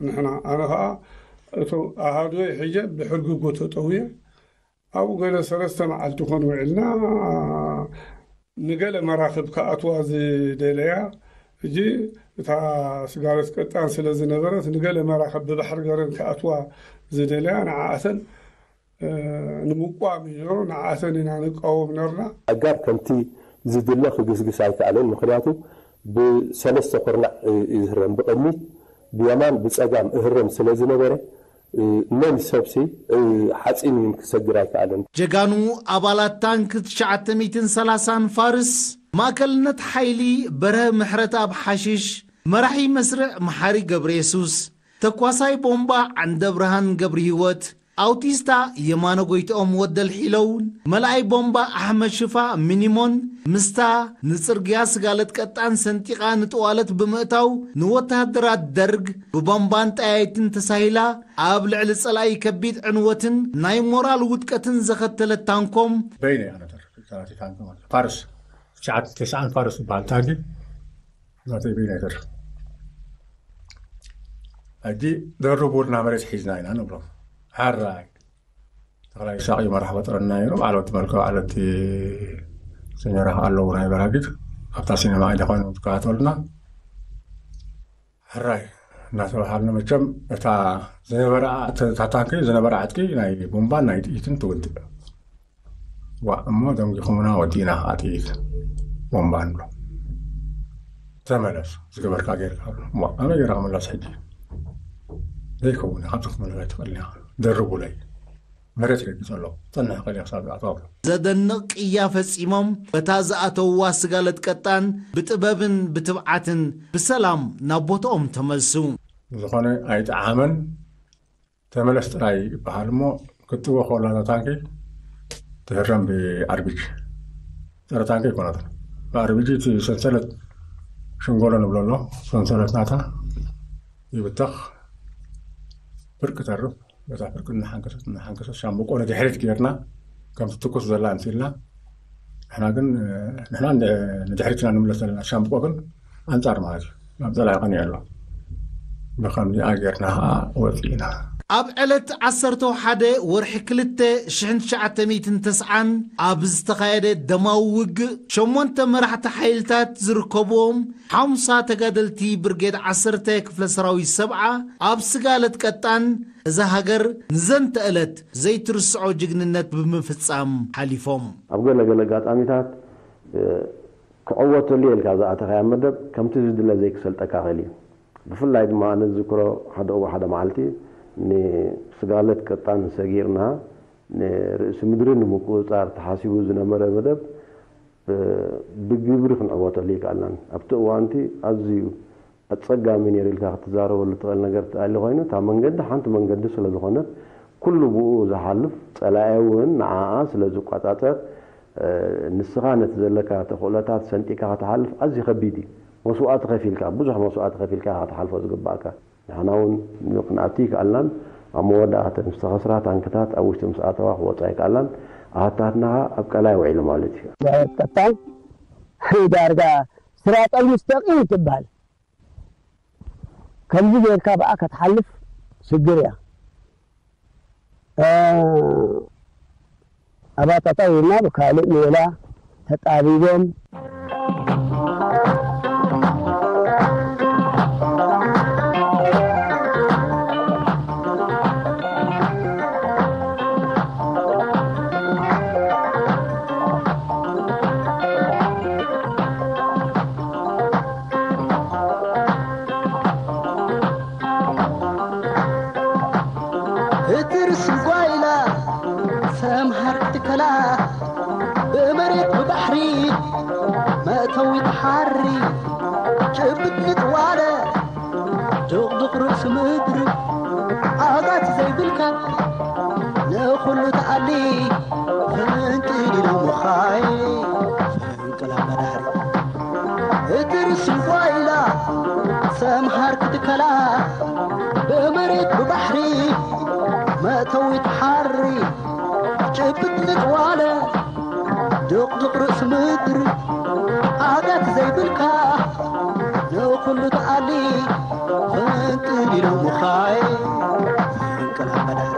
ንሕና ኣነ ከዓ እቶም ኣሃዶይ ሕጀ ብሕርግጎ ተጠውየ ኣብኡ ገለ ሰለስተ መዓልቲ ኮን ውዕልና ንገለ መራኽብ ክኣትዋ ዝደለያ ሕጂ እታ ስጋለት ቀጣን ስለ ዝነበረት ንገለ መራኽብ ብባሕሪ ገረን ክኣትዋ ዝደለያ ንዓኣተን ንምቋም እዩ ነሩ። ንዓኣተን ኢና ንቃወም ነርና። ኣጋር ከምቲ ዝድለ ክግስግስ ኣይከኣለን። ምክንያቱ ብሰለስተ ኩርናዕ እዩ ዝህረም። ብቅድሚት፣ ብየማን፣ ብፀጋም እህረም ስለ ዝነበረ መን ሰብሲ ሓፂን እውን ክሰግር ኣይከኣለን። ጀጋኑ ኣባላት ታንክ ትሽዓተ ሚእትን ሰላሳን ፋርስ ማእከልነት ሓይሊ በርሀ ምሕረትኣብ ሓሽሽ፣ መራሒ መስርዕ መሓሪ ገብረየሱስ፣ ተኳሳይ ቦምባ ዓንደብርሃን ገብረሂወት፣ ኣውቲስታ የማነ ጎይትኦም ወደልሒለውን፣ መልኣይ ቦምባ ኣሕመድ ሽፋ ሚኒሞን ምስታ ንጽርግያ ስጋለት ቀጣን ሰንጢቓ ንጥዋለት ብምእታው ንወተሃደራት ደርግ ብቦምባን ጠያይትን ተሳሂላ ኣብ ልዕሊ ጸላኢ ከቢድ ዕንወትን ናይ ሞራል ውድቀትን ዘኸተለት ታንኮም በይነይ ኣነ ተረፍ ፋርስ ትሽዓን ተስዓን ፋርስ ዝበሃል ታንኪ ናተይ በይነይ ተረፍ ሕጂ ደርቡልና መሬት ሒዝና ኢና ንብሎም ሓራይ ተኽላይ ይሳቕ እዩ መራሕ ፈጥረና ነይሩ። በዓል ወዲ መልከ በዓል ወዲ ሰኛራ ኣለዉ ናይ በራጊድ ኣብታ ሲነማ ኢለ ኮይኖም ዝከታተሉና ሕራይ እናተባሃልና መቸም እታ ዝነበረ እታ ታንኪ ዝነበረ ዕጥቂ ናይ ቡምባን ናይ ጥይትን ትውድእ ዋ እሞ ደንጊኹምና ወዲእና ከዓ ጥይት ቦምባ ንብሎ ተመለስ ዝገበርካ ጌርካ ብሎ ዋ ኣበይ ጌራ ክምለስ ሕጂ ዘይከውን ካብዚ ክትመለስ ኣይትኽእልን ኢኻ ደርቡለይ መሬት ረጊጹ ኣሎ። ጸንሕ ቀልዮ ክሳብ ዝኣትዋ ብሎ። ዘደንቕ ቅያ ፈጺሞም በታ ዝኣተውዋ ስጋለት ቀጣን ብጥበብን ብትብዓትን ብሰላም ናብ ቦትኦም ተመልሱ። ብዝኾነ ኣይጠዓመን ተመለስ ጥራይ ይበሃል እሞ ክትጥዎ ከሎ እታ ታንኪ ትህረም ብኣርቢጂ ጸረ ታንኪ ኣይኮነትን ብኣርቢጂ እቲ ሰንሰለት ሽንጎሎ ንብሎ ኣሎ ሰንሰለት ናታ ይብተኽ ፍርቂ ተርፍ በታ ፍርቂ እናሓንከሰት እናሓንከሰት ሻምብቆ ንድሕሪት ጌርና ከምቲ ትኩስ ዘላ ኣምሲልና ንሕና ግን ንሕና ንድሕሪት ኢና ንምለስ ዘለና ሻምብቆ ግን ኣንጻር ማለት እዩ ናብ ጸላኢ ቀኒዑ ኣሎ ብኸምዚኣ ጌርና ኸዓ ወፂእና ኣብ ዕለት ዓሰርተ ሓደ ወርሒ ክልተ ሽሕን ትሽዓተ ሚእትን ተስዓን ኣብ ዝተኻየደ ደማዊ ውግእ ሸሞንተ መራሕቲ ሓይልታት ዝርከብዎም ሓምሳ ተጋደልቲ ብርጌድ ዓሰርተ ክፍለ ሰራዊት ሰብዓ ኣብ ስጋለት ቀጣን እዛ ሃገር ንዘንተ ዕለት ዘይትርስዖ ጅግንነት ብምፍጻም ሓሊፎም። ኣብ ገለ ገለ ኣጋጣሚታት ክዕወተሉ እየ ኢልካ ዝኣተኻያ መደብ ከምቲ ዝድለ ዘይክሰልጠካ ይኽእል እዩ። ብፍላይ ድማ ኣነ ዝዝክሮ ሓደ እዋ ሓደ መዓልቲ ንስጋለት ቀጣን ሰጊርና ንርእሲ ምድሪ ንምቁጽጻር ተሓሲቡ ዝነበረ መደብ ብግብሪ ክንዕወተሉ ኣይከኣልናን። ኣብቲ እዋንቲ ኣዝዩ ኣጸጋሚ ነይሩ ኢልካ ክትዛረበሉ ትኽእል ነገር ተኣልዩ ኮይኑ እታ መንገዲ ሓንቲ መንገዲ ስለ ዝኾነት ኩሉ ብኡ ዝሓልፍ ጸላኢ እውን ንዓኣ ስለ ዝቆጻጸር ንስኻ ነቲ ዘለካ ተኽእሎታት ሰንጢካ ክትሓልፍ ኣዝዩ ከቢድ እዩ። መስዋእቲ ከፊልካ፣ ብዙሕ መስዋእቲ ከፊልካ ኢኻ ክትሓልፎ ዝግባእካ። ንሕና እውን ክንኣቱ ኣይከኣልናን። ኣብ መወዳእታ ምስ ተኸስራ ታንክታት ኣብ ውሽጢ ምስ ኣተዋ ክወጻ ኣይከኣልናን። ኣሃታትና ኣብ ቀላይ ውዒሉ ማለት እዩ። ቀጣይ ዳርጋ ስራጠል ሙስተቂም ትበሃል። ከምዚ ጌርካ ብኣ ክትሓልፍ ሽግር እያ። ኣባታታ ውና ብካልእ ሜላ ተጣቢቦም። ህትር ስጓይላ ሰምሃር ክትከላ ብመሬት ብባሕሪ መእተዊ ተሓሪ ጭብጥ ንጥዋለ ድቕድቕ ርእሲ ምድሪ ዓጋት ዘይብልካ ንኹሉ ተኣሊ ፍንቅል ኢሉ ምኻይ ፈንቅል ኣመዳሪ እትር ስንኳ ኢላ ሰምሃር ክትከላ ብመሬት ብባሕሪ መእተዊ ተሓሪ ጭብጥ ንጥዋለ ድቕድቕ ርእሲ ምድሪ ዓጋት ዘይብልካ ንኹሉ ተኣሊ ፈንቅል ኢሉ ምኻይ ፈንቅል ኣመዳሪ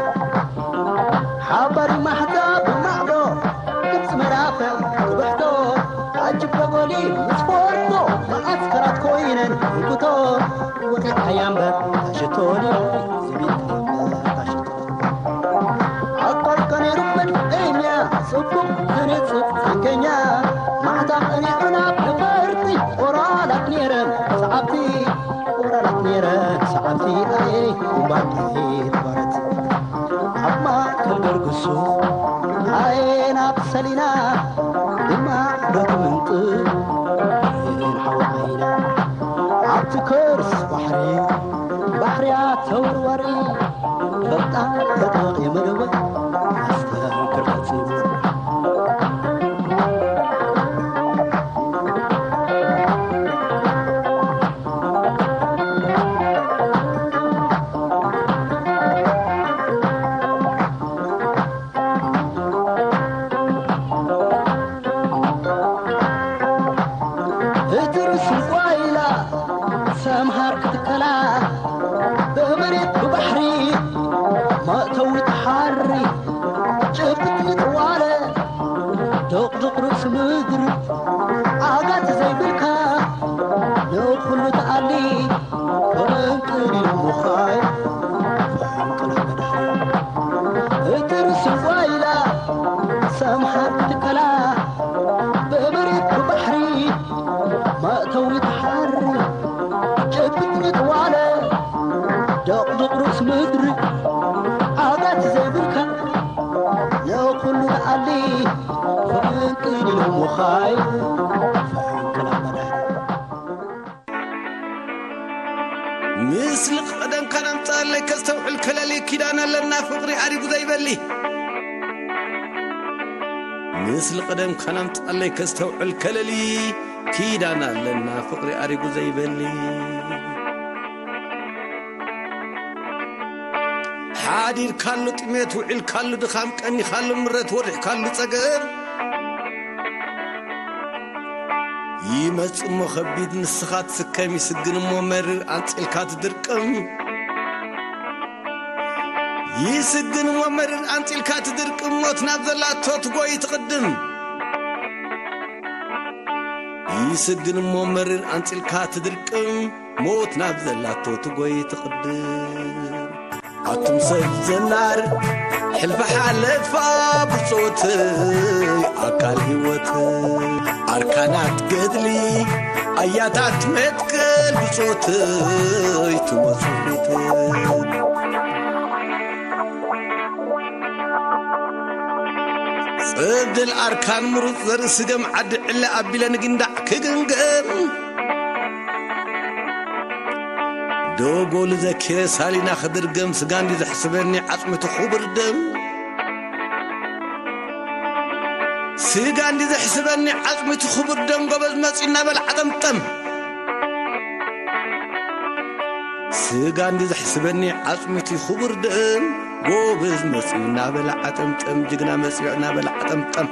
ሓባሪ ማሕዛ ብማዕዶ ግብፂ መራፈ ክብሕቶ ኣጅብ ደጎሊ ምስ ፈርቶ መዓስከራት ኮይነን እንኩቶ ወቂት ኣያምበር ኣሸቶኒ ዝቢት ኣሸቶ ኣቋርቀ ነይሩ መድበኛ ጽቡቕ ተነጽፍ ጽገኛ ማዕታ ቀኒዑና ብፈርቲ ኦራላት ነይረን ሰዓብቲ ኦራላት ነይረን ሰዓብቲ ኣየ ግንባር ቀይት ወረት ኣብ ማእከል ገርግሱ ኣየ ናብ ሰሊና ድማ ዶት ምንጥር ሓወዓይና ኣብቲ ከርስ ባሕሪ ባሕርያ ተወርዋሪ ፈጣን ተጠቒሙ መደወል መስተንክር ፈጺሙ። እትር ስንኳ ኢላ ሰምሃር ክትከላ ብመሬት ብባሕሪ መእተዊ ተሓሪ ጭብጥ ንጥዋለ ደቕድቕ ርእሲ ምድሪ ዓጋት ዘይብልካ ንኹሉ ተኣሊ ፈንቅል ኢሉ ምዃይ ፈንቅል ኣመዳሪ እትር ስንኳ ኢላ ሰምሃር ክትከላ ብመሬት ብባሕሪ መእተዊ ተሓሪ ጭብጥ ንጥዋለ ደቕድቕ ርእስ ምድሪ ዓጋት ዘይብልካ ንኹሉ ተኣሊ ፈንቅል ኢሉ ምዃይ ፈንቅል ኣመዳሪ ምስሊ ቀደምካ ናምጻለይ ከስተውዕል ከለሊ ኪዳን ኣለና ፍቕሪ ኣሪጉ ዘይበሊ። ምስሊ ቀደምካ ናምጻለይ ከስተውዕል ከለሊ ኪዳን ኣለና ፍቕሪ ኣሪጉ ዘይበሊ። ሓዲርካሉ ጥሜት ውዒልካሉ ድኻም ቀኒኻሉ ምረት ወሪሕካሉ ጸገም ይመጽእ እሞ ከቢድ ንስኻ ትስከም ይስግን እሞ መርር ኣንጺልካ ትድርቅም ይስግን እሞ መርር ኣንጺልካ ትድርቅም ሞት ናብ ዘላቶ ትጎይ ትቕድም ይስግን እሞ መርር ኣንጺልካ ትድርቅም ሞት ናብ ዘላቶ ትጎይ ትቕድም ኣቱም ሰብ ዘናር ሕልፊ ሓለፋ ብጾትይ ኣካል ህይወት ኣርካናት ገድሊ ኣያታት መትከል ብጾትይ ትመጹ ጸብደል ኣርካን ምሩጽ ዘርኢ ስገም ዓዲ ዕለ ኣቢለ ንግንዳዕ ክግምገም ዶጎሉ ዘኪረ ሳሊና ክድርገም ስጋ እንዲ ዘሕስበኒ ዓጽምቲ ክቡር ደም ስጋ እንዲ ዘሕስበኒ ዓጽምቲ ክቡር ደም ጎበዝ መጺ እናበል ዓጠምጠም ስጋ እንዲ ዘሕስበኒ ዓጽምቲ ክቡር ደም ጎበዝ መጺኡ እናበለ ዓጠምጠም ጅግና መጺኡ እናበለ ዓጠምጠም